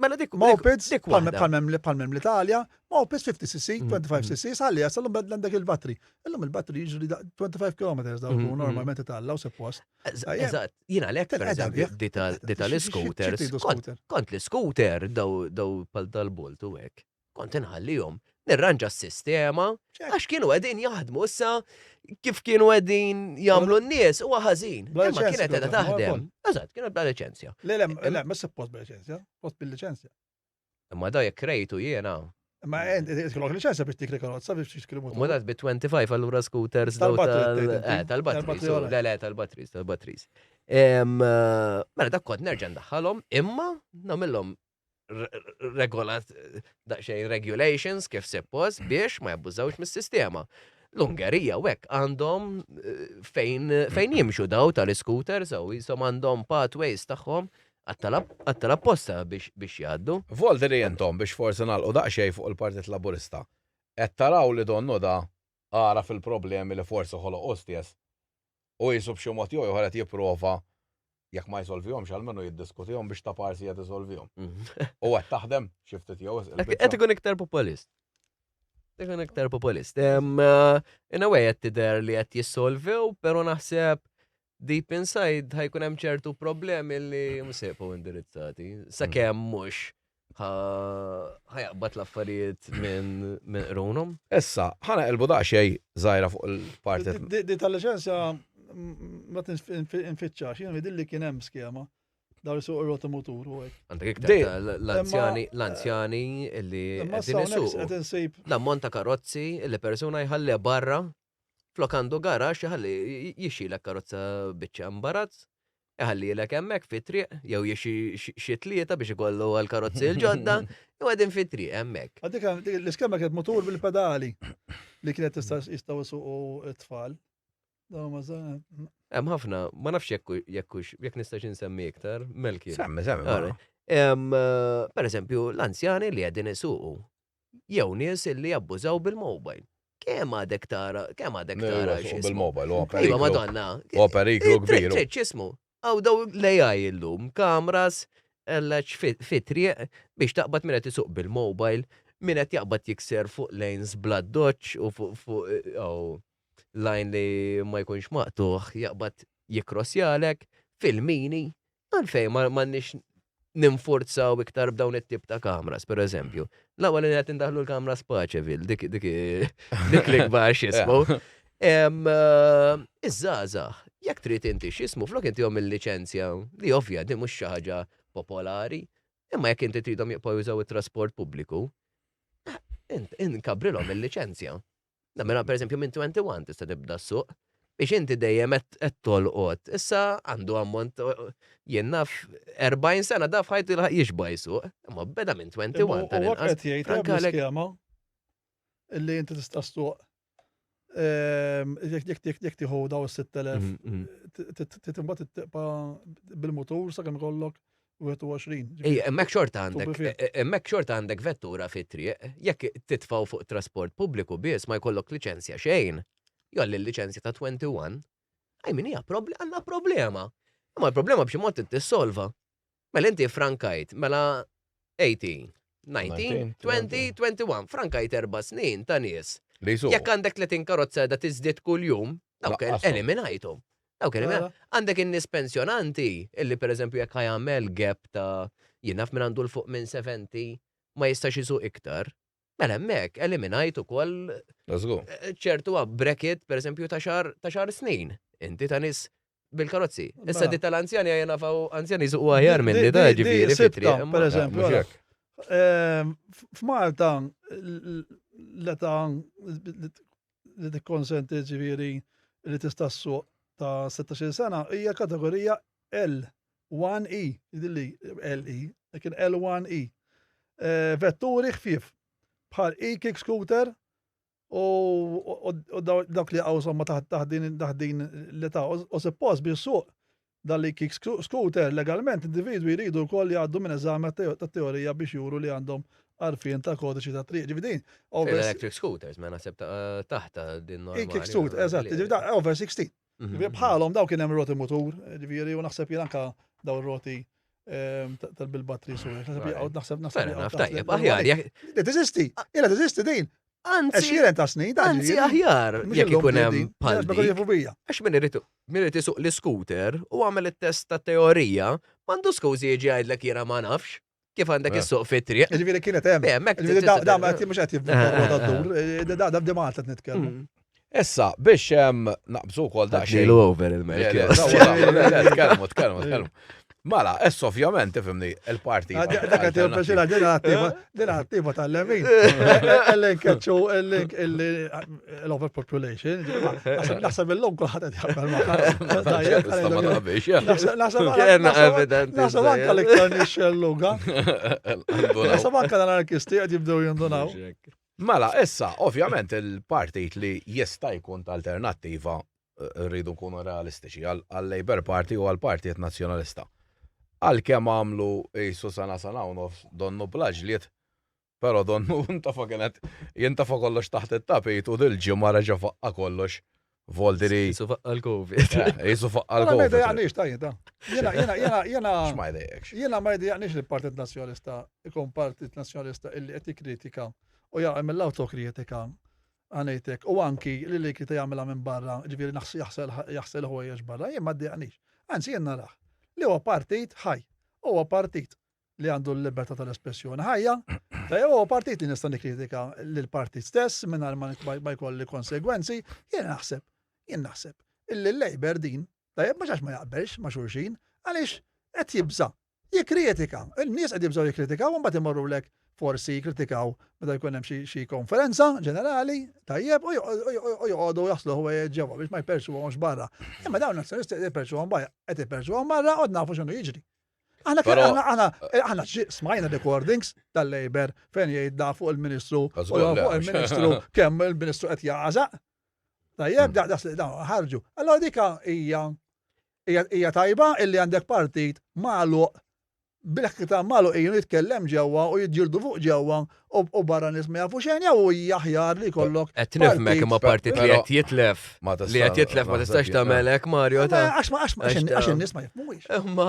Mela dik Mopeds, bħal hemm l-Italja, mopeds 50cc, 25cc, sħalli jasal għandek il-batri. Illum il-batri jiġri 25 km dawk mm, mm. normalment italla u suppost. Eżatt, jiena lek per eżempju di tal-scooters. Kont l-scooter daw pal dal-bolt u hekk. Kont inħallihom nirranġa s-sistema għax kienu qegħdin jaħdmu issa kif kienu qegħdin jagħmlu n-nies huwa ħażin. Imma kienet qiegħda taħdem. Eżatt, kienet bla liċenzja. Le, le, le, ma suppost bla liċenzja, post bil-liċenzja. Imma da jekk rejtu jiena. Ma jkollok liċenzja biex tikri karozza biex tikri mutur. Ma bi 25 allura scooters tal-batteries. Eh, le, le, tal-batteries, tal-batteries. Mela dak kont nerġa' ndaħħalhom imma nagħmilhom regolat daqsxejn regulations kif suppost biex ma jabbużawx mis-sistema. L-Ungerija u hekk għandhom eh, fejn, fejn jimxu daw tal-scooters u jisom għandhom pathways tagħhom għat-tal-apposta biex, biex jgħaddu. Volderi intom biex forsi nagħlqu daqsxejn fuq il-Partit Laburista. Qed taraw li donnu da għaraf il-problemi li forsi ħoloq hu stess u qisu b'xi mod jew ieħor qed jipprova jekk ma jsolvihomx almenu jiddiskutihom biex ta' parsi qed isolvihom. U qed taħdem xi ftit jew wisq il-biċċa. Qed ikun iktar populist. Ikun iktar populist. Eh, in a way qed tidher li qed jissolvew, però naħseb deep inside ħajkun hemm ċertu problemi li mhux se jibqgħu indirizzati. Sakemm mhux ħajaqbad l-affarijiet minn min qrunhom. Issa, ħana qelbu daqsxejn żgħira fuq il-parti. Di tal-liċenzja ma tinfittxax, jien li kien hemm skema dar suq roti mutur u hekk. Għandek iktar l-anzjani, l-anzjani li qegħdin isuqu. L-ammont ta' karozzi li persuna jħalli barra flok għandu garax jħalli jixxilek karozza biċċa imbarazz Iħallilek hemmhekk fit-triq jew jixi xi tlieta biex ikollu għall-karozzi l-ġodda, jew qegħdin fit-triq hemmhekk. Għadik l-iskema kienet mutur bil-pedali. li kienet tista' jistgħu jsuqu t-tfal. Hemm ħafna, ma nafx jekk jekk nistax insemmi iktar, Melki. Semmi, semmi. Eh, per eżempju, l-anzjani li qegħdin isuqu jew nies li jabbużaw bil-mobile. Kemm għadek tara, kemm għadek tara bil-mobile, u periklu. Iva, Madonna. U periklu kbir. Trid x'ismu. Għaw daw l-AI illum, kameras, ellaċ fit-triq biex taqbad min qed isuq bil-mobile, min qed jaqbad jikser fuq lanes bla doċ u fuq eh, line li ma jkunx maqtuħ jaqbad jikrossjalek fil-mini, għalfejn ma m'għandniex ninforzaw iktar b'dawn it-tip ta' kameras, per eżempju. L-ewwel li qed indaħlu l-kameras Paċeville, dik dik dik l-ikbar x'ismu. Eh, iż-żgħażagħ, jekk trid inti x'ismu flok intihom il-liċenzja li ovvja din mhux xi ħaġa popolari, imma jekk inti tridhom jibqgħu jużaw it-trasport pubbliku, eh, inkabrilhom il-liċenzja. Mela per eżempju minn 21 tista' tibda s-suq biex inti dejjem qed tolqot. Issa għandu ammont jien naf 40 sena daf ħajtu jixba jsuq, imma beda minn 21 tal-inqas. Qed jgħid hemm illi inti tista' ssuq ehm, jekk tieħu daw is-6000 mm, mm. timbagħad tibqa' bil-mutur sakemm ikollok 21. Ej, hemmhekk xorta għandek, e, e, hemmhekk xorta għandek vettura fit-triq, jekk titfgħu fuq trasport pubbliku biss ma jkollok liċenzja xejn. Jolli l-liċenzja ta' 21. Għaj min hija għandna problema. Imma l-problema b'xi mod tissolva. Mela inti frankajt, mela 18, 19, 20, 21, frankajt erba' snin ta' nies. Jekk għandek 30 karozza da tiżdied kuljum, dawk eliminajthom. Dawk mela. Għandek in-nies pensjonanti illi pereżempju jekk jagħmel gap ta' jien naf minn għandu l fuq minn 70 ma jistax isuq iktar. Mela hemmhekk eliminajt ukoll eh, ċertu bracket pereżempju ta' xar ta' xar snin. Inti ta' nies bil-karozzi. Issa mela. di tal-anzjani għajja nafaw anzjani zuqu aħjar minn li ta' ġifieri fit-triq. Per eżempju, ehm, f'Malta l-età li tikkonsenti ġifieri li tista' ssuq ta' 16 sena hija kategorija L1E, jidhirli LE, lekin L1E. Eh, vetturi ħfief bħal e-kick scooter u dawk li għaw somma taħt din l-età u suppost biex suq Dan li kick scooter legalment individwi jridu wkoll jgħaddu minn eżami tat-teorija biex juru li għandhom għarfien ta' kodiċi ta' triq. Ġifieri din over Electric scooters, ma naħseb taħt din normali. Kick scooter, eżatt, ġifieri over 16. Mhm. Ġifieri bħalhom daw kien hemm roti mutur, ġifieri u naħseb jien anka daw roti ehm, tal-bil-battery su. Naħseb naħseb naħseb. Tajjeb, aħjar. Teżisti, ila teżisti din. Anzi, għexieren ta' snin, ta' Anzi, aħjar, jekk ikun hemm bħal Għax min irid min irid isuq l-iskuter u għamel it-test ta' teorija, m'għandu skużi jiġi jgħidlek jiena ma nafx kif għandek eh. issuq fit-triq. Ġifieri kienet hemm. Hemmhekk da ma mhux qed jivvinta dur, eh, da da da Malta qed nitkellmu. Mm. Issa, biex naqbżu wkoll daqsxejn. over il-melk. Tkellmu, tkellmu, tkellmu. Mela, essa ovvjament, tifhimni, il-parti. Ah, dak qed joppeċila din attiva, din attiva tal-lemin. Ellen keċċu l-overpopulation. Naħseb illum kulħadd qed jaqbel ma' Naħseb anka l-iktar nixxelluga. Naħseb anka l-anarkisti qed jibdew jindunaw. Mela, issa, ovvjament il-partit li jista' jkun ta' alternattiva rridu nkunu realistiċi, għal-Labour Party u għall-Partit Nazzjonalista. Għalkemm għamlu qisu sena sena u nofs donnu bla ġlied, però donnu ntafa kienet jintafa kollox taħt it-tapit u dil-ġimgħa reġa' faqqa' kollox Voldiri. Jisu faqqa l-Covid. Eh, jisu faqqa l-Covid. Ma jdejjaqnix ta' jien Jena, jena, jena, jena. X'ma jdejjaqx. Jena ma jdejjaqnix li l-Partit Nazzjonalista ikun Partit Nazzjonalista illi qed jikkritika u jagħmel l-awtokritika għanejtek u anki li li kita jagħmilha minn barra, ġifieri jaħsel ħwejjeġ barra, jien ma ddejjaqnix. Anzi jien narah li huwa partit ħaj, huwa partit li għandu l-libertà tal-espressjoni ħajja, tajjeb huwa partit li nista' nikkritika lill-partit stess mingħajr ma jkolli konsegwenzi, jien naħseb, jien naħseb illi l-Labour din, tajjeb mhux għax ma jaqbelx ma' xulxin, għaliex qed jibża' Jikkritika. In-nies qed jibżgħu jikkritikaw u mbagħad imorrulek forsi jikkritikaw meta jkun hemm xi konferenza ġenerali, tajjeb, u joqogħdu jaħslu ħwejjeġ ġewwa biex ma jperċuhomx barra. Imma dawn nazzjonalisti qed iperċuhom barra, qed iperċuhom barra u nafu x'inhu jiġri. Aħna aħna aħna smajna recordings tal-Labour fejn jgħid da fuq il-Ministru u fuq il-Ministru kemm il-Ministru qed jagħżaq. Tajjeb, da da ħarġu. Allora dika hija hija tajba illi għandek partit magħluq bil-ħki ta' magħluq ilu jitkellem ġewwa u jiġġieldu fuq ġewwa u barra nies ma jafu xejn jew hija aħjar li jkollok. Qed nifhmek imma partit li qed jitlef. Li qed jitlef ma tistax tagħmel hekk Mario ta' Għax ma għax in-nies ma jifhmux. Imma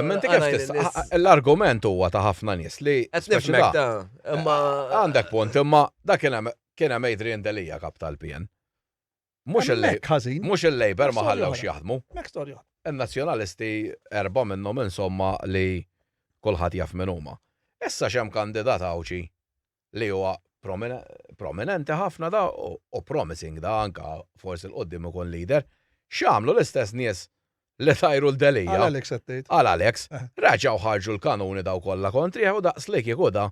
Imma inti kif tista' l-argument huwa ta' ħafna nies li qed nifhmek ta' imma għandek punt imma dak kien hemm kien hemm Adrian Delia kap tal-PN. Mhux Mhux il-Labour ma ħallewx jaħdmu. In-Nazzjonalisti erba' minnhom insomma li kulħadd jaf min huma. Issa x'hemm kandidat Għawdxi li huwa prominenti ħafna da u promising da anka forsi 'l quddiem ikun leader. X'għamlu l-istess nies li tajru 'l Delia? Għal Alex qed tgħid. Għal Alex. Reġgħu ħarġu l-kanuni daw kollha kontrih u daqs li kieku da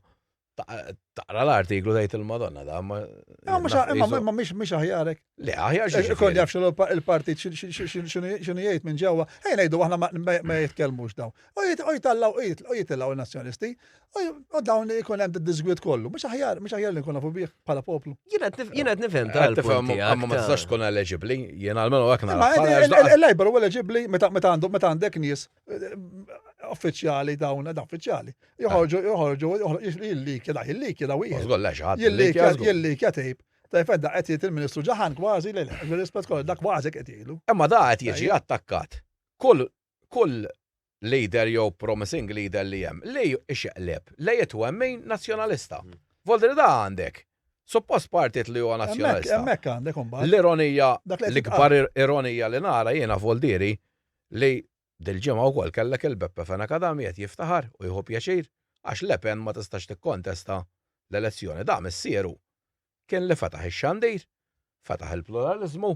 Taqra l-artiklu tgħid il-Madonna da ma. Imma mhix aħjarek. Le aħjar xi. Ikun jaf x'inhu il-partit x'inhu jgħid minn ġewwa. Ejja ngħidu aħna ma jitkellmux dawn. U jitallaw u jitilgħu n-nazzjonisti u dawn ikun hemm id-disgwid kollu. Mhux aħjar, mhux aħjar li nkun nafu bih bħala poplu. Jiena qed nifhem tal-punt tiegħek. Imma ma tistax tkun eligibbli, jien almenu hekk nara. Il-Labour huwa eligibbli meta għandek nies uffiċjali dawn, da uffiċjali. Joħorġu, joħorġu, jillikja, da jillikja da wieħed. Żgur le xi ħadd. Jillikja, jillikja tape. Ta' jfedda qed jgħid il-Ministru ġaħan kważi, le, le, rispett kollu, dak kważi qed jgħidu. Imma da qed jiġi attakkat. Kull kull leader jew promising leader li hemm li ixeqleb li jitwemmin nazzjonalista. Voldri da għandek. Suppost partit li huwa nazzjonalista. Hemmhekk għandek imbagħad. L-ironija, l-ikbar ironija li nara jiena Voldieri li Dil-ġimgħa wkoll kellek il-Beppe Fenech Adami qed jiftaħar u jieħu pjaċir għax Le Pen ma tistax tikkontesta l-elezzjoni. Da missieru kien li fetaħ ix-xandir, fetaħ il-pluraliżmu,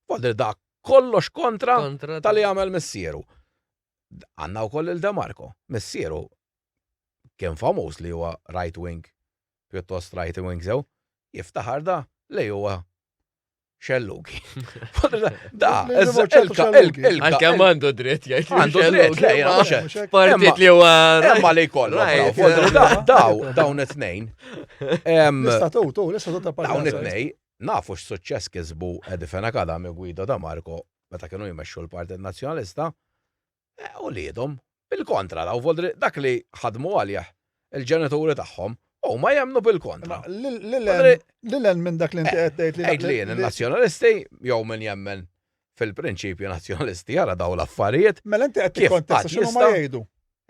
vuol dire da kollox kontra ta' li għamel missieru. Għandna wkoll lil De Marco, missieru kien famuż li huwa right wing, pjuttost right wing sew, jiftaħar da li huwa xellugi. Da, Għalkemm għandu dritt jgħid. Għandu dritt, le, mhux Partit li huwa. Imma li jkollhom. Daw, dawn it-tnejn. L-istatut, l-istatut ta' Dawn it-tnejn, nafu x'suċċess kisbu Eddie Fenech Adami u Guido Da Marco meta kienu jmexxu l-Partit Nazzjonalista, Eh, u liedhom, bil-kontra daw voldri dak li ħadmu għalih il-ġenituri tagħhom u ma jemnu bil-kontra. Lil minn dak li inti qed tgħid li. Għid li jien il-nazzjonalisti jew min jemmen fil-prinċipju nazzjonalisti jara daw l-affarijiet. Mela inti qed tikkontesta x'inhu ma jgħidu.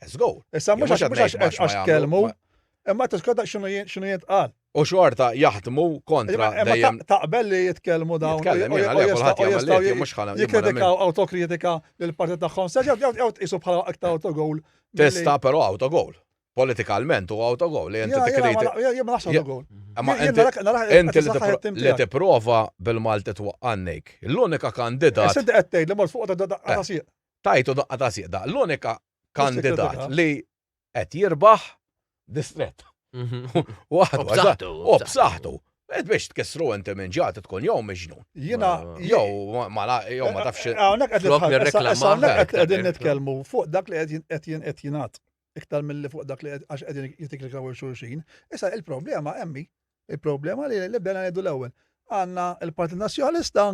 Let's go. Issa mhux għax tkellmu, imma tiskota x'inhu jintqal. U xorta jaħdmu kontra dejjem. Taqbel li jitkellmu dawn. Jitkellem jiena le kulħadd jagħmel li jrid mhux ħana. Jikkritikaw awtokritika lill-partit tagħhom stess jew tqisu bħala aktar autogol. Tista' però autogol. Politikalment huwa autogol li inti tikkritika. Jien ma nafx autogol. Imma inti li tipprova bil-Malti twaqqannik. L-unika kandidat. Issa inti qed tgħid li mort fuq daqqa ta' eh. sieq. Tajtu daqqa ta' sieq da. L-unika kandidat li qed jirbaħ distrett. Mhm. Waħdu. U b'saħħtu. Et biex tkissru inti minn ġat tkun jew miġnun. Jiena jew ma jew ma tafx. Hawnhekk qed hawnhekk qegħdin nitkellmu fuq dak li qed qed jingħad iktar milli fuq dak li għax qegħdin jitiklikaw il xulxin. Issa il-problema emmi, il-problema li li bdejna ngħidu l-ewwel. Għandna il-Partit Nazzjonalista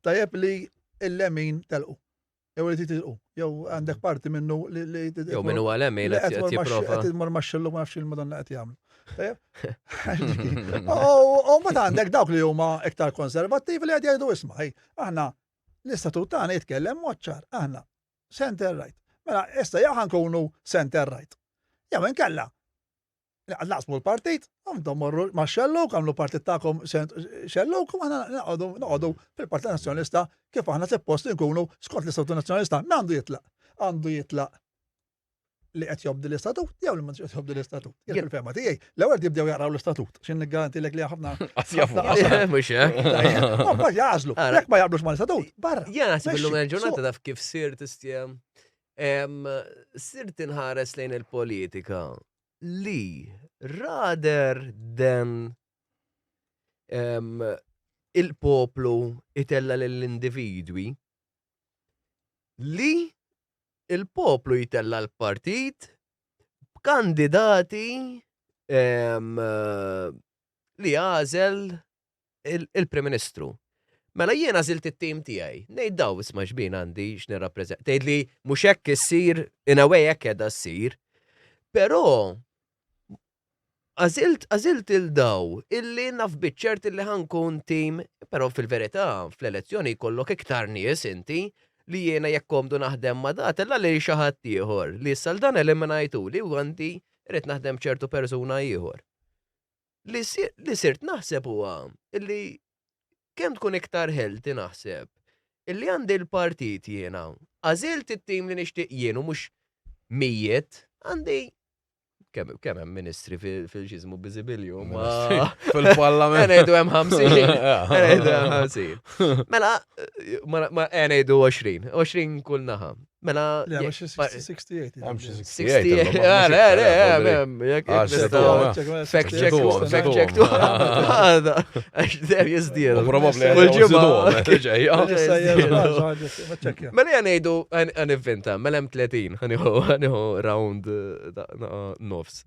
tajjeb li l-lemin telqu. Jew li titilqu, jew għandek parti minnu li Jew minnu għal hemm li qed jipprova. Qed imur maxxillu ma nafx il-Madonna qed jagħmlu. U meta għandek dawk li huma iktar konservattivi li qed jgħidu isma' ej, aħna l-istatut tagħna jitkellem mod ċar, aħna center right. Mela issa jew ħankunu center right. Jew inkella Naqsmu l-partit, għandhom morru ma' xelluk, għamlu partit ta'kom xelluk, u għana noqogħdu fil-Partit Nazzjonalista kif aħna suppost nkunu skont l-Istatut Nazzjonalista. Ma għandu jitlaq. Għandu jitlaq li qed jobdi l-istatut jew li ma qed jobdi l-istatut. Jien fil-fehma tiegħi, l-ewwel jibdew jaqraw l-istatut, x'in niggarantilek li ħafna. Mhux hekk. Ma jażlu, jekk ma jaqblux mal-istatut, barra. Jien naħseb illum il-ġurnata taf kif sirt istjem. Sirt inħares lejn il-politika li rather than il-poplu itella lill-individwi li Il-poplu jtella' l-partit b'kandidati li għażel il-Prim Ministru. Mela jien għażilt it-tim tiegħi. Ngħid daw isma' xbin għandi x'nirrappreżenta. Tgħid li mhux hekk issir, in a way hekk qiegħda ssir. Però għażilt għażilt il daw illi naf biċ-ċert illi ħankun tim, però fil-verità fl-elezzjoni jkollok iktar nies inti li jiena jekk komdu naħdem ma' da tella' lil xi ħadd ieħor li issa l dan eliminajtuli u għandi rrid naħdem ċertu persuna ieħor. Li, li sirt naħseb huwa illi kemm tkun iktar healthy naħseb illi għandi l-partit jiena, għażilt it-tim li nixtieq jien u mhux mijiet, għandi kemm kemm hemm ministri fil-ġiżmu biżibilju ma fil-parlament. Ngħidu hemm 50. Ngħidu hemm 50. Mela ma ngħidu 20, 20 kull naħa. Mela. Le, ma xi 68. Hemm xi 68. Le, le, hemm, jekk Fact check, fact check. Għada, għax der jizdielu. Probabli Kull ġimgħa. Mela jgħan ngħidu għan ivvinta, mela hemm 30, ħaniħu round eh, nofs.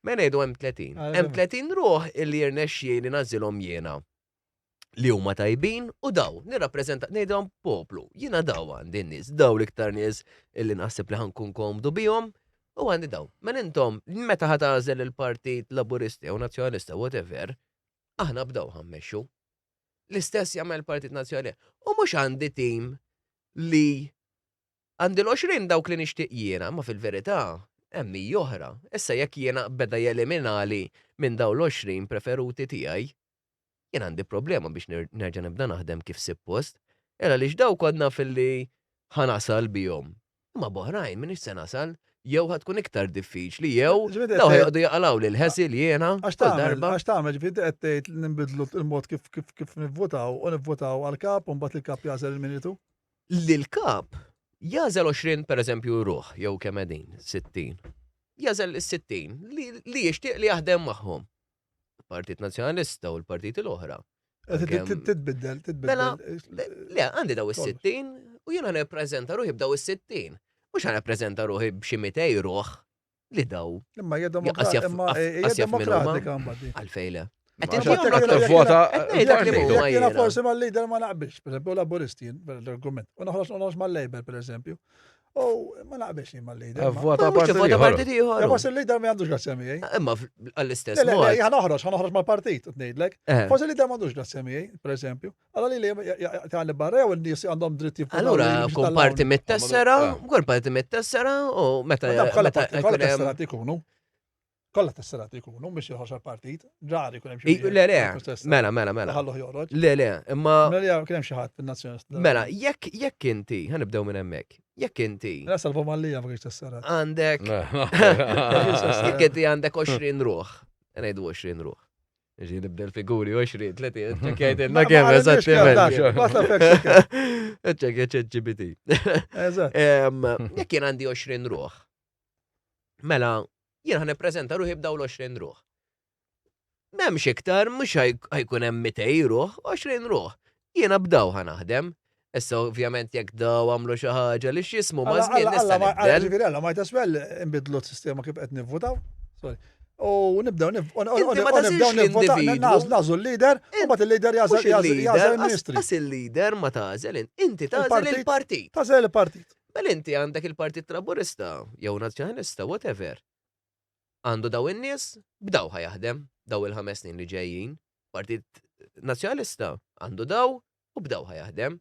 Mela ngħidu hemm 30. Ah, hemm 30 ruħ illi jirnexxieli nażilhom jiena li huma tajbin u daw, nirrappreżenta ngħidhom poplu. Jiena daw għandi n-nies, daw l-iktar nies illi naħseb li ħankun komdu bihom u għandi daw. Mela intom meta ħa tagħżel il-Partit Laburisti jew Nazzjonalista whatever, aħna b'daw ħammexxu. L-istess jagħmel il-Partit Nazzjonali. U mhux għandi tim li għandi l-20 dawk li nixtieq jiena, ma fil-verità hemm mija oħra. Issa jekk jiena beda jeliminali minn dawn l-20 preferuti tiegħi, jien għandi problema biex nerġa' nibda naħdem kif suppost. Era għaliex daw kont naf illi ħa nasal bihom. Imma b'oħrajn m'iniex se nasal, jew ħa tkun iktar diffiċli, jew daw ħa joqogħdu jaqalgħu lil ħesil jiena. Għax tagħmel, għax tagħmel, ġifieri qed tgħid li nbidlu l-mod kif kif kif nivvutaw u nivvutaw għall-kap u mbagħad il-kap jagħżel il-minitu. Li l-kap jagħżel 20 pereżempju ruħ jew kemm qegħdin, 60. Jagħżel is-60 li jixtieq li jaħdem magħhom. Partit Nazzjonalista u l-partiti l-oħra. Titbiddel, titbiddel. Mela, le, għandi daw is-60 u jiena nippreżenta ruħi b'daw is-60. Mhux ħa nippreżenta ruħi b'xi 200 ruħ li daw. Imma hija demokratika mbagħad. Għalfejn le. Vota. Jiena forsi mal-leader ma naqbilx, per esempio, laburisti, l-argument. U noħroġ mal-Labor, per eżempju. U ma naqbilx li mal-leader. Eh, vota partit Vota partit ieħor. Forsi l-leader ma għandux grazzja miegħi. Eh, imma għall-istess mod. Le, ħa noħroġ, ħa noħroġ mal-partit, ngħidlek. Eh. Forsi l-leader ma għandux grazzja miegħi, per eżempju. Allora li li barra jew n-nies għandhom dritt jivvotaw. Allura kun parti mit-tessera, kun parti mit-tessera u meta. Kollha tesserati jkunu. Kollha tesserati jkunu biex joħroġ għall-partit, ġari jkun hemm xi. Le, le, mela, mela, mela. Ħalluh joħroġ. Le, le, imma. Mela kien hemm xi ħadd fin-nazzjonalista. Mela, jekk jekk inti, ħanibdew minn hemmhekk. Jekk inti. Mela salvo Mallia ma kienx tesserat. Għandek. Jekk inti għandek 20 ruħ, ngħidu 20 ruħ. Ġi nibda l-figuri 20, 30, ċekjajt kemm eżattament. Ċekja ChatGPT. Eżatt. Jekk jien għandi 20 ruħ, Mela, jien ħa nippreżenta ruħi b'daw l-20 ruħ. M'hemmx iktar, mhux ħajkun hemm 200 ruħ, 20 ruħ. Jiena b'daw ħa naħdem. Issa ovvjament jekk daw għamlu xi ħaġa li x'jismu ma' żmien nista' nibdel. Ġifieri alla ma jtaswel inbidlu s-sistema kif qed nivvutaw. Sorry. U nibdew nibdew nivvotaw nażlu l-leader u mbagħad il-leader jażel il-ministri. As il-leader ma tagħżel inti tagħżel il-partit. Tagħżel il-partit. Mela inti għandek il-Partit Laburista jew Nazzjonalista, whatever. Għandu daw in-nies, b'daw ħa jaħdem daw il-ħames snin li ġejjin. Partit Nazzjonalista għandu daw u b'daw ħa jaħdem.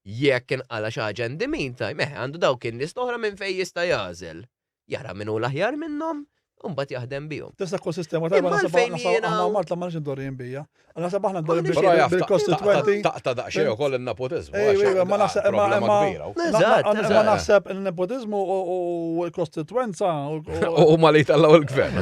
Jekk inqala xi ħaġa in the meantime, eh, għandu dawk in-nies l-oħra minn fejn jista' jagħżel. Jara min hu l-aħjar minnhom u mbagħad jaħdem bihom. Tista' tkun sistema tajba naħseb aħna Malta ma nix indorrin bija. Naħseb aħna ndorrin bil-kostituenti. Taqta' daqsxejn ukoll in-nepotiżmu. Ma naħseb imma ma naħseb il-nepotiżmu u l-kostituenza. U ma li jtallaw il-gvern.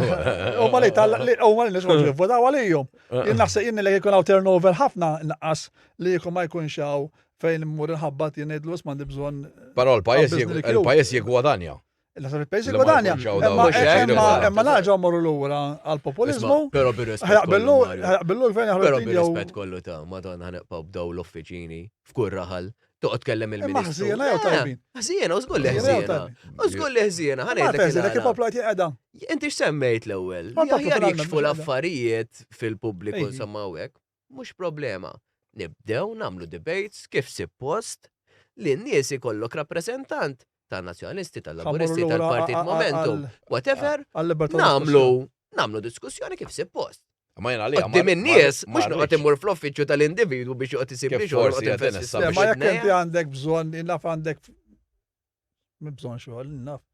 U ma li jtallaw u ma li nisħu jivvotaw għalihom. Jien naħseb jien li jkun hawn turnover ħafna naqas li jkun ma jkunx hawn fejn immur inħabbat jien ngħidlu isma' għandi bżonn. Però l-pajjiż jigwadanja. Naħseb il-pajjiż jigwadanja. Imma narġgħu mmorru lura għall-populiżmu. Però bir-rispett. Ħajaqbillu l-gvern jaħrab. Però bir-rispett kollu ta' Madonna ħanibqgħu b'daw l-uffiċini f'kull raħal. Toqgħod tkellem il-ministru. Imma ħżiena jew tajbin? Ħżiena, u żgur li ħżiena. U żgur li ħżiena, ħa ngħidlek. Ħżiena kif poplu qed jeqeda. Inti x'semmejt l-ewwel? Aħjar jikxfu l-affarijiet fil-pubbliku insomma hawnhekk. Mhux problema. Nibdew nagħmlu debates kif suppost li n-nies ikollok rappreżentant tan-Nazzjonalisti, tal-Laburisti, tal-Partit Momentum, whatever. Nagħmlu nagħmlu diskussjoni kif suppost. Ma jena li. Qoddim in-nies, mhux noqgħod immur fl-uffiċċju tal-individwu biex joqgħod isib li xogħol joqgħod infesti. Ma jekk inti għandek bżonn, naf għandek bżonn xogħol, naf.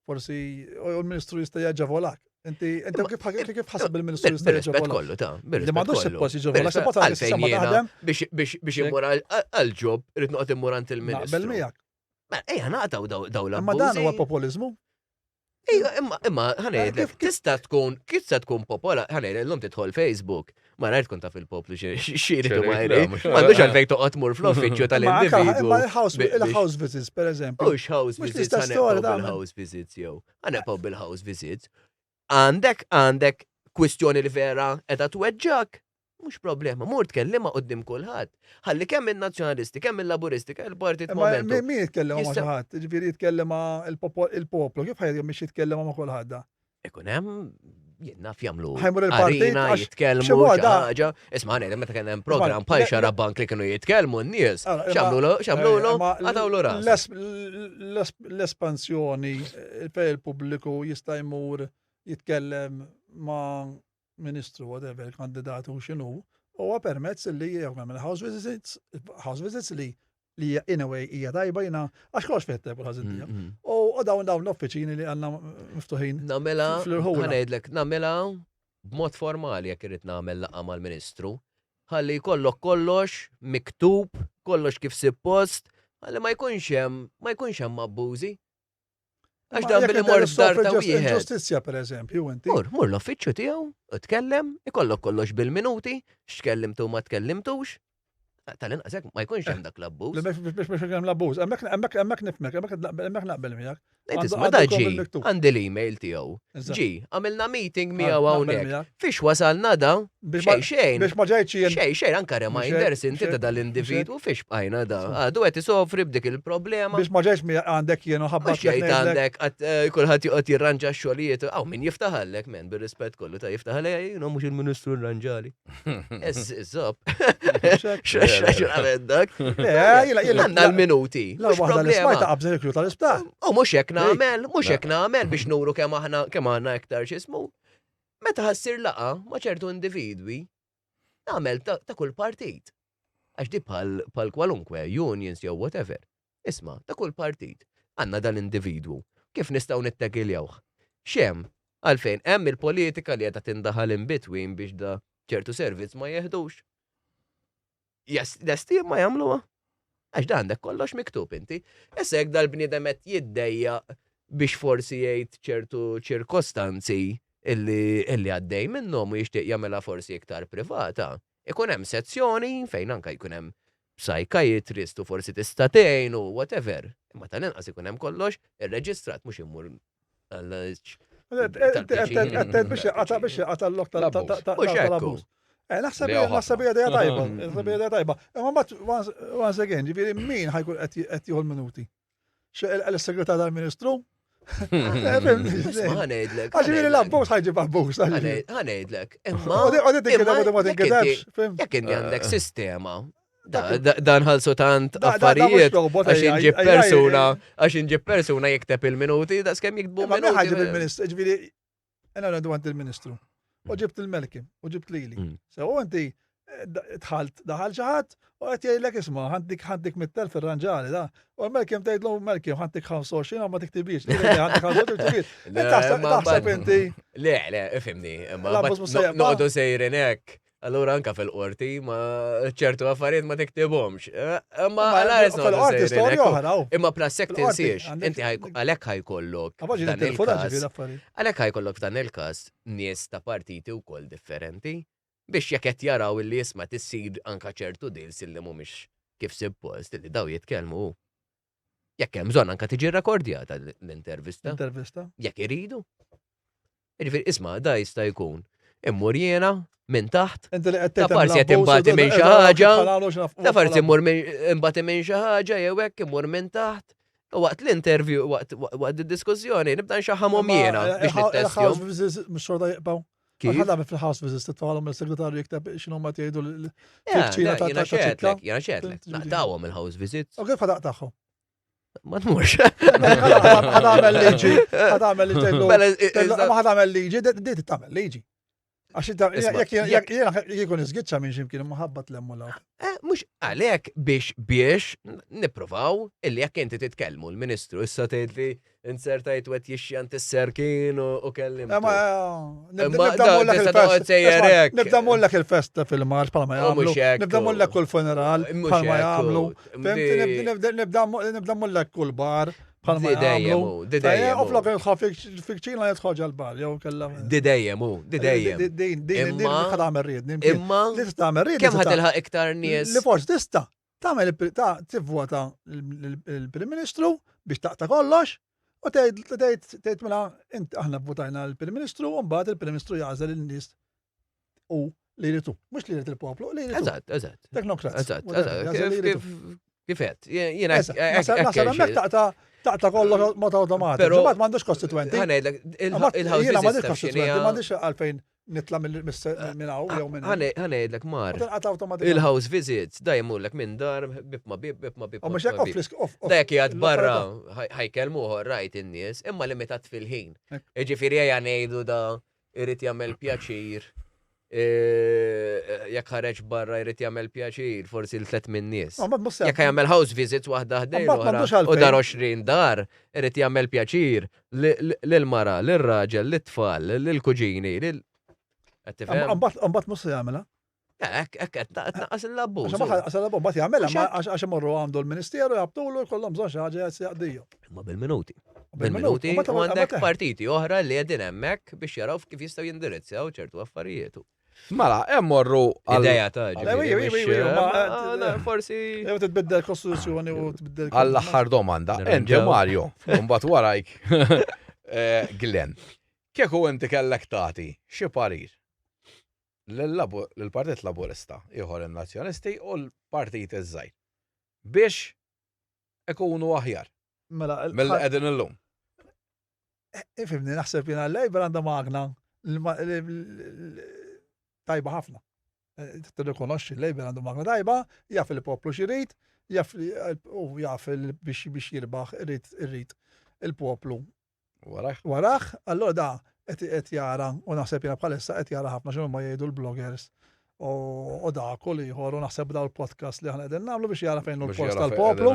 Forsi u l-Ministru jista' jaġevolak. Inti inti kif kif ħaseb il-Ministru jista' jaġevolak? kollu ta' Li m'għandux suppost jiġevolak, suppost għandek sistema taħdem. Biex immur għal-ġob, irid noqgħod immur għand il-Ministru. Naqbel miegħek. Mela, ejja naqtaw daw l Imma dan huwa populizmu. Ejja, imma imma ħanejdlek, tista' tkun tista' tkun popola, ħanejdlek llum tidħol Facebook, ma rajt tkun taf il-poplu xi jrid u ma jrid. M'għandux għalfejn toqgħod tmur fl-uffiċċju tal-individwu. Imma il-house visits, per eżempju. Mhux house visits, ħanebqgħu bil-house visits jew. Ħanebqgħu bil-house visits. Għandek għandek kwistjoni li vera qiegħda tweġġak, Mhux problema, mur tkellimha quddiem kulħadd. Ħalli kemm in-Nazzjonalisti, kemm il-Laburisti, kemm il-Partit Momentum. Min jitkellem ma' xi ħadd, jiġifieri jitkellem ma' il-poplu, kif ħajja biex jitkellem ma' kulħadd da? Ikun hemm jien naf jagħmlu. Ħajmur il-partit jitkellmu xi ħaġa. Isma' ngħid meta kien hemm programm bħal xarabank li kienu jitkellmu n-nies. X'għamlu x'għamlu għatawlu ras. L-espansjoni fejn il-pubbliku jista' jmur jitkellem ma' ministru, whatever, kandidat u x'inhu, huwa permezz li jew nagħmel house visits, house visits li li in a way hija tajba jiena għax kollox fih tajba l-ħażin tiegħu. Mm, mm. U dawn dawn l-offiċini li għandna miftuħin. Nagħmilha ħanejdlek nagħmilha b'mod formali jekk irid nagħmel laqgħa mal-Ministru. Ħalli jkollok kollox miktub, kollox kif suppost, ħalli ma jkunx hemm ma jkunx hemm abbużi. Għax dan billi mor f'dar ta' wieħed. Ġustizzja per eżempju, inti. Mur, mur l-uffiċċju tiegħu, tkellem, ikollok kollox bil-minuti, x'tkellimtu ma tkellimtux. Tal-inqas hekk ma jkunx hemm dak l-abbuż. Biex biex hemm l-abbuż, hemmhekk hemmhekk hemmhekk nifhmek, hemmhekk naqbel miegħek. Isma' da ġi, għandi l-email tiegħu. Ġi, għamilna meeting miegħu hawnhekk. Fiex wasalna da? Xejn xejn. Biex ma ġejtx jien. Xejn xejn anka reminders inti ta' dal-individwu fiex bqajna da. Għadu qed isofri b'dik il-problema. Biex ma ġejtx għandek jien u ħabba. Xejn għandek eh, kulħadd joqgħod jirranġa x-xogħlijiet. Aw min jiftaħallek men bir-rispett kollu ta' jiftaħallek jiena mhux il-Ministru rranġali. Iż-żob. X'għamel dak? Għandna l-minuti. Mhux problema. Smajta qabżel il-kju tal-isptar. U mhux hekk nagħmel, mhux hekk nagħmel biex nuru kemm aħna kemm għandna iktar x'ismu. Meta ħassir laqa ma' ċertu individwi, nagħmel ta' kull partit. Għax di bħal kwalunkwe unions jew whatever. Isma', ta' kull partit. Għandna dal-individwu. Kif nistgħu nittegiljawh? X'hemm? Għalfejn hemm il-politika li qiegħda tindaħal in between biex da ċertu servizz ma jeħdux. Yes, lesti ma jagħmluha. Għax da għandek kollox miktub inti. Issa jekk dal-bniedem qed jiddejjaq biex forsi jgħid ċertu ċirkostanzi illi, illi għaddej minnhom u jixtieq jagħmilha forsi iktar privata, ikun hemm sezzjoni fejn anka jkun hemm psychiatrist u forsi tista' tgħin u whatever. Imma tal-inqas ikun hemm kollox irreġistrat mhux immur Biex jaqata biex jaqata l-lok tal-abbuż. Eh, naħseb naħseb hija idea tajba, naħseb idea tajba. Imma mbagħad once again, ġifieri min ħajkun qed jieħu l-minuti? Il-segretar tal-Ministru? Ħanejdlek. Għax l-abbuż ħajġib abbuż. Ħanejdlek. Imma. Jekk inti għandek sistema Dan ħalsu tant affarijiet għax inġib persuna, għax inġib persuna jikteb il-minuti, da skemm jiktbu minuti. Ma ħaġib il-ministru, ġifieri, jena għandu għand il-ministru. U ġibt il-Melkim, u ġibt lili. Mm. Se u inti eh, dħalt daħal xi ħadd u qed jgħidlek isma' ħandik ħandik mit-telf irranġali da. U l-Melkim tgħidlu Melkim ħantik 25 ma tiktibix. Ħantik 25 tiktibix. Taħseb inti. Le, le, ifhimni, imma noqogħdu sejrin hekk. Allura anka fil-qorti ma ċertu affarijiet ma tiktibhomx. Eh, imma għal fil-qorti storja oħra. Imma plasek tinsiex, inti għalhekk ħajkollok. Għalhekk ħajkollok f'dan il-każ nies ta' partiti wkoll differenti biex jekk qed jaraw illi jisma' tissir anka ċertu deals illi mhumiex kif suppost illi daw jitkellmu. Jekk hemm bżonn anke tiġi rrekordjata l-intervista. Intervista. Jekk iridu. Jiġifieri isma' da jista' jkun immur jiena minn taħt. Ta' parsi qed imbati minn xi ħaġa. Ta' parsi immur imbati minn xi ħaġa jew hekk immur minn taħt. U waqt l-interview, waqt id-diskussjoni, nibda nxaħamhom jiena eh, biex nittestjhom. Mhux xorta jibqgħu. Kif? Ħadha fil-house visits titfalhom il-segretarju jikteb x'inhu ma tgħidu l-ċina ta' ċekka. Jiena xedlek, naqtawhom il-house visits. U kif ħadaq tagħhom? Ma tmurx. Ħadamel liġi, ħadamel liġi, mela, ma ħadamel liġi, di tagħmel liġi. Għax jekk jiena jkun iżgiċċa minn x'imkien imma ħabbat lemmu law. Eh, mhux għalhekk biex biex nippruvaw illi jekk inti titkellmu l-Ministru issa tgħid li insertajt wet jixxjant is-serkin u kellim. Eh, nibda mullek il-festa fil-marċ bħalma jagħmlu. Nibda mullek kull funeral bħalma jagħmlu. Nibda mullek kull bar. Bħalma jagħmlu. Di dejjem. U flok jidħol fil-kċina jidħol ġal-bar jew kellha. Di dejjem hu, di dejjem. Din din din ħa tagħmel ried. Imma li tagħmel ried. Kemm ħa tilħaq iktar nies? Li forsi tista' tagħmel tivvota l-Prim Ministru biex taqta' kollox u tgħid tgħid mela int aħna vvotajna l-Prim Ministru u mbagħad il-Prim Ministru jagħżel in-nies u li jridu. Mhux li jrid il-poplu, li jridu. Eżatt, eżatt. Teknokrat. Eżatt, eżatt. Kif qed? Jiena Naħseb hemmhekk taqta' taqta' kollox mod awtomatiku. Però m'għandux kostitwenti. Ħa ngħidlek, il-house Jiena m'għandix kostitwenti, m'għandix għalfejn nitla' minn hawn jew minn hemm. Ħa ngħidlek mar. Il-house visits da jmurlek minn dar bib ma bib bib ma bib. Mhux hekk off Da jekk qiegħed barra ħajkellmuh rajt in-nies, imma limitat fil-ħin. Jiġifieri ejja ngħidu da irid jagħmel pjaċir e, jekk ħareġ barra jrid jagħmel pjaċir forsi l tlet minn nies. Jekk jagħmel house visits waħda ħdejn u dar 20 dar irid jagħmel pjaċir lil mara, lir-raġel, lit-tfal, lill-kuġini, lil Mbagħad mhux se jagħmilha. Hekk, hekk, qed tnaqqas l-abbuż. Għax l-abbuż, mbagħad jagħmilha għax imorru għandu l-Ministeru jabtulu jkollhom bżonn xi ħaġa jaqdiju. Imma bil-minuti. Bil-minuti u għandek partiti oħra li qegħdin hemmhekk biex jaraw kif jistgħu jindirizzaw ċertu affarijiet. Mela, hemm morru għal. Ideja ta' ġifieri. Forsi. Jew titbiddel kostituzzjoni u tbiddel. Għall-aħħar domanda, inti Mario, mbagħad warajk eh, Glenn. Kieku inti kellek tagħti xi parir lill-Partit Laburista, ieħor in-Nazzjonisti u l-partit iż-żgħir biex ikunu aħjar mela, milli qegħdin illum. Eh, ifimni, naħseb jiena l-Labor għandha magna tajba ħafna. Eh, tirrikonoxxi l-Labor għandu magna tajba, jaf il-poplu x'irid, jaf u jaf biex jirbaħ irid irid il-poplu Warajh. Warajh, allura da qed jara u naħseb jiena bħalissa qed jara ħafna x'inhuma jgħidu l-bloggers u dak u l-ieħor u naħseb daw il-podcast li aħna qegħdin nagħmlu biex jara fejn hu l-post tal-poplu.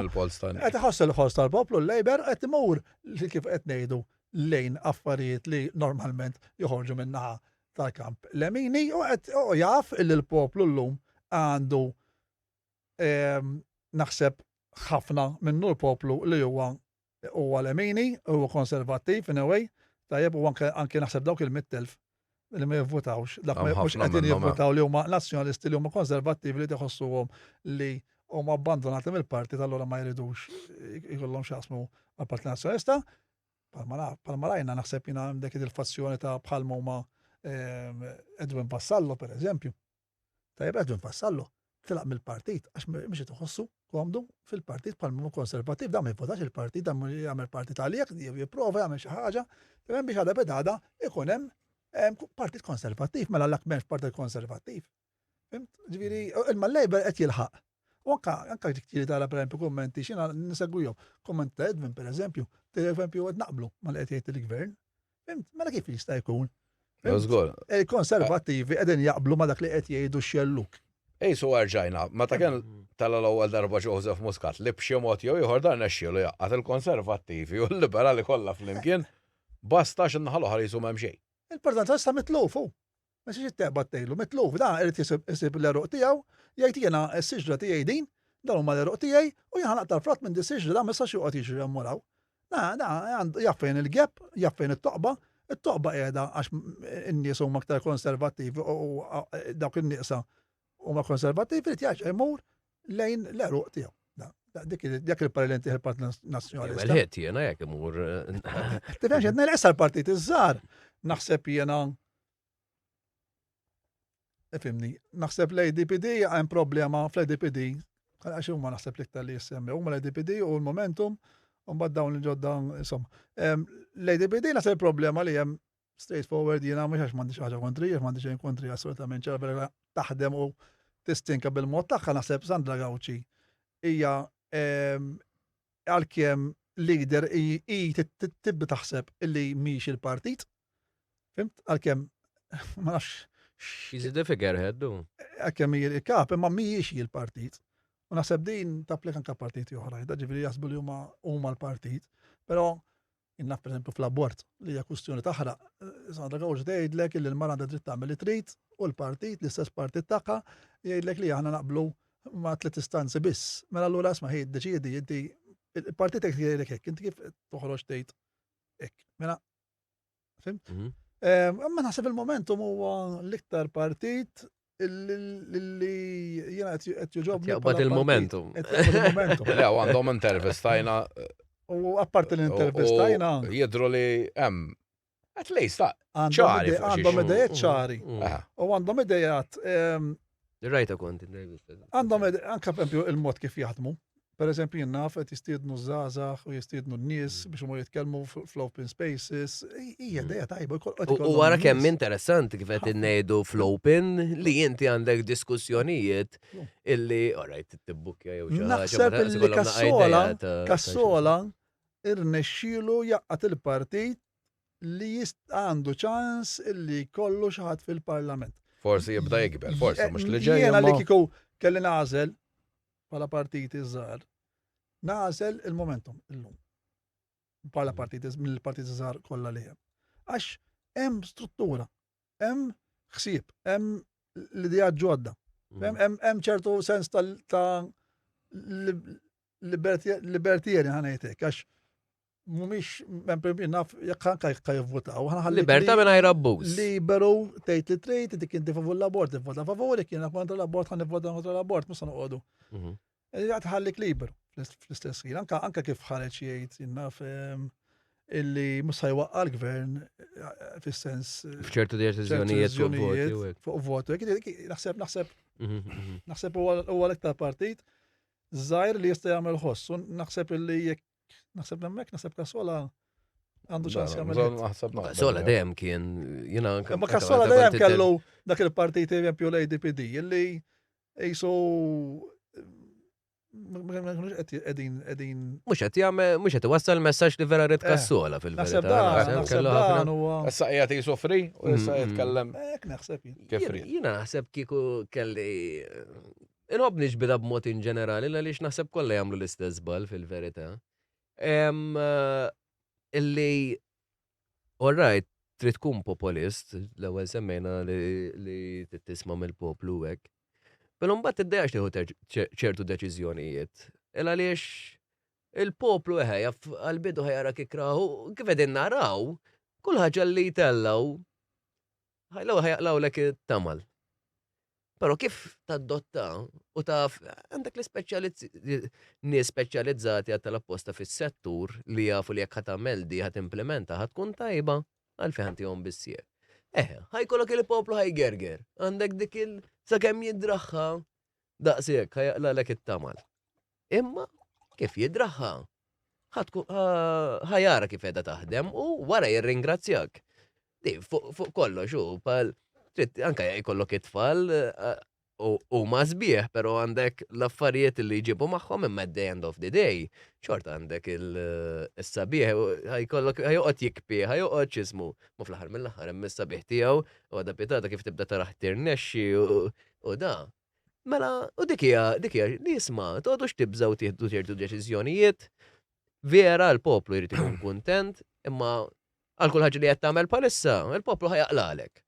Qed iħoss il-ħoss tal-poplu l-Labour qed imur li kif qed ngħidu lejn affarijiet li normalment joħorġu min-naħa tal-kamp lemini u qed jaf illi l-poplu llum għandu ehm, naħseb ħafna minnu l-poplu li huwa Huwa lemini, huwa konservattiv in a way, tajjeb u anke anke naħseb dawk il-100,000 li ma jivvutawx, dak mhux qegħdin jivvutaw li huma nazzjonalisti li huma konservattivi li tħossuhom li huma abbandonati mill-partit allura ma jridux ikollhom x'jaqsmu mal-Partit Nazzjonalista. Palma rajna naħseb jiena dik il-fazzjoni ta' bħalma huma ehm, Edwin Vassallo per eżempju. Tajjeb Edwin Vassallo telaq mill-partit għax mhux qed iħossu komdu fil-partit bħal mhu konservattiv dan ma jivvotax il-partit dan jagħmel partit għalih jew jipprova jagħmel xi ħaġa hemm biex għada bidgħada ikun hemm partit konservattiv mela l m'hemmx partit konservattiv. Fimt? Ġifieri imma l-Labour qed jilħaq. U anka anka dik tara pereżempju kummenti xina nisegwihom. Kumment ta' Edwin pereżempju, pereżempju qed naqblu mal qed jgħid il-gvern. Fimt? Mela kif jista' jkun? Żgur. Il-konservattivi qegħdin jaqblu ma dak li qed jgħidu x-xelluk. Ejsu erġajna, meta kien tela l-ewwel darba Joseph Muscat li b'xi mod jew ieħor dan rnexxielu jgħaqqad il-konservattivi u l-liberali kollha flimkien, basta għax in-naħa l-oħra qisu m'hemm xejn. Il-Partit Nazzjonalista mitluf hu. Ma jistax jittebgħa tgħidlu, mitluf, dan irid isib l-għeruq tiegħu, jgħid jiena s-siġra tiegħi din, dawn huma l-għeruq tiegħi u jien ħa naqta' l-frott minn dis-siġra, dan ma jistax joqgħod jiġri hemm waraw. Na, na, jaf fejn il-gap, jaf fejn it-toqba, it-toqba qiegħda għax in-nies huma aktar konservattivi u dawk in-nieqsa huma konservattivi li tjaġ imur lejn l-eruq tiegħu. Dik dak il-parlenti il-Partit Nazzjonalista. Well, jiena jekk imur. Tifhem x'qed ngħid issa l-partit iż-żgħar naħseb jiena Ifimni, naħseb l-ADPD hemm problema fl-ADPD, għax huma naħseb l-iktar li jissemmew, huma l-ADPD u l-Momentum, u mbagħad dawn il-ġodda, insomma. L-ADPD naħseb il-problema li hemm straightforward jiena mhux għax m'għandix ħaġa kontri, għax m'għandix xejn kontri assolutament ċara vera taħdem u tistinka bil-mod tagħha naħseb Sandra Gauci hija ehm, għalkemm leader hi tibda taħseb illi mhix il-partit. Fimt? Għalkemm ma nafx. She's the figurehead, du. Għalkemm hi il-kap, imma mhijiex il-partit. U naħseb din tapplika anke partiti oħra, ġifieri jaħsbu li huma huma l-partit. Però Naf pereżempju fl-abort li hija kwistjoni taħraq, Sandra Gawx tgħidlek li l-mara għandha dritt tagħmel li trid u l-partit, l-istess partit tagħha, jgħidlek li aħna naqblu ma' tliet istanzi biss. Mela allura isma' ħi ddeċiedi inti il-partit hekk jgħidlek hekk, inti kif toħroġ tgħid hekk. Mela Fimt? Mhm. Imma naħseb il-momentum huwa l-iktar partit li jiena qed joġobni. Jaqbad il-momentum. Il-momentum. Le, għandhom intervistajna. U apparti l-intervistajna. Jidru li hemm at least ta' ċari. Għandhom idejiet ċari. Mm. U għandhom idejat. Rajta kont intervista. Għandhom anka per il-mod kif jaħdmu. Per eżempju, jien naf qed jistiednu żgħażagħ u jistiednu n-nies mm. biex imur jitkellmu fl-open spaces. Hija mm. idea tajba. U wara kemm interessanti kif qed innejdu fl-open li inti għandek diskussjonijiet mm. illi alright tibbukkja jew xi ħaġa. Naħseb illi Kassola, Kassola irnexxielu jaqgħad il-partit li għandu ċans illi jkollu xi ħadd fil-parlament. Forsi jibda jikber, forsi mhux li ġej. Jiena li kieku kelli nagħżel bħala partiti żgħar, nagħżel il-momentum illum. Bħala mm. partiti mill-partiti żgħar kollha li hemm. Għax hemm struttura, hemm ħsieb, hemm l-idea ġodda, mm. hemm ċertu sens ta' libertieri ħanejtek, għax mhumiex hemm naf jekk anke jekk jivvutaw. Libertà mingħajr abbuż. Liberu tgħid li trid, dik inti favur l-abort, tivvota favur, jekk jiena kontra l-abort ħa nivvota kontra l-abort, mhux se noqogħdu. Mhm. Qed ħallik liberu fl-istess ħin, anke anke kif ħareġ jgħid naf illi mhux se jwaqqa' l-gvern eh, fis-sens eh, f'ċertu deċiżjonijiet fuq votu. Naħseb naħseb mhm, mhm. naħseb huwa l-iktar partit żgħir li jista' jagħmel ħoss. Naħseb illi jekk Naħseb hemmhekk naħseb Kasola għandu ċans jagħmel. Naħseb Kasola dejjem kien jiena Ma Kasola dejjem kellu dak il-partit eżempju l-ADPD illi jisu ma qed qegħdin qegħdin. Mhux qed jagħmel mhux qed iwassal messaġġ li vera rid eh, Kassola fil-verità. Naħseb dan huwa. Issa qiegħed jisofri u issa mm, mm. jitkellem. Hekk naħseb jien. Kif Jiena naħseb kieku kelli Inħobb niġbidha b'mod in ġenerali għaliex naħseb kollha jagħmlu l-istess żball fil-verità. Illi all right, trid tkun populist, l-ewwel semmejna li tisma' mill-poplu hekk. Però mbagħad tiddejjax tieħu ċertu deċiżjonijiet. Il għaliex il-poplu eħe jaf għall-bidu ħajara kikrahu, kif qegħdin naraw, kull ħaġa li jtellgħu l-ewwel ħajaqlawlek it-tamal. Però kif tadotta u taf għandek l-ispeċjalizz nies speċjalizzati għal tal-apposta fis-settur li jafu li jekk ħa tagħmel di ħa timplementa ħa tkun tajba għalfejn ħa ntihom biss-sieħ. Eħe, ħajkollok il-poplu ħajgerger, għandek dik il sakemm jidraħħa daqshekk ħajaqlalek it-tamal. Imma kif jidraħħa ħajara kif qiegħda taħdem u wara jirringrazzjak. Di, fuq kollox u pal trid anka jkollok it-tfal eh, u ma sbieħ, pero għandek l-affarijiet li jġibu magħhom imma at the end of the day, xorta għandek il-sabiħ, ħajkollok ħajoqgħod jikpi, ħajoqgħod x'ismu, ma fl-aħħar mill-aħħar hemm is-sabiħ tiegħu u għadha pitata kif tibda taraħ tirnexxi u da. Mela, u dik hija dik hija li jisma' toqgħodux tibżgħu tieħdu ċertu deċiżjonijiet. Vera l-poplu jrid ikun kuntent, imma għal kull ħaġa li qed tagħmel bħalissa, il-poplu ħajaqlalek.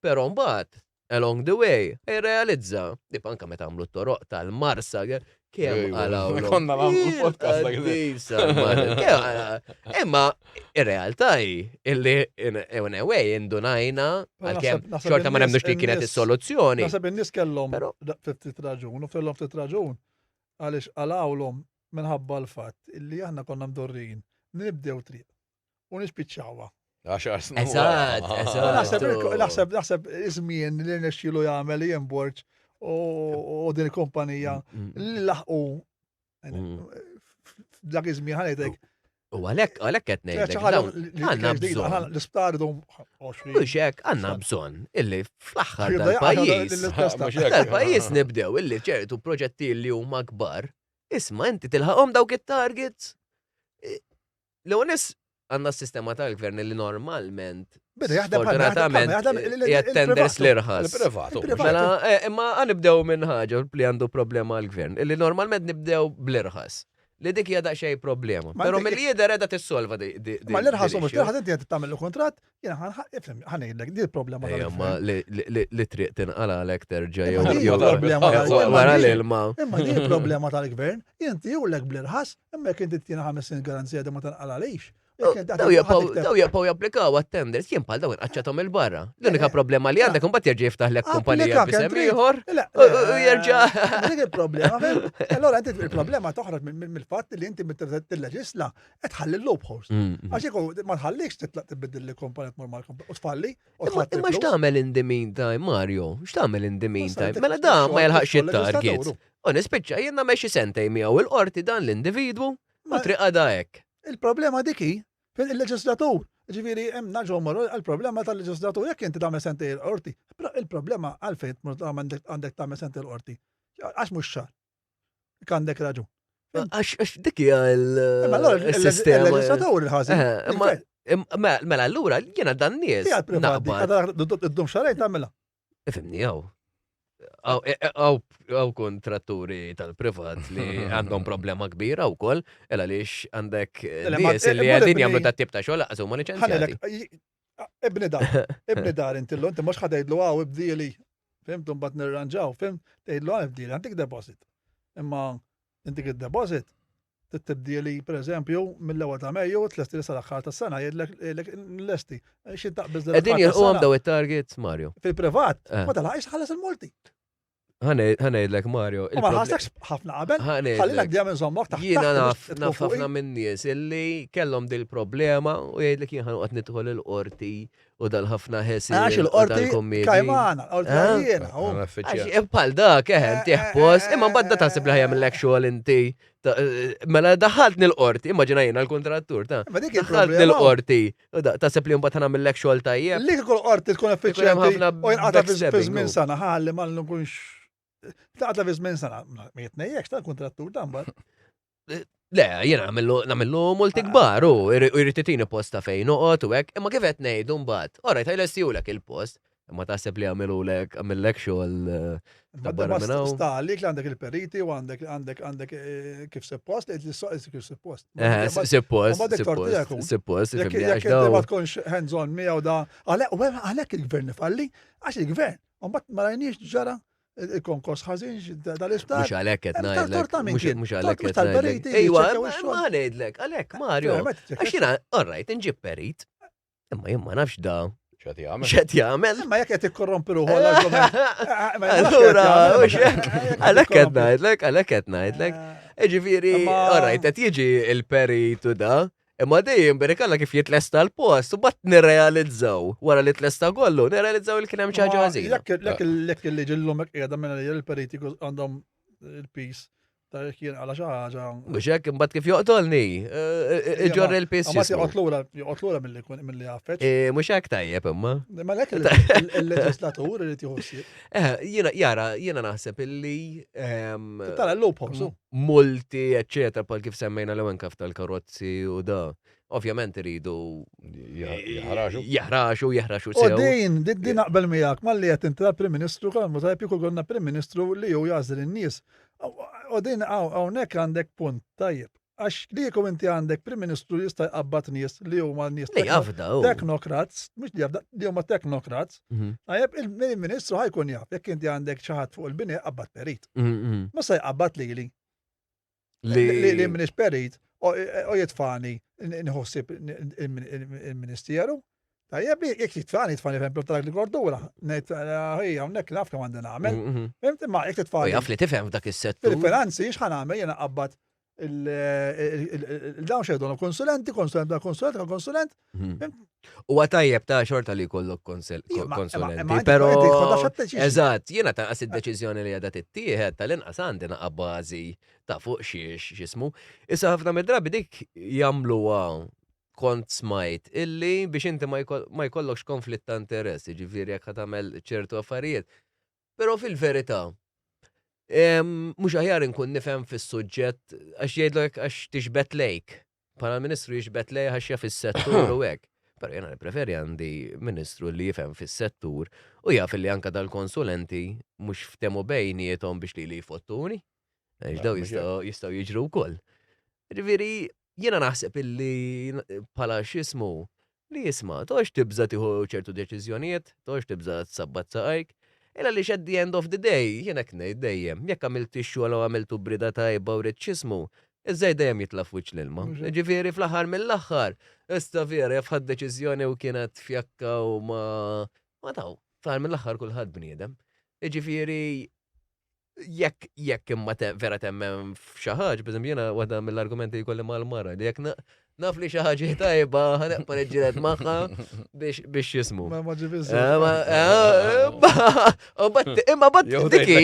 Però mbagħad, along the way, ħajrealizza, tip anke meta għamlu t-toroq tal-Marsa, kemm għalaw. Konna nagħmlu podcast dak Imma ir-realtà hi illi in a way indunajna għalkemm xorta ma nemmnux li kienet is-soluzzjoni. Naħseb in-nies kellhom ftit raġun u kellhom ftit raġun għaliex għalawlhom. minħabba l-fatt illi aħna konna mdorrijin nibdew triq u nispiċċawha. Għaxar snin. Eżatt, eżatt. Naħseb, naħseb, naħseb iż-żmien li rnexxielu jagħmel Ian Borg u din il-kumpanija mm, mm. li laħqu mm. dak iż-żmien ħanejtek. U għalhekk għalhekk qed ngħidlek. Għandna bżonn. L-isptar dum 20. Mhux hekk għandna bżonn illi fl-aħħar tal-pajjiż. Tal-pajjiż nibdew illi ċertu proġetti li huma kbar, isma' inti tilħaqhom dawk it-targets. L-ewwel nies għandna s-sistema tal-gvern li normalment Beda jaħdem fortunatament hija tenders l-irħas. Il-privat. Mela, eh, imma nibdew minn ħaġa li għandu problema l-gvern, illi normalment nibdew bl-irħas. Li dik hija daqsxejn problema. Però milli jidher qiegħda tissolva di. Ma l-irħas u mhux l-irħas inti qed tagħmel il-kuntratt, jiena ħan ħanejlek di l-problema. Ma li triq tinqalalek terġa' jew problema wara l-ilma. Imma di problema tal-gvern, inti jew lek bl-irħas, imma jekk inti tina ħames snin garanzija di ma tanqalalix. Daw jibqgħu japplikaw għat-tenders, jien bħal daw inqaċċathom il-barra. L-unika eh, problema li għandek imbagħad jerġa' jiftaħlek kumpanija b'isem ieħor u jerġa'. Dik il-problema, allora inti il-problema toħroġ mill-fatt li inti tilleġisla qed tħalli l-loopholes. Mm, mm. Għax jekk ma tħallikx titlaq tibdil li komponent normal u tfalli. Imma x'tagħmel in the meantime, Mario? X'tagħmel in the meantime? Mela da ma jilħaqx it-target. U nispiċċa jien nagħmel xi sentej miegħu il-qorti dan l-individwu u triqada hekk. Il-problema dik hi fejn il-leġislatur. Ġifieri hemm naġgħu mmorru għall-problema tal-leġislatur jekk inti tagħmel sentej il-qorti. Però il-problema għalfejn tmur għandek tagħmel sentej il-qorti. Għax mhux xahar. Għandek raġun. Għax dik hija l-sistema. Il-leġislatur il-ħażin. Eh, mela allura jiena dan nies. Naqbad. Id-dum xarejn tagħmilha. Ifimni, għaw. Għaw kontratturi tal-privat li għandhom problema kbira u koll, illa lix għandek nies li għedin jamlu ta' tip ta' xogħol għazu ma liċenzjati. Ibni dar, ibni dar intillu, inti mux ħadejdlu għaw ibdili, fimtu mbagħad nirranġaw, fim, tgħidlu għaw ibdili, għandik deposit. Imma intik id-deposit, tibdieli pereżempju mill-ewwel ta' Mejju tlesti li sal-aħħar tas-sena jgħidlek lesti. Xi taqbiż Qegħdin jilqu daw it-targets, Mario. Fil-privat, eh. ma talħaqx ħallas il-multi. Ħanejdlek Mario. Ma ħassakx ħafna qabel. Ħallilek dejjem inżommok taħt. Jiena naf naf ħafna minn nies illi kellhom dil problema u jgħidlek jien ħanqgħod nidħol il-qorti U dal-ħafna ħesi. Għax il-qorti kajmana, qorti eh? jiena. Għax bħal dak, eh, eh, tieħ post, imma mbagħad da taħseb li ħajamillek xogħol inti. Mela daħalt nil-qorti, immaġina jiena l-kontrattur ta' daħalt nil-qorti, taħseb li mbagħad ħanamillek xogħol tajjeb. Li kieku l-qorti tkun effiċjenti u jinqata' fi żmien sena, ħalli ma nkunx taqta' fi żmien sena, ma jitnejjekx tal-kontrattur dan mbagħad. Le, jena namillu multi kbar, u jrid itini posta fejn noqgħod u hekk, imma kif qed ngħidu mbagħad, orajt ħajlestijulek il-post, imma taħseb li għamilulek għamillek xogħol eh, ta' barra minn hawn. Sta għalik li għandek il-periti u għandek għandek għandek eh, kif suppost, li s-soq kif suppost. Eh, suppost, suppost, suppost, jekk ma tkunx hands-on miegħu da, għalhekk il-gvern ifalli, għax il-gvern, u mbagħad ma rajniex ġara il-konkors ħażin dal-isptar. Mhux għalhekk qed ngħidlek. Mhux għalhekk qed ngħidlek. Ejwa, ma ngħidlek, għalhekk Mario. Għax jiena, all right, inġib perit. Imma jien ma nafx da. X'qed jagħmel? X'qed jagħmel? Imma jekk qed ikkorrompi ruħu l-argument. Allura, għalhekk qed ngħidlek, għalhekk qed ngħidlek. Ġifieri, all right, qed jiġi il-perit u da. Imma dejjem berikalla kif jitlesta l-post, u bat nirrealizzaw, wara li tlesta kollu, nirrealizzaw il kien hemm xi ħaġa ħażina. Jekk il-liġi llum hekk qiegħda minn il-periti għandhom il-pis ta' jekk jien għala xi ħaġa. Mhux hekk imbagħad kif joqtolni, eh, eh, iġorr il-pis. Ma joqtlura, joqtlura milli milli għafeġ. Eh, mhux hekk tajjeb imma. Ma lek il-leġislatur irid jieħu ħsieb. Jiena jara, jiena naħseb illi. Ehm, Tara l-loopholes. Multi, eccetera, pal kif semmejna l kaf tal-karozzi u da. Ovvjament iridu jaħraxu. Jaħraxu, jaħraxu sew. U din, din din naqbel miegħek, malli qed inti prim Ministru kemm tajb jkun konna Prim Ministru li hu jażel in-nies. U din hawnhekk għandek punt tajjeb. Għax li jkun inti għandek Prim Ministru li jista' jqabbad nies li huma nies li jafda teknokrats, mhux li jafda, li huma teknokrats. Mhm. Tajjeb il-Ministru ħajkun jaf jekk inti għandek xi ħadd fuq il-bini qabbad perit. Mhm, mhm. Ma se jqabbad lili. Li li m'iniex perit u jitfani nħossib il-Ministeru. Tajjeb, jekk jitfani, jitfani femplu tal-agrikoltura. Ngħid, ħija, hawnhekk naf kemm għandi nagħmel. Fhimt, imma jekk titfani. Jaf li tifhem f'dak is-settur. Fil-finanzi x'ħa nagħmel jiena qabbad. Il-dawn xejdonu konsulenti, konsulent, konsulent, konsulent. Mhm. U għatajjeb ta' xorta li kollok konsulenti, pero. Eżatt, jiena ta' qas id-deċiżjoni li għadha tittieħed tal-inqas għandi naqa' bażi ta' fuq xiex x'ismu. Issa ħafna mid-drabi dik jagħmluha kont smajt illi biex inti ma jkollokx konflitt ta' interess, ġifieri jekk tagħmel ċertu affarijiet. Però fil-verità, mhux aħjar inkun nifhem fis-suġġett għax jgħidlek għax tixbet lejk. Bħala ministru jixbet lejk għax jaf is-settur u hekk. Però jiena nippreferi għandi ministru li jifhem fis-settur u jaf li anka dal-konsulenti mhux ftemu bejniethom biex li li jfottuni. Għax daw jistgħu jiġru wkoll. Ġifieri jiena naħseb illi bħala x'ismu li jisma' toqgħodx tibża' tieħu ċertu deċiżjonijiet, toqgħodx tibża' tsabbat saqajk, illa li at the end of the day, jien hekk ngħid dejjem, jekk għamilt ix-xogħol u għamiltu b'rieda tajba u ridt x'ismu, iż-żejt dejjem jitla' f'wiċċ l-ilma. Ġifieri fl-aħħar mill-aħħar, issa vera jaf ħadt deċiżjoni u kienet fjakka u ma ma taw, fl-aħħar mill-aħħar kulħadd bniedem. Ġifieri jekk jekk imma vera temmen f'xi ħaġa, pereżempju jiena waħda mill-argumenti jkolli mal-mara li jekk naf li xi ħaġa tajba ħaneqpa niġġieled magħha biex biex jismu. Ma ma ġifiż. Eh, eh, imma bat diki,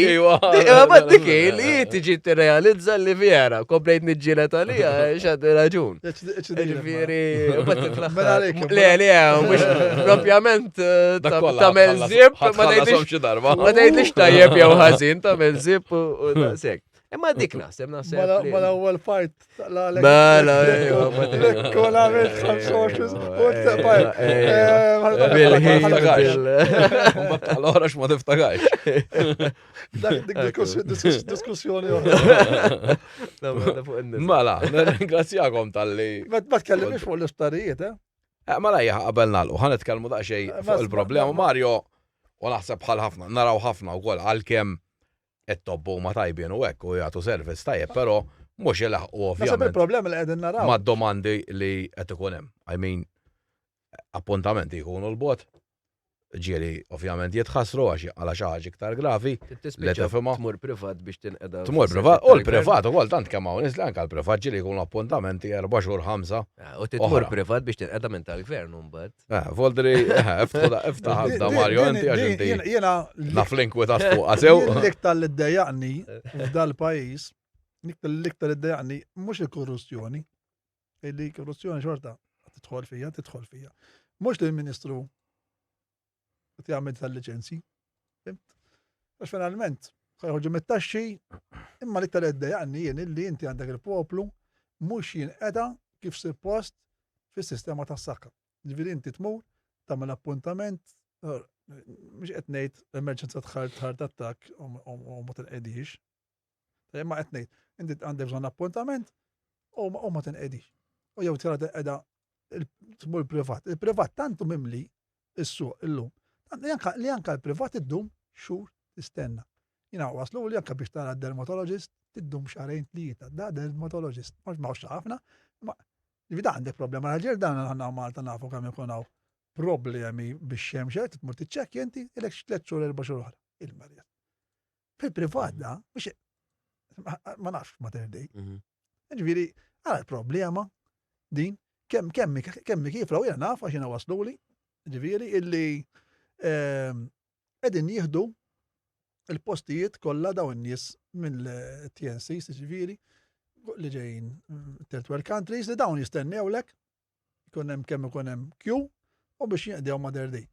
imma bat diki li tiġi tirrealizza li vera, komplejt niġġieled għalija x'għandi raġun. Ġifieri, bat fl-aħħar. Mela Le, le, mhux propjament eh, tagħmel zip, ma tgħidlix Ma tgħidlix tajjeb jew ħażin tagħmel zip u daqshekk. Imma dik naħseb naħseb. Mela, mela ewwel fight Mela, Kol għamilt 25 u Bil-ħin. Allora ma tiftakarx. Dak dik diskussjoni oħra. Mela, nirringrazzjakom tal-li. Ma tkellimx fuq l-isptarijiet, eh? eh mela hija qabel nagħlqu, ħa nitkellmu daqsxejn eh, fuq il-problema Mario u naħseb bħal ħafna, naraw ħafna wkoll għalkemm it-tobbu huma tajbin u hekk u jagħtu servizz tajjeb, però mhux ilaħqu ovvjament. Naħseb il-problema li qegħdin naraw. Mad-domandi li qed ikun hemm. I mean, appuntamenti jkunu l-bot, ġieli ovvjament jitħassru għax jaqala xi ħaġa iktar gravi. Li tifhimha. Tmur privat biex tinqeda. Tmur privat, u l-privat ukoll tant kemm hawn nies li anke l-privat ġieli jkunu appuntamenti erba' xhur ħamsa. Ah, u tmur privat biex tinqeda minn tal-gvern imbagħad. Eh, Voldri, eh, iftaħ da Mario inti għax inti. Jiena naf l-inkwetat fuq sew. L-iktar li ddejjaqni f'dal-pajjiż, l-iktar li ddejjaqni mhux il-korruzzjoni, Illi korruzzjoni xorta tidħol fija, tidħol fija. Mhux li l-Ministru qed jagħmel tal-liċenzji. Fimt? Għax finalment ħajħorġu mit-taxxi, imma l-iktar għedda jien illi inti għandek il-poplu mhux jinqeda kif suppost fis-sistema tas-saħħa. Ġifieri inti tmur, tagħmel appuntament, mhux qed ngħid emerġenza tħart ħart attakk u ma tinqedix. Imma qed ngħid, inti għandek bżonn appuntament u ma tinqedix. U jew tara tinqeda tmur privat. Il-privat tantu mimli is-suq illum. Li anka l-privat iddum xhur tistenna. Jina waslu li anka biex tara dermatologist tiddum xarejn tlieta. Da dermatologist, mhux ma ħafna, ma da għandek problema raġel dan għandna Malta nafu kemm ikun hawn problemi biex xemx tmur tiċċekkja inti ilek tliet xhur erba' xhur oħra. Il-marja. Fil-privat da, mhux ma nafx ma terdej. Mhm. Ġifieri, għara l-problema din kemm kemm kemm kif law jiena naf għax jiena wasluli, ġifieri illi ehm, qegħdin jieħdu il-postijiet kollha dawn in-nies mill-TNC, ġifieri, li ġejjin mm, third world countries li dawn jistennewlek ikun hemm kemm ikun hemm queue u biex jinqdew ma' Day.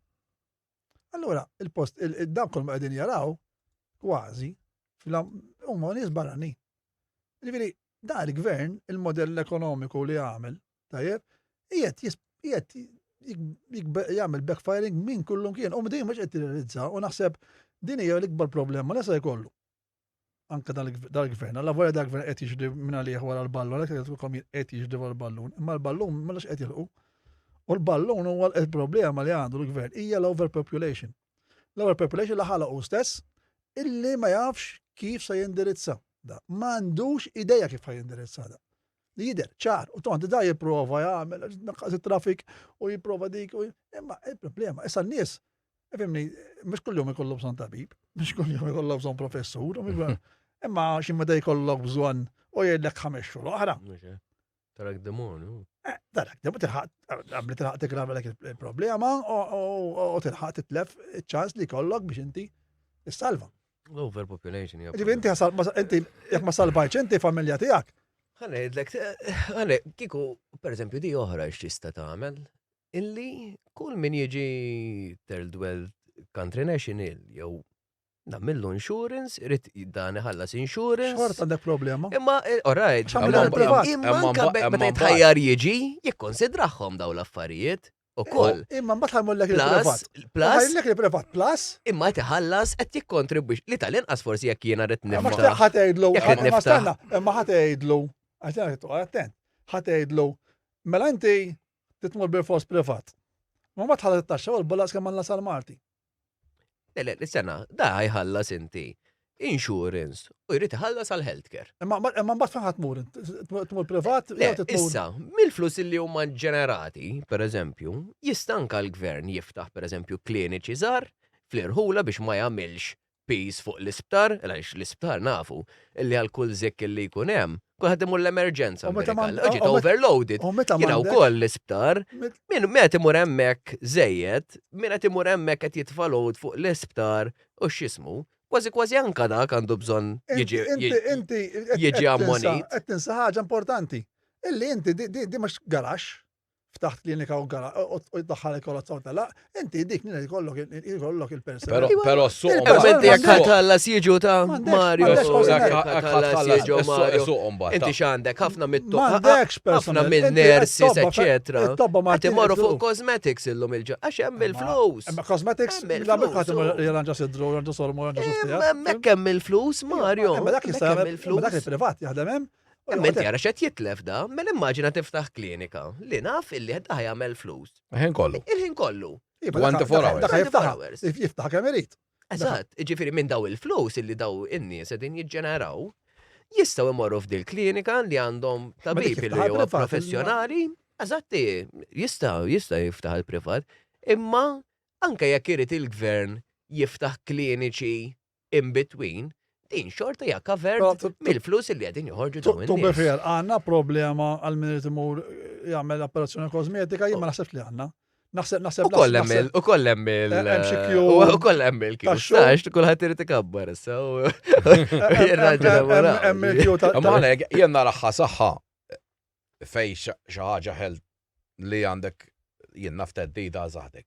Allura, il-post, dan kol ma qegħdin jaraw, kważi, huma nies barranin. Ġifieri, dan il-gvern, il-modell ekonomiku li għamel, tajjeb, qiegħed qiegħed jagħmel backfiring minn kullum kien, u din mhux qed tirrealizza u naħseb din hija l-ikbar problema li se jkollu. anka dal-gvern, alla volja dal-gvern qed jiġri minn għalih wara l-ballun, għalhekk qed jgħidulkom qed jiġri wara l-ballun, imma l-ballun m'għandux qed jilqu. U l-ballun huwa l-problema li għandu l-gvern hija l-overpopulation. L-overpopulation li ħalaq hu stess illi ma jafx kif se jindirizza. Da. Ma għandux ideja kif ħaj jindirizza da. Li jidher ċar, u tont da jipprova jagħmel naqqas it-traffic u jipprova dik, imma il-problema, issa n-nies Fimni, mhux kuljum ikollok bżonn tabib, mhux kuljum ikollok bżonn professur, imma xi meta jkollok bżonn. u jgħidlek ħames xhur oħra. Tarak demonju. Eh, tarak demonju tilħaq qabli tilħaq tigrava dak il-problema u tilħaq titlef iċ-ċans li kollok biex inti issalva. L-overpopulation hija. Ġifieri inti inti jekk ma salvajtx inti familja tiegħek. Ħa ngħidlek, ħa kieku pereżempju di oħra x'tista' tagħmel illi kull min jiġi third world country national jew Namillu insurance, irid dan iħallas insurance. Xorta għandek problema. Imma, eh, alright, imma anka meta jitħajjar jiġi, jikkonsidrahom daw l-affarijiet ukoll. Eh, imma mbagħad ħajmullek il-privat. Plus. Ħajmullek il-privat plus. Imma tiħallas qed jikkontribwix li tal-inqas forsi jekk jiena rrid niftaħ. Ma ħatgħidlu, ma stenna, imma ħatgħidlu, attent, ħatgħidlu, mela inti titmur bil-fos privat. Ma ma tħallas it-taxxa u l-bolla kemm għandna sal-Marti. Le, le, sena, da jħallas inti insurance u jrid iħallas għal healthcare. Imma mbagħad fejn ħadd tmur? Tmur privat? Le, issa, mill-flus li huma ġenerati, per eżempju, jista' anka l-gvern jiftaħ per eżempju kliniċi żgħar fl-irħula biex ma jagħmilx piż fuq l-isptar, għaliex l-isptar nafu illi għal kull żikk illi jkun hemm, kulħadd imur l-emerġenza. U meta Amerika. Ġiet overloaded. U meta Jiena m'għandekx- wkoll l-isptar, Met- min qed imur hemmhekk żejjed, min qed imur hemmhekk qed jitfa' load fuq l-isptar u x'jismu, kważi kważi anka dak għandu bżonn Inti, jiġi inti, inti, qed- jiġi qed tinsa- ammonit. Qed tinsa ħaġa importanti. Illi inti di, di, di mhux garaxx, ftaħt klinika u gara u jdaħħal il-kolozza u telaq, inti dik nina jkollok jkollok il-persuna. Pero pero s-suq Imma inti jekk ħatħallas jiġu ta' Mario. M'għandekx Ħatħallas jiġu Mario. Inti x'għandek ħafna mit M'għandekx ħafna personal. minn Inti nurses, it-tobba fe- eċetera. it-tobba Qed Maltin imorru fuq jitilqu. cosmetics illum il-ġo għax hemm il-flus. Imma cosmetics, Hemm la il-flus, ħadd u- jirranġa sidru, jirranġa sormu, jirranġa Imma softija. hemmhekk hemm il-flus, Mario. Imma dak jista' Hemmhekk hemm jagħmel, imma dak il-flus. il-privat jaħdem hemm. u Imma inti joqgħod ara x'qed jitlef da, mela immaġina tiftaħ klinika li naf illi qed jagħmel flus. Ħin kollu. Il-ħin kollu. hemm. Iva, dak- 24 hours. Dak jiftaħ, 24 hours. jiftaħ kemm irid. Eżatt, ġifieri minn daw il-flus illi daw in-nies qegħdin jiġġeneraw, jistgħu imorru f'dil klinika li għandhom tabib dik li jiftaħ huwa privat, imma- professjonali. Eżatti, jista' jista' jiftaħ il-privat, imma anke jekk irid il-gvern jiftaħ kliniċi in between, din xorta hija covered Però tu- mill-flus li qegħdin joħorġu Tu dawn tu be in-nies. fair, għandna problema għal min irid imur jagħmel operazzjoni kosmetika, jien ma naħsebx li għandna. Naħseb naħseb U koll hemm naħseb- il- u koll hemm il Hemm xi queue u koll hemm il-queue. tax-xogħol. Sax kulħadd irid ikabbar issa u hemm- jirraġuna hemm- wara. Hemm il-queue ta' Imma għalhekk jien naraħħa saħħa fej xi ħaġa ħel li għandek jien naf teddida saħtek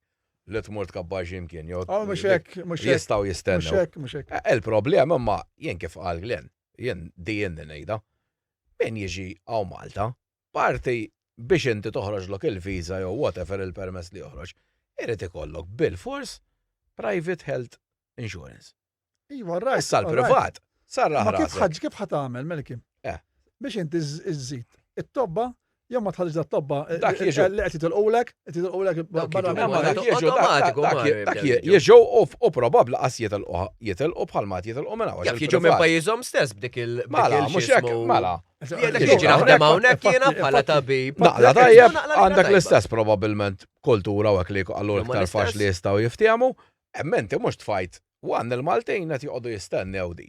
li tmur tkabbar x'imkien jew Oh, mhux hekk, mhux hekk, jistgħu mhux jistennew. hekk, mhux hekk. Eh, Il-problema imma jien kif qal Glenn, jien di jien ngħidha, min jiġi hawn Malta, parti biex inti toħroġlok il-viża jew whatever il-permess li joħroġ, irid ikollok bil-fors private health insurance. Iva, right. Issa all right. l-privat, sarraħ Ma kif rasek. ħaġ kif ħat tagħmel Melkim? Eh. Biex inti iżżid it-tobba jew ma tħallix dat tobba eh, Dak jiġu. li qed jitilqulek, qed jitilqulek Dawk barra jiġu. minn Ma dak Malta. jiġu, dak- Automatiku, dak- Mario, dak jibdew jiġu. jiġu u- u probabbli qas jitilqu jitilqu bħal ma jitilqu minn hawn. Jaf jiġu minn pajjiżhom stess b'dik il b'dik Mela, il mhux hekk, x'ismu- mela. Jien Jiġu jiġi naħdem hawnhekk, hawnhekk jiena infatti- bħala tabib. Naqla Naqla tajjeb, naqla għandek tajba. l-istess probabbilment kultura u hekk li allura Huma iktar l-istess. faċli jistgħu jiftiehmu, imma inti mhux tfajt wan il-Maltin qed joqogħdu jistennew di.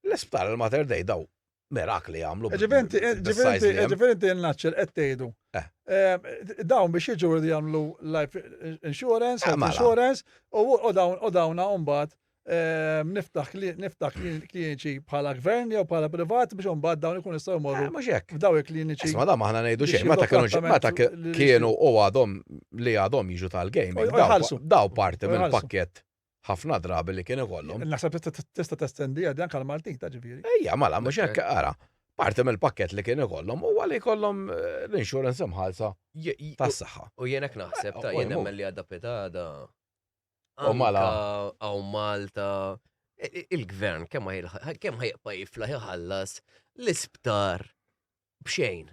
L-isptar il-Mater Dei daw mirakli jagħmlu. Ġifieri bis-size li hemm. ġifieri inti n-naċċel qed tgħidu. Eh. Eh, Dawn biex jiġu jridu jagħmlu life insurance, Eh, health mela. insurance, u u dawn u dawna mbagħad eh, niftaħ kli- niftaħ kliniċi bħala gvern jew bħala privat biex imbagħad dawn ikun jistgħu Eh, jmorru Mhux hekk. f'daw il-kliniċi. Isma' da maħna ngħidu Biex xejn, meta jieħdu kienu meta trattament li- kienu u għadhom li għadhom jiġu tal-gaming, U daw- jħallsu. daw parti U jħallsu. mill-pakkett ħafna drabi li kien ikollhom. Naħseb tista' testendi għad anke għall-Maltin ta' ġifieri. Ejja, mela, mhux hekk ara. Parti mill-pakkett li kien ikollhom huwa li jkollhom eh, l-insurance imħallsa tas-saħħa. U jien hekk naħseb ta' Eh, u jien jmur. nemmen li għadha pitada. U mela. Għaw Malta. i- i- Il-gvern kemm ħajlħ- kemm ħajqpa jiflaħ iħallas l-isptar b'xejn.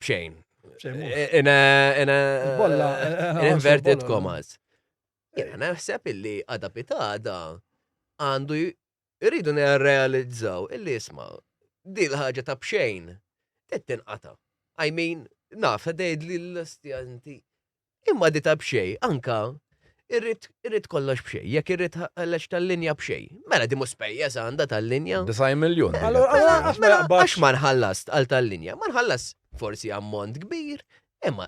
B'xejn. B'xejn mhux. In a, in a, Il-bolla, eh, in inverted il-bolla. commas. Jena naħseb illi għada pitada għandu jridu nirrealizzaw illi isma' di l-ħaġa ta' bxejn trid tinqata. I mean, naf, għadejd li l-ostja inti. Imma di ta' bxejn, anka Irrid irrid kollox b'xejn, jekk irrid ħalleġ tal-linja b'xejn. Mela di mhux spejjeż għandha tal-linja. 9 miljun. Allora, allora, għax ma Mela, jaqbadx. Għax ma nħallast għal tal-linja, ma nħallas forsi ammont kbir, imma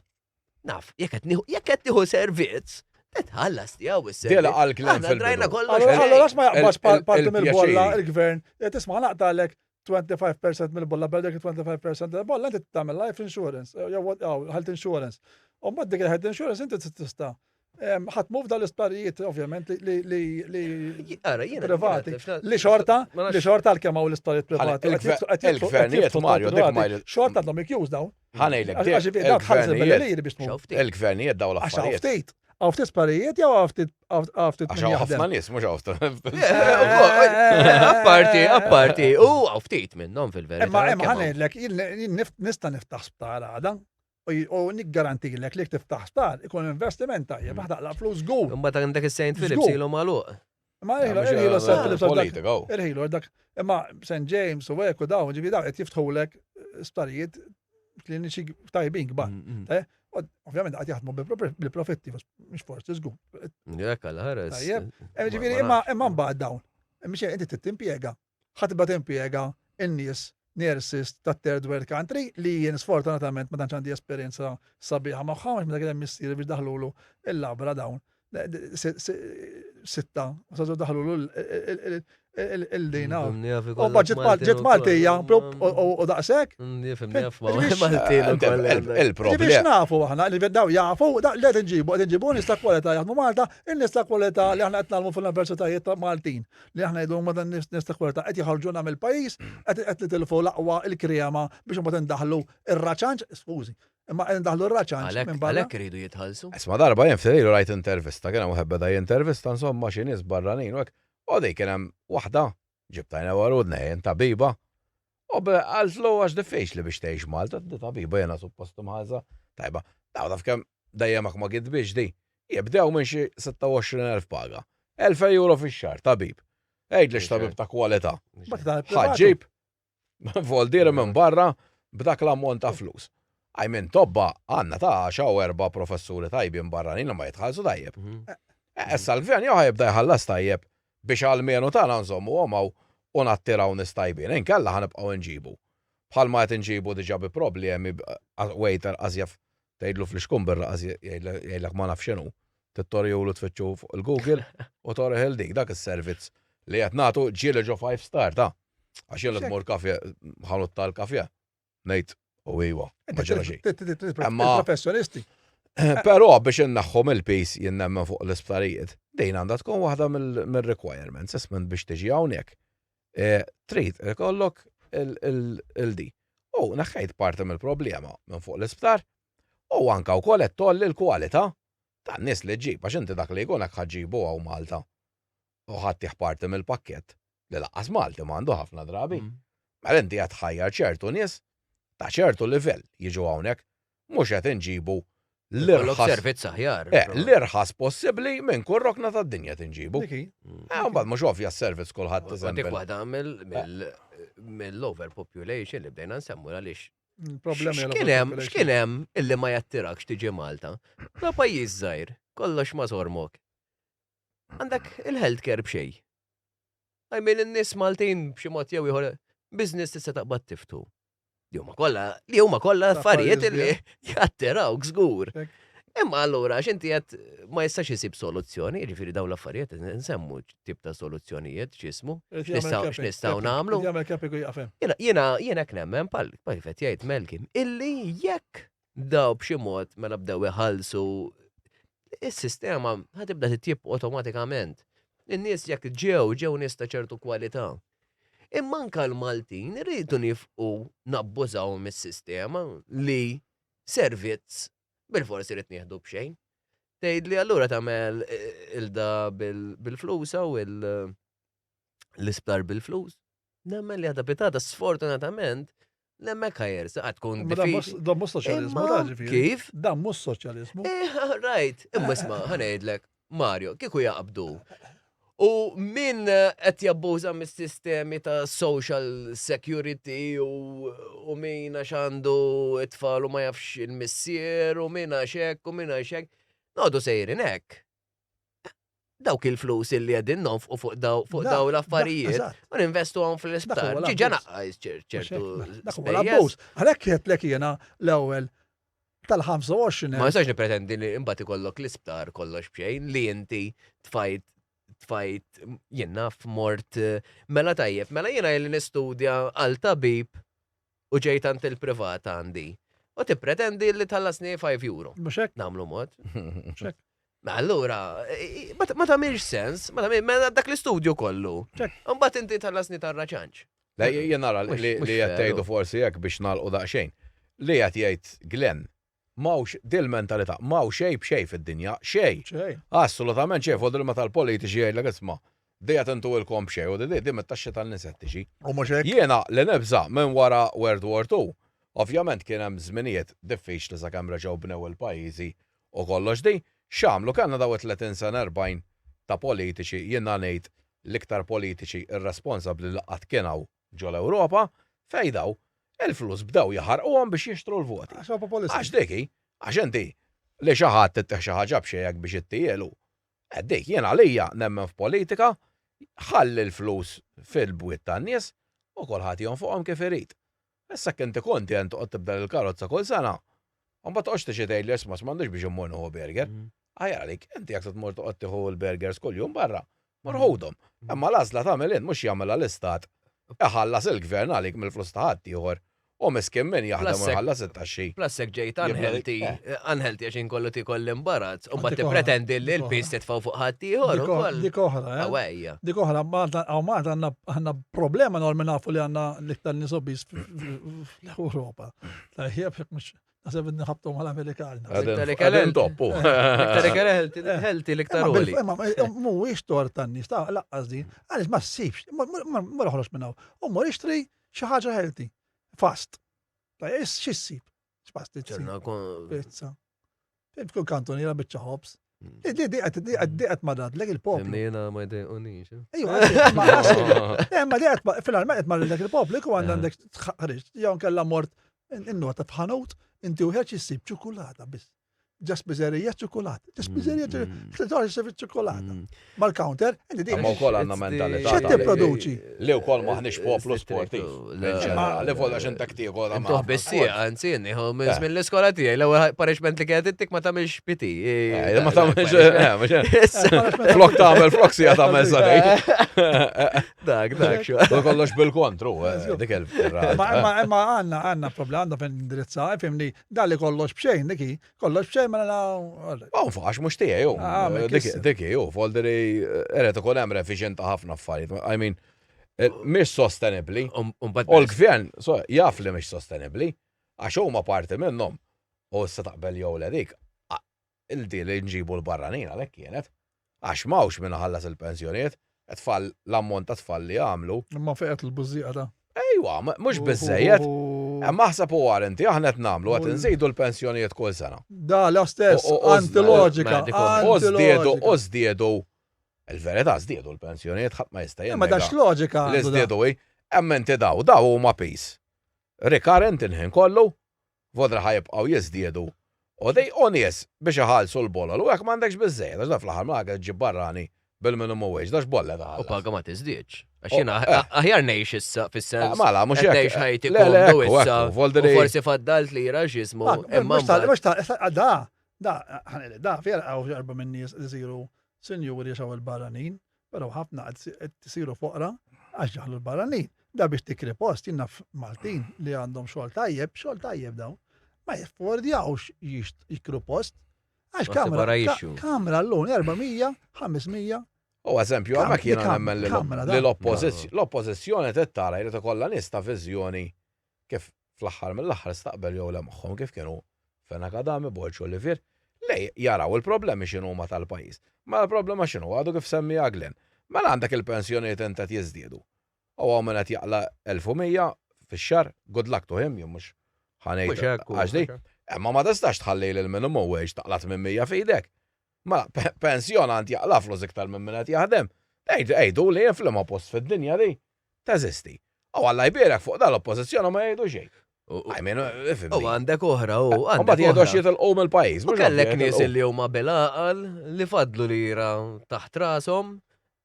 naf, jekk qed nieħu jekk qed nieħu servizz, titħallas tiegħu is-servizz. Dela għal kliem Aħna drajna fil-bidu. kollox. Allora, b'xejn. allora għax ma jaqbadx parti il-pjaċir. mill-bolla il-gvern, eh, tisma' naqtalek 25% mill-bolla, bel dik 25% mill-bolla inti tagħmel life insurance, eh, jew jew health insurance. U mbagħad dik il-health insurance inti tista' ħadd muf dal-isptarijiet ovvjament li li li Ara, jiena- privati. jiena- Li xorta, Ma nafx- li xorta għal kemm hawn l-isptarijiet privati. Għal- qed jitfu- qed jitfu- qed il-gvernijiet, jitfu Mario, dik privati, ma jrid- Xorta għandhom ikjuż dawn. Ħanejlek, Għax għax dawn tħallsu il-gvernijiet, bil-liri biex tmur. Xaw ftit. il-gvernijiet daw Għax hawn l-affarijiet. ftit. Hawn ftit sparijiet jew hawn ftit hawn ftit Għax min hawn jaħdem. ħafna nies, mhux hawn ftit. Eh, Apparti, apparti, u għaw ftit minnhom fil-verità. Imma imma kemm hawn. ħanejlek, jien nista' niftaħ sptar għada u j- u niggarantilek li jekk tiftaħ sptar ikun investiment tajjeb, Mm. ħa taqla' flus żgur. Imbagħad għandek is-St. Phillips Żgur. ilu magħluq. Imma irħilu irħilu St. Phillips għax dak Politika, oh. irħilu dak imma St. James u hekk u dawn ġifi dawn qed jiftħulek sptarijiet kliniċi tajbin kbar. Mm, mm. U Ovvjament qed jaħdmu bil-profitti, mhux forsi żgur. Jekk għal ħares. Tajjeb. Ma- Ġifieri ma imma nafx. imma mbagħad dawn. Imma inti trid timpjega. Ħa tibda timpjega in-nies nurses ta' third world country li jien sfortunatament ma tantx għandi esperjenza sabiħa magħhom għax meta kien hemm missieri biex daħlulu il-labra dawn. Sitta, sa daħlulu il-dina. U ġiet ġiet Maltija, u daqshekk. Nifhem naf ma' Maltin ukoll. Ġifieri Il-problema. x'nafu aħna li daw jafu, da li qed inġibu, qed inġibu nies ta' kwalità jaħdmu Malta, in-nies ta' kwalità li aħna qed nagħmlu fl-universitajiet ta' Maltin, li aħna jgħidu ma dan nies nies ta' kwalità qed jħarġuna mill-pajjiż, qed qed nitilfu l-aqwa il-krema biex imbagħad indaħlu ir-raċanċ, skużi, imma qed indaħlu r-raċanċ minn barra. Għalhekk iridu jitħallsu. Isma darba jien ftit ilu rajt intervista, kien hemm wieħed beda jintervista insomma xi nies barranin u hekk. U dik kien hemm waħda ġibtajna wara udnej tabiba. U qaltlu għax diffiċli biex tgħix Malta, di tabiba jiena suppost imħallsa. Tajba, daw taf kemm dejjem ma gidbiex di. Jibdew minn xi 26,000 paga. 1000 euro fix-xahar tabib. Għidli x'tabib ta' kwalità. Mbagħad tagħmel privatu. Ħaġġib voldieri minn barra b'dak l-ammont ta' flus. I mean, tobba għandna ta' għaxa u erba' professuri tajbin barranin li ma jitħallsu tajjeb. Eh, Issa l-gvern jew ħajibda jħallas tajjeb biex almenu tagħna nżommuhom hawn u nattiraw nies tajbin. Inkella ħanibqgħu nġibu. Bħalma qed inġibu diġà bi problemi waiter qas jaf tgħidlu fl-ixkumbirra qas jgħidlek ma naf x'inhu. Tittorjulu tfittxu fuq il-Google u torih il dik dak is-servizz li qed nagħtu ġieli ġo five star ta' għax jien li tmur kafe ħanut tal-kafe ngħid u iwa, ma ġara xejn. Il-professjonisti. Però biex inneħħu mill-piż jien nemmen fuq l-isptarijiet, din għandha tkun waħda mill-requirements isment biex tiġi hawnhekk. E, trid ikollok il-di. U neħħejt parti mill-problema minn fuq l-isptar u anka wkoll qed tgħolli l-kwalità tan-nies li ġġib għax inti dak li jkun hekk ħaġġibu hawn Malta u ħadd parti mill-pakkett li lanqas Malti m'għandu ħafna drabi. Mela inti qed tħajjar ċertu nies ta' ċertu livell jiġu hawnhekk mhux qed inġibu Ikollok l-irħas servizz aħjar. eh, l-irħas possibbli minn kull rokna tad-dinja tinġibu. Dik hi. Eh, mbagħad mhux ovvja s-servizz kulħadd U Dik tiżempel. waħda mill-overpopulation li bdejna nsemmu għaliex Problemi X'kien hemm, x'kien hemm illi ma jattirakx tiġi Malta? Da pajjiż żgħir, kollox ma sormok. Għandek il-healthcare b'xejn. I mean, in-nies Maltin b'xi mod jew ieħor business tista' taqbad tiftu. Li huma kollha, li huma kollha affarijiet Affarijiet illi jattirawk żgur. Hekk. Imma allura x'inti qed ma jistax isib soluzzjoni, jiġifieri dawn l-affarijiet nsemmu tip ta' soluzzjonijiet x'ismu. X'nistgħu nagħmlu? Jagħmel capping u jaqfem. Jiena jiena jiena hekk nemmen pal pal kif qed jgħid Melkim illi jekk daw b'xi mod mela bdew iħallsu is-sistema ħa tibda titjib awtomatikament. In-nies jekk ġew ġew nies ta' ċertu kwalità. Imma anka l-Maltin irridu nifqu nabbużaw mis-sistema li servizz bil-forsi rrid nieħdu b'xejn. Tgħid li allura tagħmel eh, il-da bil-flus u l-isptar bil-flus. Nemmen li għadha pitata sfortunatament l-hemmhekk ħajersa għad tkun Imma dan mhux- diffiċli. Dan mhux soċjaliżmu, Imma da ġifieri. Kif? Dan mhux soċjaliżmu. Eh, right, imma isma' ħanejdlek, Mario, kieku jaqbdu. U min qed jabbuża mis-sistemi ta' social security u, u min għax għandu it-tfal u ma jafx il-missier u min għax hekk u min għax hekk. Noqogħdu sejrin hekk. Dawk il-flus illi qegħdin nonfqu fuq daw fuq daw l-affarijiet u ninvestu għom fl-isptar. Ġiġa naqqas ċertu. Dak huwa l-abbuż. Għalhekk qed jiena l-ewwel tal-25. Ma nistax nipretendi li imbagħad ikollok l-isptar kollox b'xejn li inti tfajt tfajt jien naf mort mela tajjeb, mela jiena li nistudja għal tabib u ġejt għand il-privat għandi. U tippretendi li tħallasni 5 euro. Mhux hekk. Nagħmlu mod. Mhux hekk. Ma allura, ma tagħmilx sens, ma tagħmilx mela dak l-istudju kollu. Imbagħad inti tħallasni tarraċanċ. Le, jien nara li qed tgħidu forsi hekk biex nagħlqu daqsxejn. Li qed jgħid Glenn, m'hawnx dil-mentalità, m'hawn xejn b'xejn fid-dinja, xejn. Assolutament xejn, fuq meta l-politiċi jgħidlek isma' di qed intuhilkom b'xejn u di di mit-taxxi tan-nies qed tiġi. U mhux hekk. Jiena li nibża' minn wara World War II, ovvjament kien hemm żminijiet diffiċli sakemm reġgħu bnew il-pajjiżi u kollox di, x'għamlu kellna dawn it-30 sena 40 ta' politiċi jiena ngħid l-iktar politiċi irresponsabbli li qatt kien hawn ġo l-Ewropa fejn daw il-flus bdew jaħarquhom biex jixtru l-voti. Għax huwa populisti. Għax dik hi, għax inti li xi ħadd ittih xi ħaġa b'xejn hekk biex ittihielu. Eh dik jien għalija nemmen f'politika ħalli l-flus fil-bwiet tan-nies u kulħadd jonfoqhom kif irid. Issa jekk inti kuntent toqgħod tibdel il-karozza kull sena, u mbagħad toqgħodx tiġi tgħidli isma' m'għandux biex immur nieħu burger. Aħjar għalik, inti jekk se tmur toqgħod tieħu l-burgers kuljum barra, mur ħudhom. Imma l-għażla tagħmel int mhux jagħmilha l-istat iħallas il-gvern għalik mill-flus ta' ħaddieħor u miskin min jaħdem u jħallas it-taxxi. Plus hekk ġejt unhealthy, unhealthy għax inkollu tiekol l-imbarazz, u mbagħad tippretendi li l-piż titfgħu fuq ħaddieħor ukoll. Dik oħra, eh? Awejja. Dik oħra, Malta, hawn Malta għandna problema enormi nafu li għandna l-iktar nies obese fl-Ewropa. Tajjeb, mhux naħseb nħabtu mal-Amerikani. Qegħdin toppu. Iktar ikel healthy l-iktar għoli. Imma mhuwiex tort tan-nies, ta' laqqas din, għaliex ma ssibx, mur oħroġ minn hawn. U mur ixtri xi ħaġa healthy, fast. Xi ssib? X'pastizzi? Pizza. Tkun kantoniera biċċa ħobż. Mm. Di di qed marradlek il-poplu. Jiena ma jdejqunix. Eh. Ejwa, ma di qed fil-arma qed marradlek il-poplu u għandek ħriġ, jew nkella mort innota f'ħanut inti wieħed issib ċukulata biss. Ġas biżerija ċokolata. Ġas mm, biżerija mm. ċokolata. Ġas ċokolata. Mm. Mal-counter, inti dik. Ma wkoll għandna mentalità. X'qed tipproduċi? Li wkoll maħniex poplu sportiv. Li volha x'intek tiekol. Intuħ bissi, anzi, nieħu minn żmien l-iskola tiegħi, l-ewwel punishment li kienet ittik ma tagħmilx piti. Eh, ma tagħmilx, eh, flok tagħmel flok sija tagħmel sadej. Dak, dak, xo. Kollox bil-kontru, eh, dik il Ma għandna għandna problema għandna fejn indirizza, fimni, dalli kollox b'xejn, dik Kollox b'xejn mela la. Oh, għax mhux tiegħi hu. Ah, dik hi hu, folderi irid ikun hemm revision ta' ħafna affarijiet. I mean, eh, mhix sostenibbli. Um, um, u l-gvern jaf li mhix sostenibbli, għax huma parti minnhom. U issa taqbel jew le dik, il-di li nġibu l-barranin għalhekk kienet. Għax m'hawnx min iħallas il-pensjonijiet, tfal l-ammont ta' tfal li għamlu. Imma fejn qed il-bużżieqa ta'. Ejwa, mhux biżżejjed. Imma aħseb u ara inti, aħna qed nagħmlu qed inżidu l-pensjonijiet kull sena. Da la stess, antiloġika. U żdiedu, u żdiedu, il-verità żdiedu l-pensjonijiet ħadd ma jista' Ma dax loġika. Li żdiedu hi, hemm inti daw, daw huma piż. Recurrent il-ħin kollu, Vodra ħa jibqgħu jiżdiedu u dej u nies biex iħallsu l-bolol u hekk m'għandekx biżżejjed għax dan fl-aħħar mill-aħħar qed iġġib barrani bil-minimum wage dax bolla U paga ma tiżdiedx. Għax jiena eh. aħjar ngħix issa fis-sens. Eh, mela, mhux hekk. Ngħix ħajti komdu issa. U forsi faddalt lira x'ismu. Ah, imma mhux ta' da, da, da, vera hawn erba' minn nies li siru sinjuri xaw il-barranin. Però ħafna qed isiru foqra għax daħlu l-barranin. Da biex tikri post, jien naf Maltin li għandhom xogħol tajjeb, xogħol tajjeb dawn, ma jaffordjawx jikru post. Għax kamra, kamra l-lum 400, 500. U eżempju, għamek jiena nemmen li l-oppożizzjoni tittara jrid ikollha nies ta' viżjoni kif fl-aħħar mill-aħħar staqbel jew le magħhom kif kienu Fenech Adami, Borg Olivier, li jaraw il-problemi x'inhuma tal-pajjiż. Mela l-problema x'inhu? Għadu kif semmiha Glenn. Mela għandek il-pensjonijiet int qed jiżdiedu. U hawn min qed jaqla' 1100 fix-xahar, good luck to him, jien mhux ħa ngħid għax di. Imma ma tistax tħalli lil minimum wage taqla' 800 f'idek. Mela pensjonant jaqla' flus iktar minn min qed jaħdem. Għiduli jien f'liema post fid-dinja di teżisti. U Alla jbierek fuq dan l-oppożizzjoni ma jgħidu xejn. I mean, U għandek oħra, u għandek. Mbagħad jgħidu għax jitilqu mill-pajjiż. U kellek nies li huma bil-għaqal li fadlu lira taħt rashom,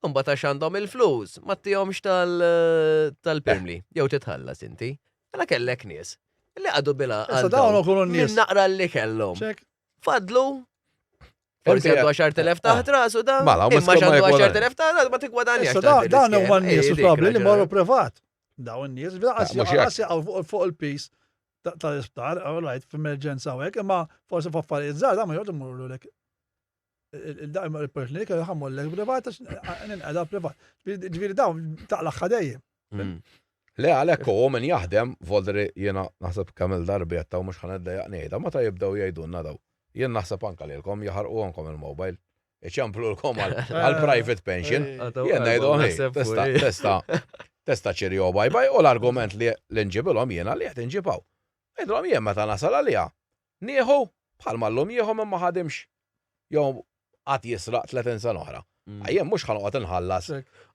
u mbagħad għax għandhom il-flus, ma tihomx tal-pirmli, jew titħallas inti. Mela kellek nies li għadu bil-għaqal. Issa dawn ukoll nies. Naqra li kellhom. Fadlu Forsi għandu 10.000 taħt rasu da. Mela, imma għandu 10.000 taħt rasu ma tigwadanjax. Dan huma n-nies probabbli li morru privat. Dawn in-nies, għas jaqgħu fuq il-pis tal-isptar, all right, f'emerġenza u hekk, imma forsi f'affarijiet żgħar da ma jgħodu morru lek. Il-daqqa il-poliklinika jħammu lek privat għax ninqeda privat. Ġifieri dawn taqlaħħa dejjem. Mm. Le għalhekk u min jaħdem, voldri jiena naħseb kemm il-darbi qed mhux ħa niddejjaq ngħidha, meta jibdew jgħidulna daw. Jien naħseb anke lilkom jaħarquhomkom il-mobile. Iċemplulkom għal private pension. Jien ngħidhom testa testa testa cheerio bye bye u l-argument li nġibilhom jiena li qed inġibaw. Ngħidilhom jien meta nasal għaliha nieħu bħalma llum jieħu min ma ħadimx jew qatt jisraq 30 sena oħra. Mm. Jien mhux ħanoqgħod inħallas.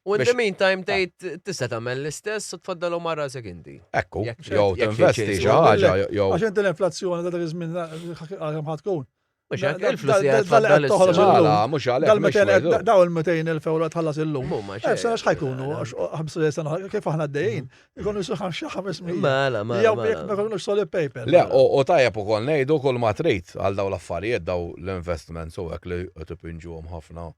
U in the meantime tgħid tista' tagħmel l-istess u tfaddalu ma' rasek inti. Ekku, jew tinvesti xi ħaġa jew. Għax inti l-inflazzjoni ta' dak iż-żmien kemm ħadd tkun. Mhux hekk il-flus li qed tfaddal issa. Mela, mhux għalhekk. Daw il-200,000 euro tħallas illum. Eh, sena x'ħajkunu, 5 sena kif aħna għaddejjin, ikunu xi 500. Mela, mela. Jew jekk ma jkunux solid paper. Le, u tajjeb ukoll ngħidu kull ma trid għal daw l-affarijiet daw l-investments u hekk li qed ipinġuhom ħafna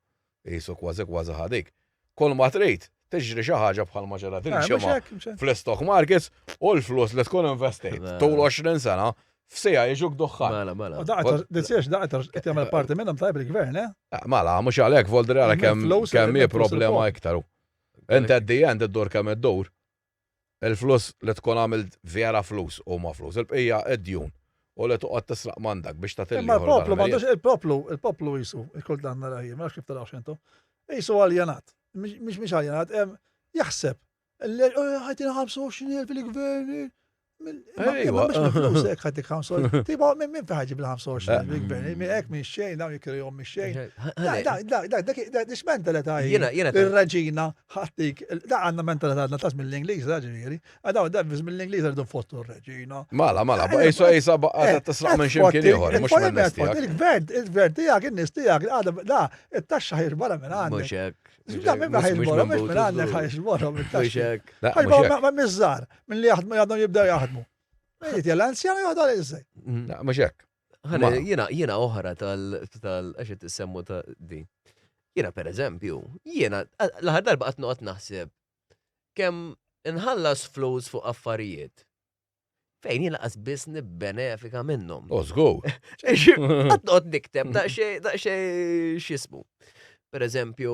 qisu kważi kważi ħadik. Kull ma trid, tiġri xi ħaġa bħal ma ġara din eh, ġimgħa fl-stock markets u l-flus li tkun investejt tul 20 sena f'sija jiġuk duħħan. Mela, mela. Daqqa, ditsiex, daqqa, qed jagħmel parti minnhom tajb il-gvern, eh? eh mela, mhux għalhekk voldri għalhekk kemm kemm hi problema iktar. Int at the end iddur kemm iddur. Il-flus li tkun għamilt vera flus huma flus, il-bqija id-djun u li toqgħod tisraq m'għandak biex tagħti Imma l-poplu m'għandux il-poplu, il-poplu jisu, il-kultant nara jien, ma nafx kif tarawx intom. Jisu aljenat, mhix mhix aljenat, jaħseb ħajtina 25,000 fil-gvern. Ejwa. Mhux hekk ħajtik 25. Tipo minn minn fejn ħajġib il-25 il-gvern, minn hekk minn xejn, dawn jikrihom minn xejn. Dak dak dak dak mentalità hi. Ir-reġina ħattik, da għandna mentalità għandna tas mill-Ingliż, da ġifieri. Għadaw da mill-Ingliż rridu nfottu r-reġina. Mela, mela, qisu qisha baqgħet eh, tisraq minn xi mkien ieħor, mhux minn nies tiegħek. Il-gvern, il-gvern tiegħek, in-nies tiegħek, għadha da, it-taxxa ħirbarha minn għandek. Mhux hekk. Da minn ħajġborhom, mhux minn għandek ħajġborhom it-taxxa. Ħajġborhom ma miż-żgħar, minn li jaħdmu għadhom jibdew jaħdmu. Ejt, jella anzjan joħdu għal iżżej. Mm. Mhux hekk. Jiena jiena oħra tal tal għax qed issemmu ta' di. Jiena pereżempju, jiena l-aħħar darba qatt noqgħod naħseb kemm inħallas flus fuq affarijiet fejn jien laqas biss nibbenefika minnhom. U żgur. Qatt noqgħod nikteb daqsxejn daqsxejn x'ismu. Per eżempju,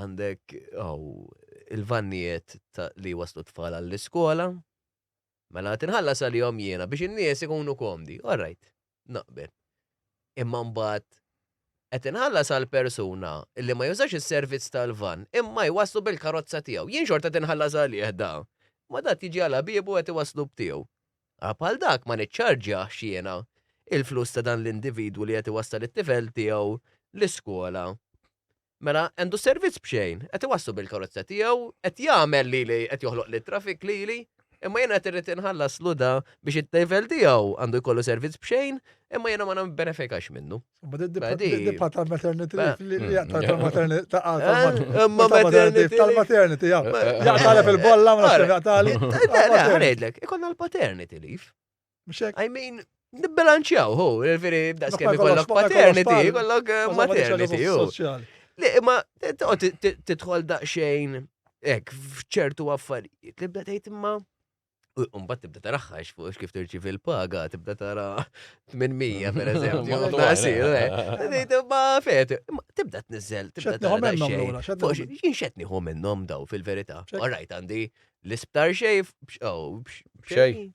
għandek oh, il-vannijiet li waslu tfal għall-iskola, Mela tinħallas għalihom jiena biex in-nies ikunu komdi. All right, naqbel. Imma mbagħad qed inħallas għal persuna li ma jużax is-servizz tal-van imma jwasslu bil-karozza tiegħu. Jien xorta tinħallas għalih da. Ma dat jiġi għal ħbiebu qed iwasslu b'tiegħu. Bħal dak ma niċċarġjahx jiena il-flus ta' dan l-individwu li qed iwassal it-tifel tiegħu l-iskola Mela għandu servizz b'xejn, qed iwasslu bil-karozza tiegħu, qed jagħmel lili, qed joħloq li traffic lili, imma jiena qed irrid inħallaslu da biex it-tifel tiegħu għandu jkollu servizz b'xejn, imma jiena ma nibbenefikax minnu. Ma dibqa tal-maternity li jaqta' tal-maternity maternity tal-maternity jaqtali fil-bolla ma nafx jaqtali. Ngħidlek, ikollna l-paternity leave. I mean, nibbilanċjaw, hu, veri, daqs kemm ikollok paternity, ikollok eh, maternity, hu. Le, imma tidħol daqsxejn hekk f'ċertu affarijiet li bda tgħid imma Umbat tibda taraħħax fuq kif tirċivi l-paga, tibda tara 800 per eżempju. Eh. Ma fet, tibda tniżel, tibda tara xejn. Jien xed nieħu minnhom daw fil-verità. All right, għandi l-isptar xej, oh, xej.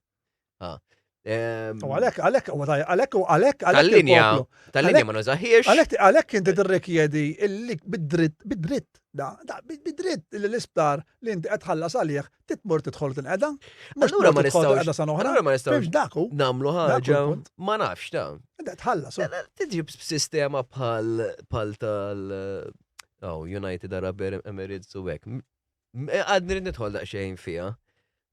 Ah. U għalek, għalek, għalek, għalek, Tal-linja, tal-linja ma nużaħiex. Għalek, għalek inti tirrikjedi illi bid-dritt, bid-dritt, da, da, bid-dritt illi l-isptar li inti qed tħallas għalih titmur tidħol tinqeda. Allura ma nistgħux. sena oħra. Allura ma nistgħux. Dak hu. Nagħmlu ħaġa. Ma nafx ta. Da tħallas. Tiġi b'sistema bħal bħal tal oh, United Arab Emirates u hekk. Għad nrid nidħol daqsxejn fiha.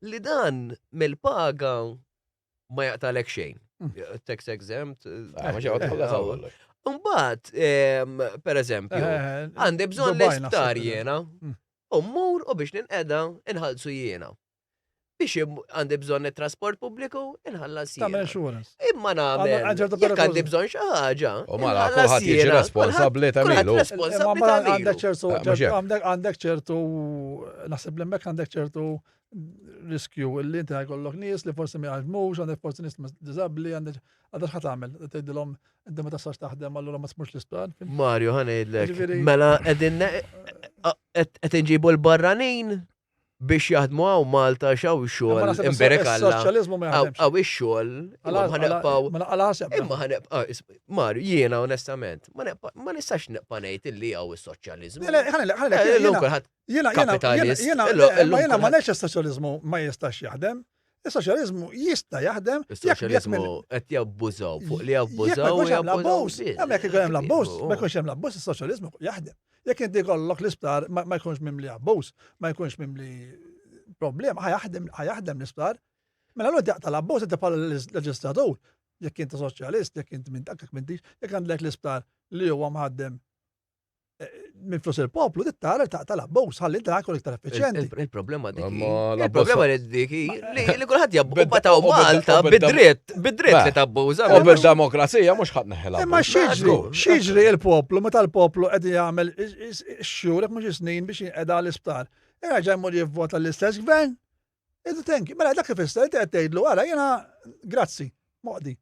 Li dan mill-paga. Ma jaqtalek xejn. Tax exempt. Ah, ma xejn tħallas kollox. Mbagħad, per eżempju, Eh, għandi bżonn Dubai l-isptar naħseb. jiena. U mmur u biex ninqeda inħallsu jiena. Biex għandi bżonn it-trasport pubbliku inħallas Tagħmel jiena. insurance. Imma nagħmel. Għandha ċertu Jekk għandi perikolużi. bżonn xi ħaġa. U mela, inħallas kulħadd jiġi jiena, responsabbli ta' kulħadd milu. Imma responsabbli mela ta' għandek milu. ċertu, Eh, mhux ċertu- hekk. għandek għandek ċertu, naħseb li hemmhekk għandek ċertu riskju li inti ħajkollok nies li forsi ma jaħdmux, għandek forsi nies diżabbli, għandek għandek x'ħa tagħmel, tgħidilhom inti ma tistax taħdem allura ma tmurx l-isptar. Mario ħa ngħidlek. Ġifieri- Mela qegħdin qed inġibu l-barranin biex jaħdmu hawn Malta x'hawn Imma xogħol naħseb imberek Alla. Is-soċjaliżmu ma jaħdemx. Hawn ix-xogħol, imma ħa nibqgħu Mela għala ħaseb. Imma ħa nibqa' Mario, jiena onestament, ma nibqa' ma nistax nibqa' ngħid illi hawn is-soċjaliżmu. Le, le, ħalli, ħalli, Eh, Illum jiena- kulħadd Jiena, jiena, kapitalist. jiena, Illum- le, illum ma jiena ma kulħadd- ngħidx is-soċjaliżmu ma jistax jaħdem. Is-soċjaliżmu jista' jaħdem jekk- jekk Is-soċjaliżmu minn- qed jabbużaw fuq li Jekk ma jabbużaw jkunx u hemm l-abbuż, jabbużaw. hemm jekk ikun hemm l-abbuż, ma jkunx hemm l-abbuż, is-soċjaliżmu jaħdem. Jekk inti jkollok l-isptar ma ma jkunx mimli abbuż, ma jkunx mimli problema, ħa jaħdem ħa jaħdem l-isptar. Mela allura taqta' l-abbuż inti bħala leġislatur, jekk inti soċjalist, jekk inti minn dak jekk m'intix, jekk għandek l-isptar li huwa mħaddem eh, minn flus il-poplu, tara taqta' l-abbuż, ħalli inti jkun iktar effiċjenti. Il-problema dik. Imma l-abbuż- Il-problema li dik hi li li kulħadd jabbuża Bid- taw u bid- Malta u bid- bid-dritt, bid-dritt li Beh. tabbuża. U bil-demokrazija mhux ħadd neħel Imma x'jiġri, Żgur. x'jiġri il-poplu meta l-poplu qed jagħmel xhur jekk mhux snin biex jinqeda l-isptar. Erġa' jmur jivvota l-istess gvern. Idu tenki, mela dak ifisser inti qed tgħidlu ara jiena grazzi, moqdi.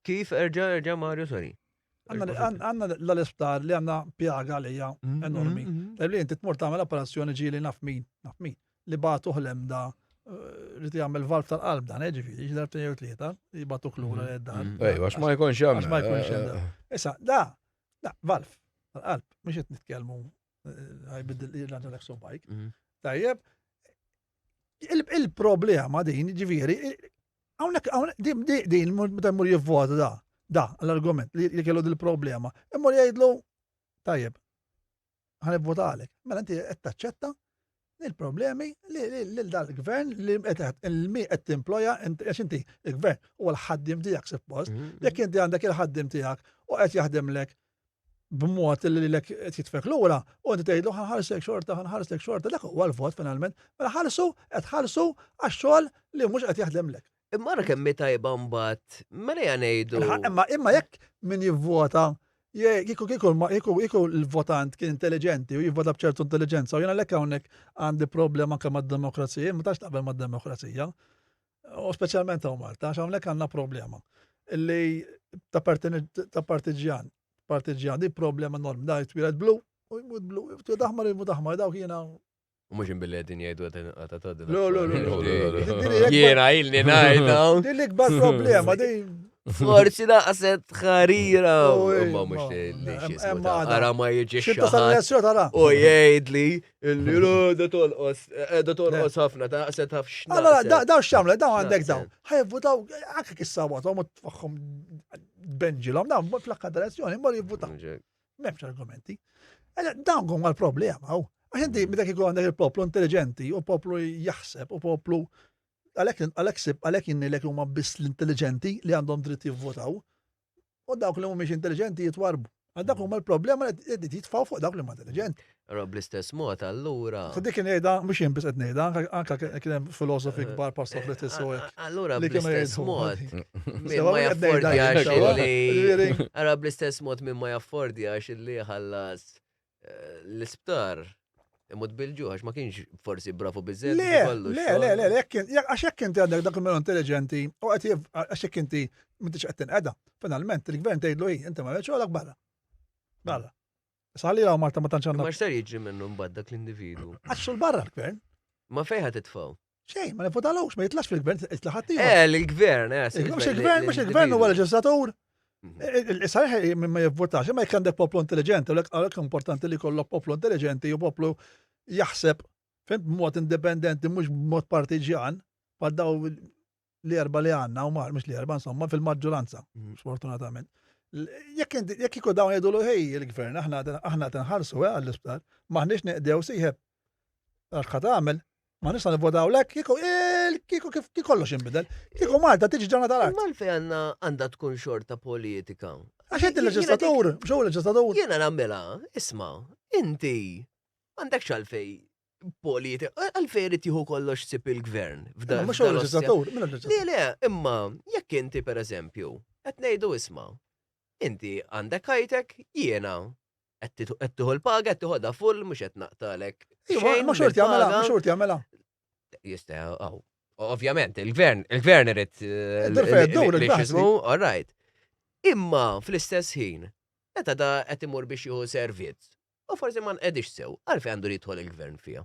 Kif erġa' erġa' Mario, sorry. Għandna l-isptar li għandna pjaga għalija enormi. Tajb li inti tmur tagħmel operazzjoni ġieli naf min, naf min, li bagħtu ħlemda rrid jagħmel valv tal-qalb dan, eh, ġifieri, xi darbtejn jew tlieta, jibgħatu lura lid-dar. Ejwa, għax ma jkunx hemm. Għax ma jkunx hemm. Issa, da, da, valv tal-qalb, mhux qed nitkellmu ħajbiddil l bike. Tajjeb, il-problema din, ġifieri, hawnhekk hawnhekk din din din meta jmur jivvota da, da l-argument li li kellu dil-problema. Immur jgħidlu tajjeb, ħa nivvota għalek. Mela inti qed taċċetta il-problemi li li dal-gvern li qed il-mi qed timploja għax inti il-gvern huwa l-ħaddiem tiegħek suppost. Jekk inti għandek il-ħaddiem tiegħek u qed jaħdemlek b'mod li lek qed jitfek lura u inti tgħidlu ħa nħarslek xorta, ħa nħarslek xorta, dak huwa l-vot finalment. Mela ħarsu qed ħarsu għax-xogħol li mhux qed jaħdemlek. Imma ara kemm hi tajba mbagħad, mela ja ngħidu. Imma imma jekk min jivvota kieku kieku kieku kieku l-votant kien intelligenti u jivvota b'ċertu intelligenza u jiena lek hawnhekk għandi problema anke mad-demokrazija, ma tax taqbel mad-demokrazija. U speċjalment hawn Malta, għax hawnhekk għandna problema illi ta' partiġjan, partiġjan, di problema enormi, da jitwieled blu u jmut blu, jitwieled aħmar u jmut aħmar, dawk jiena. U mhux billi qegħdin jgħidu qed inqata' ta' din. Le, le, le, le, le. Jiena ilni ngħidha. Din l-ikbar problema, din. Forsi naqset ħarira. U, Imma mhux ma, li hemm- x'ismu hemm ta' għada. ara ma jiġi Xi tasal xi ħadd l-elezzjoni tara. U jgħidli illi le da tolqos, da tolqos ħafna, ta' naqset ħafna. Allora, daw x'jagħmlu, daw għandek daw. X'naqset? Ħajvutaw, anke kif sawathom u tfaħħom benġilhom, dawn fl-aħħar elezzjoni mmorru jivvutaw. M'hemmx argumenti. Dawn huma l-problema, hawn. Għax inti meta kieku għandek il-poplu intelligenti u poplu jaħseb u poplu għalhekk għalhekk sib għalhekk jinnilek huma biss l-intelligenti li għandhom dritt jivvotaw u dawk li mhumiex intelligenti jitwarbu. Għal dak huma l-problema li qed jitfgħu fuq dawk li huma intelligenti. Però bl-istess mod allura. So dik kien jgħidha mhux jien biss qed ngħidha, anke kien hemm filosofi kbar bħal Socrates u hekk. Allura li kienu bl-istess jgħidu. mod. Min Sewa ma qed ngħidha jaffordjax sewa. illi. Ġifieri, Ara bl-istess mod min ma jaffordjax illi ħallas eh, l-isptar imut bil-ġuħ għax ma kienx forsi bravu biżżejjed Le, biex ikollu le, xogħol. le, le, le, jekk jekk- għax jekk inti għandek dak il-menu intelligenti, u qed jiv- għax jekk inti m'intix qed tinqeda, finalment il-gvern tgħidlu hi, inti ma xogħolok barra. Barra. Issa ħalli hawn Malta ma tantx għandna. Ma x'ser jiġri minnu mbagħad dak l-individwu? Għaxxu l-barra l-gvern. Ma fejn ħa titfgħu? Xejn, ma nivvotalux, ma jitlax fil-gvern, jitla' ħaddieħor. Eh, l-gvern, eh. Mhux il-gvern, mhux il-gvern huwa leġislatur. Mhm. Saħ minn ma jivvotax, imma jekk għandek poplu intelligenti, u għalhekk importanti li jkollok poplu intelligenti u poplu jaħseb fhimt b'mod indipendenti, mhux b'mod partiġjan, bħal daw li erba li għandna, u mar, mhux li erba, insomma, fil-maġġoranza, Mhm. sfortunatament. Jekk inti- jekk iku dawn jgħidu ħej il-gvern, aħna aħna tinħarsu eh, għall-isptar, maħniex neqdew sieħeb. Għax ħa tagħmel, ma nista' nivvotaw lek, kieku il Kieku kif kollox inbidel. Kieku Malta tiġi ġana tal-art. Imma għalfejn għandna għandha tkun xorta politika. Għax inti leġislatur, mhux hu leġislatur. Jiena nagħmilha, isma' inti m'għandekx għalfej politika, għalfejn irid jieħu kollox sib il-gvern. Mhux hu leġislatur, min Le, le, imma jekk inti pereżempju qed ngħidu isma' inti għandek ħajtek, jiena qed tieħu l-paga, qed tieħodha full mhux qed naqtalek. Iva, ma xorti jagħmilha, ma xorti jagħmilha. Jista' aw. Ovvjament, il-gvern, il-gvern irid eh, il-gvern. All right. Imma fl-istess ħin, meta da qed imur biex jieħu servizz, u forsi ma nqedix sew, għalfejn għandu jidħol il-gvern fiha.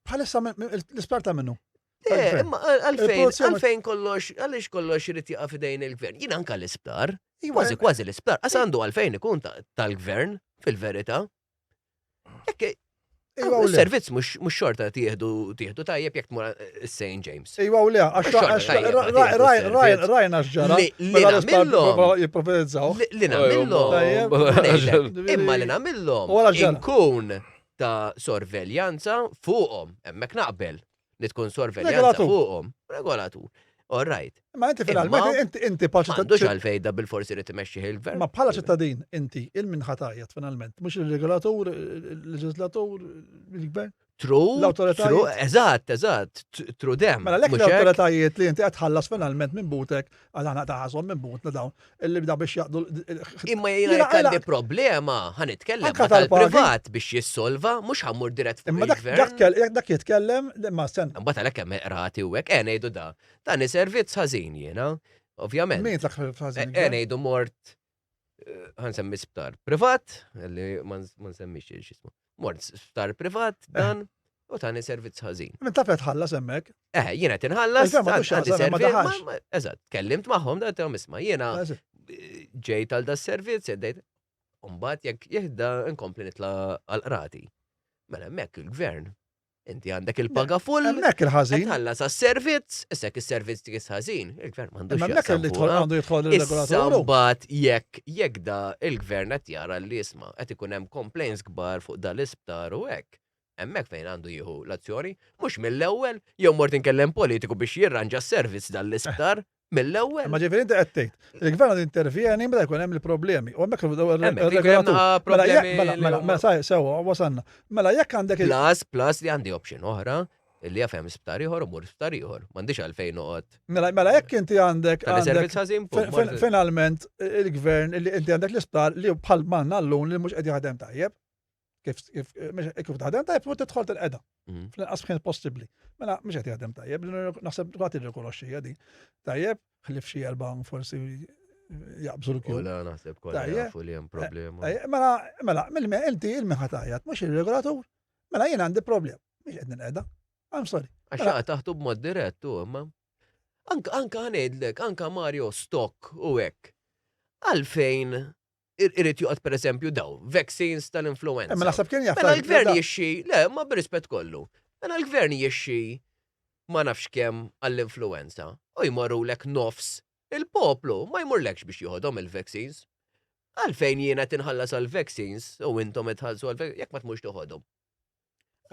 Bħalissa l-isptar ta' minnu. Eh, imma għalfejn kollox, għaliex kollox irid jaqa' fidejn il-gvern. Jien anka l-isptar, iva, kważi kważi l-isptar, għas għandu għalfejn ikun tal-gvern fil-verità. Jekk Iva il-servizz mhux xorta tieħdu tieħdu tajjeb jekk tmur eh, St. James. Iva u le, għax rajna x'ġara. Li nagħmilhom. Jipprofetizzaw. Li nagħmilhom. Imma li nagħmilhom. Inkun ta' sorveljanza fuqhom, hemmhekk naqbel li tkun sorveljanza fuqhom, regolatur. All right. Ma inti finalment inti inti bħala ċittadin. M'għandux għalfejn da bil-forsi li timexxi il-gvern. Ma bħala ċittadin inti il-min ħatajjat finalment, mhux il-regolatur, il-leġislatur, il-gvern. True, true, eżatt, eżatt, true dem. Mela lek l-autoritajiet li inti qed tħallas finalment minn butek, għal aħna taħasom minn butna dawn, illi bda biex jaqdu. Imma jiena jekk għandi problema, ħa nitkellem ma tal-privat biex jissolva, mhux ħammur dirett fuq Imma dak dak jitkellem, imma sen. Imbagħad għalhekk hemm qrati u hekk, eh ngħidu da. Dan servizz ħażin jiena, ovvjament. Min dak ħażin? Eh ngħidu mort eh, ħansemmi sptar privat, li ma nsemmix x'ismu. Mort sptar privat eh. dan u tani servizz ħażin. Min taf qed tħallas hemmhekk? Eh, jiena qed inħallas, għandi servizz. Eżatt, kellimt magħhom da tagħhom isma' jiena eh, ġejt għal da servizz, għeddejt. Umbagħad jekk jihda nkompli nitla' għal qrati. Mela hemmhekk il-gvern Inti għandek il-paga full. Hemmhekk il-ħażin. Tħallas għas-servizz, issa jekk is-servizz tkis ħażin, il-gvern m'għandux. Imma hemmhekk li jidħol għandu jidħol ir-regolatur. Mbagħad jekk jekk da il-gvern qed jara li isma' qed ikun hemm complaints kbar fuq da l-isptar u hekk. Hemmhekk fejn għandu jieħu l-azzjoni, mhux mill-ewwel jew mort inkellem politiku biex jirranġa s-servizz dal-isptar. Mill-ewwel. Ma ġifieri inti qed tgħid, il-gvern għandu jintervjeni meta jkun hemm il-problemi. U hemmhekk il-regolatur. Mela, mela, mela, mela, sewa, wasalna. Mela jekk għandek Plus, plus li għandi option oħra li jaf hemm sptar ieħor u mur sptar ieħor. M'għandix għalfejn noqgħod. Mela, mela jekk inti għandek. Finalment il-gvern li inti għandek l-isptar li bħal manna llum li mhux qed jaħdem tajjeb. Kif kif kif taħdem tajjeb u tidħol tilqeda. Mhm. Fl-inqas kien possibbli. Mela mhux qed jaħdem tajjeb, naħseb kulħadd irrikonoxxija din. Tajjeb, ħlif xi erba' forsi jaqbżu l-kju. La naħseb kollha jafu li hemm problema. Mela, mela, inti il-min ħatajat, mhux ir-regolatur. Mela jien għandi problem, mhux qed ninqeda. I'm sorry. Għax mela taħtu b'mod dirett tu, imma. Anka anka ħanejdlek, anka Mario Stock u hekk. Għalfejn irrid joqgħod pereżempju daw, vaccines tal-influenza. Mela naħseb kien jaf. Mela l-gvern jixxi, le, ma b'rispett kollu. Mela l-gvern jixxi ma nafx kemm għall-influenza u jmorrulek nofs il-poplu ma jmurlekx biex joħodhom il-vaccines. Għalfejn jiena tinħallas għall-vaccines u intom tħallsu għall jekk ma tmurx toħodhom.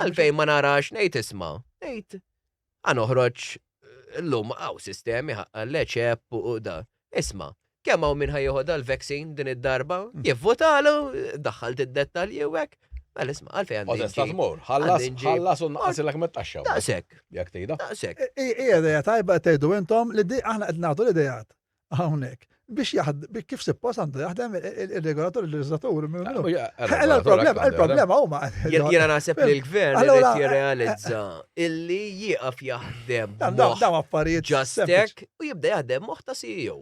Għalfejn ma narax ngħid isma' ngħid ħa noħroġ eh, llum hawn sistemi għall-eċep u da. Isma' kemm hawn min ħajjoħodha l-vaccine din id-darba, mm. jivvotalu, daħħalt id-dettalji u hekk. Mela isma' għalfejn għandi. Tista' tmur, ħallas ħallas u naqsilek mit-taxxa. Daqshekk. Jekk tgħidha. Daqshekk. Hija idea tajba tgħidu intom li aħna qed nagħtu l-idejat hawnhekk biex jaħdem kif suppost għandu jaħdem il-regolatur il-leġislatur. Il-problema il-problema huma. Jiena naħseb li l-gvern irid jirrealizza illi jieqaf jaħdem. Dawn affarijiet. Just tech u jibda jaħdem moħħ ta' CEO.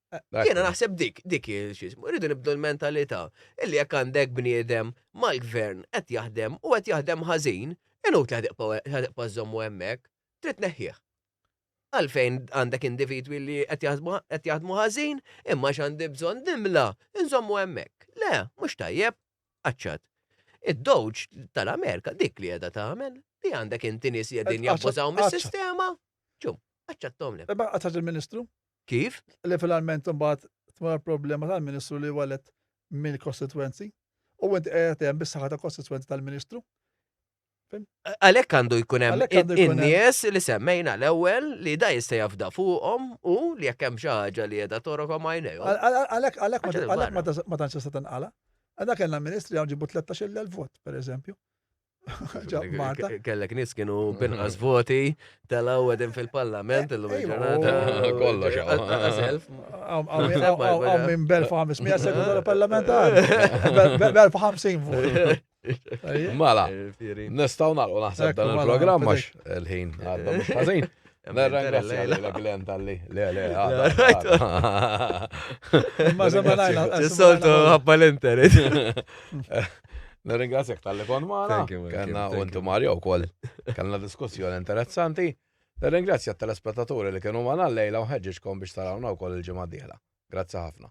Jiena naħseb dik, dik xismu, rridu nibdu l-mentalità illi jekk għandek bniedem mal-gvern qed jaħdem u qed jaħdem ħażin, inutli ħadibqa' żommu hemmhekk, trid tneħħih. Għalfejn għandek individwi li qed jaħdmu ħażin, imma x'għandi bżonn nimla, inżommu hemmhekk. Le, mhux tajjeb, qaċċat. Id-Doge tal-Amerika dik li qiegħda tagħmel, li għandek inti nies li qegħdin jabbużaw mis-sistema. Ċum, qaċċatthom le. Imma qaċċat il-Ministru? Kif? Li finalment imbagħad tmur problema tal-Ministru li walet mill-kostitwenzi. U inti qiegħed hemm bis-saħħa ta' kostitwenzi tal-Ministru. Għalhekk għandu jkun hemm in-nies li semmejna l-ewwel li da jista' jafda fuqhom u li jekk hemm xi ħaġa li qiegħda torokom għajnejhom. Għalhekk għalhekk ma tantx tista' tinqala. Għadha kellna ministri hawn ġibu 13,000 vot, pereżempju. Marta. Kellek nies kienu binqas voti telgħu qegħdin fil-parlament illum il-ġurnata. Kollox. Hawn minn belf 500 segretarju parlamentari. Belf 50 voti. Mela, nistgħu nagħlqu naħseb dan il-programm għax il-ħin għadda mhux ħażin. Nirringrazzja lil Glenn tal-li. Le, le, għadda. Ma żemma Soltu ħabba l-internet. Nirringrazzjak tal-li kont magħna. Kellna u intu Mario wkoll. Kellna diskussjoni interessanti. Nirringrazzja t-telespettaturi li kienu magħna llejla u nħeġġiġkom biex tarawna wkoll il-ġimgħa d-dieħla. Grazzi ħafna.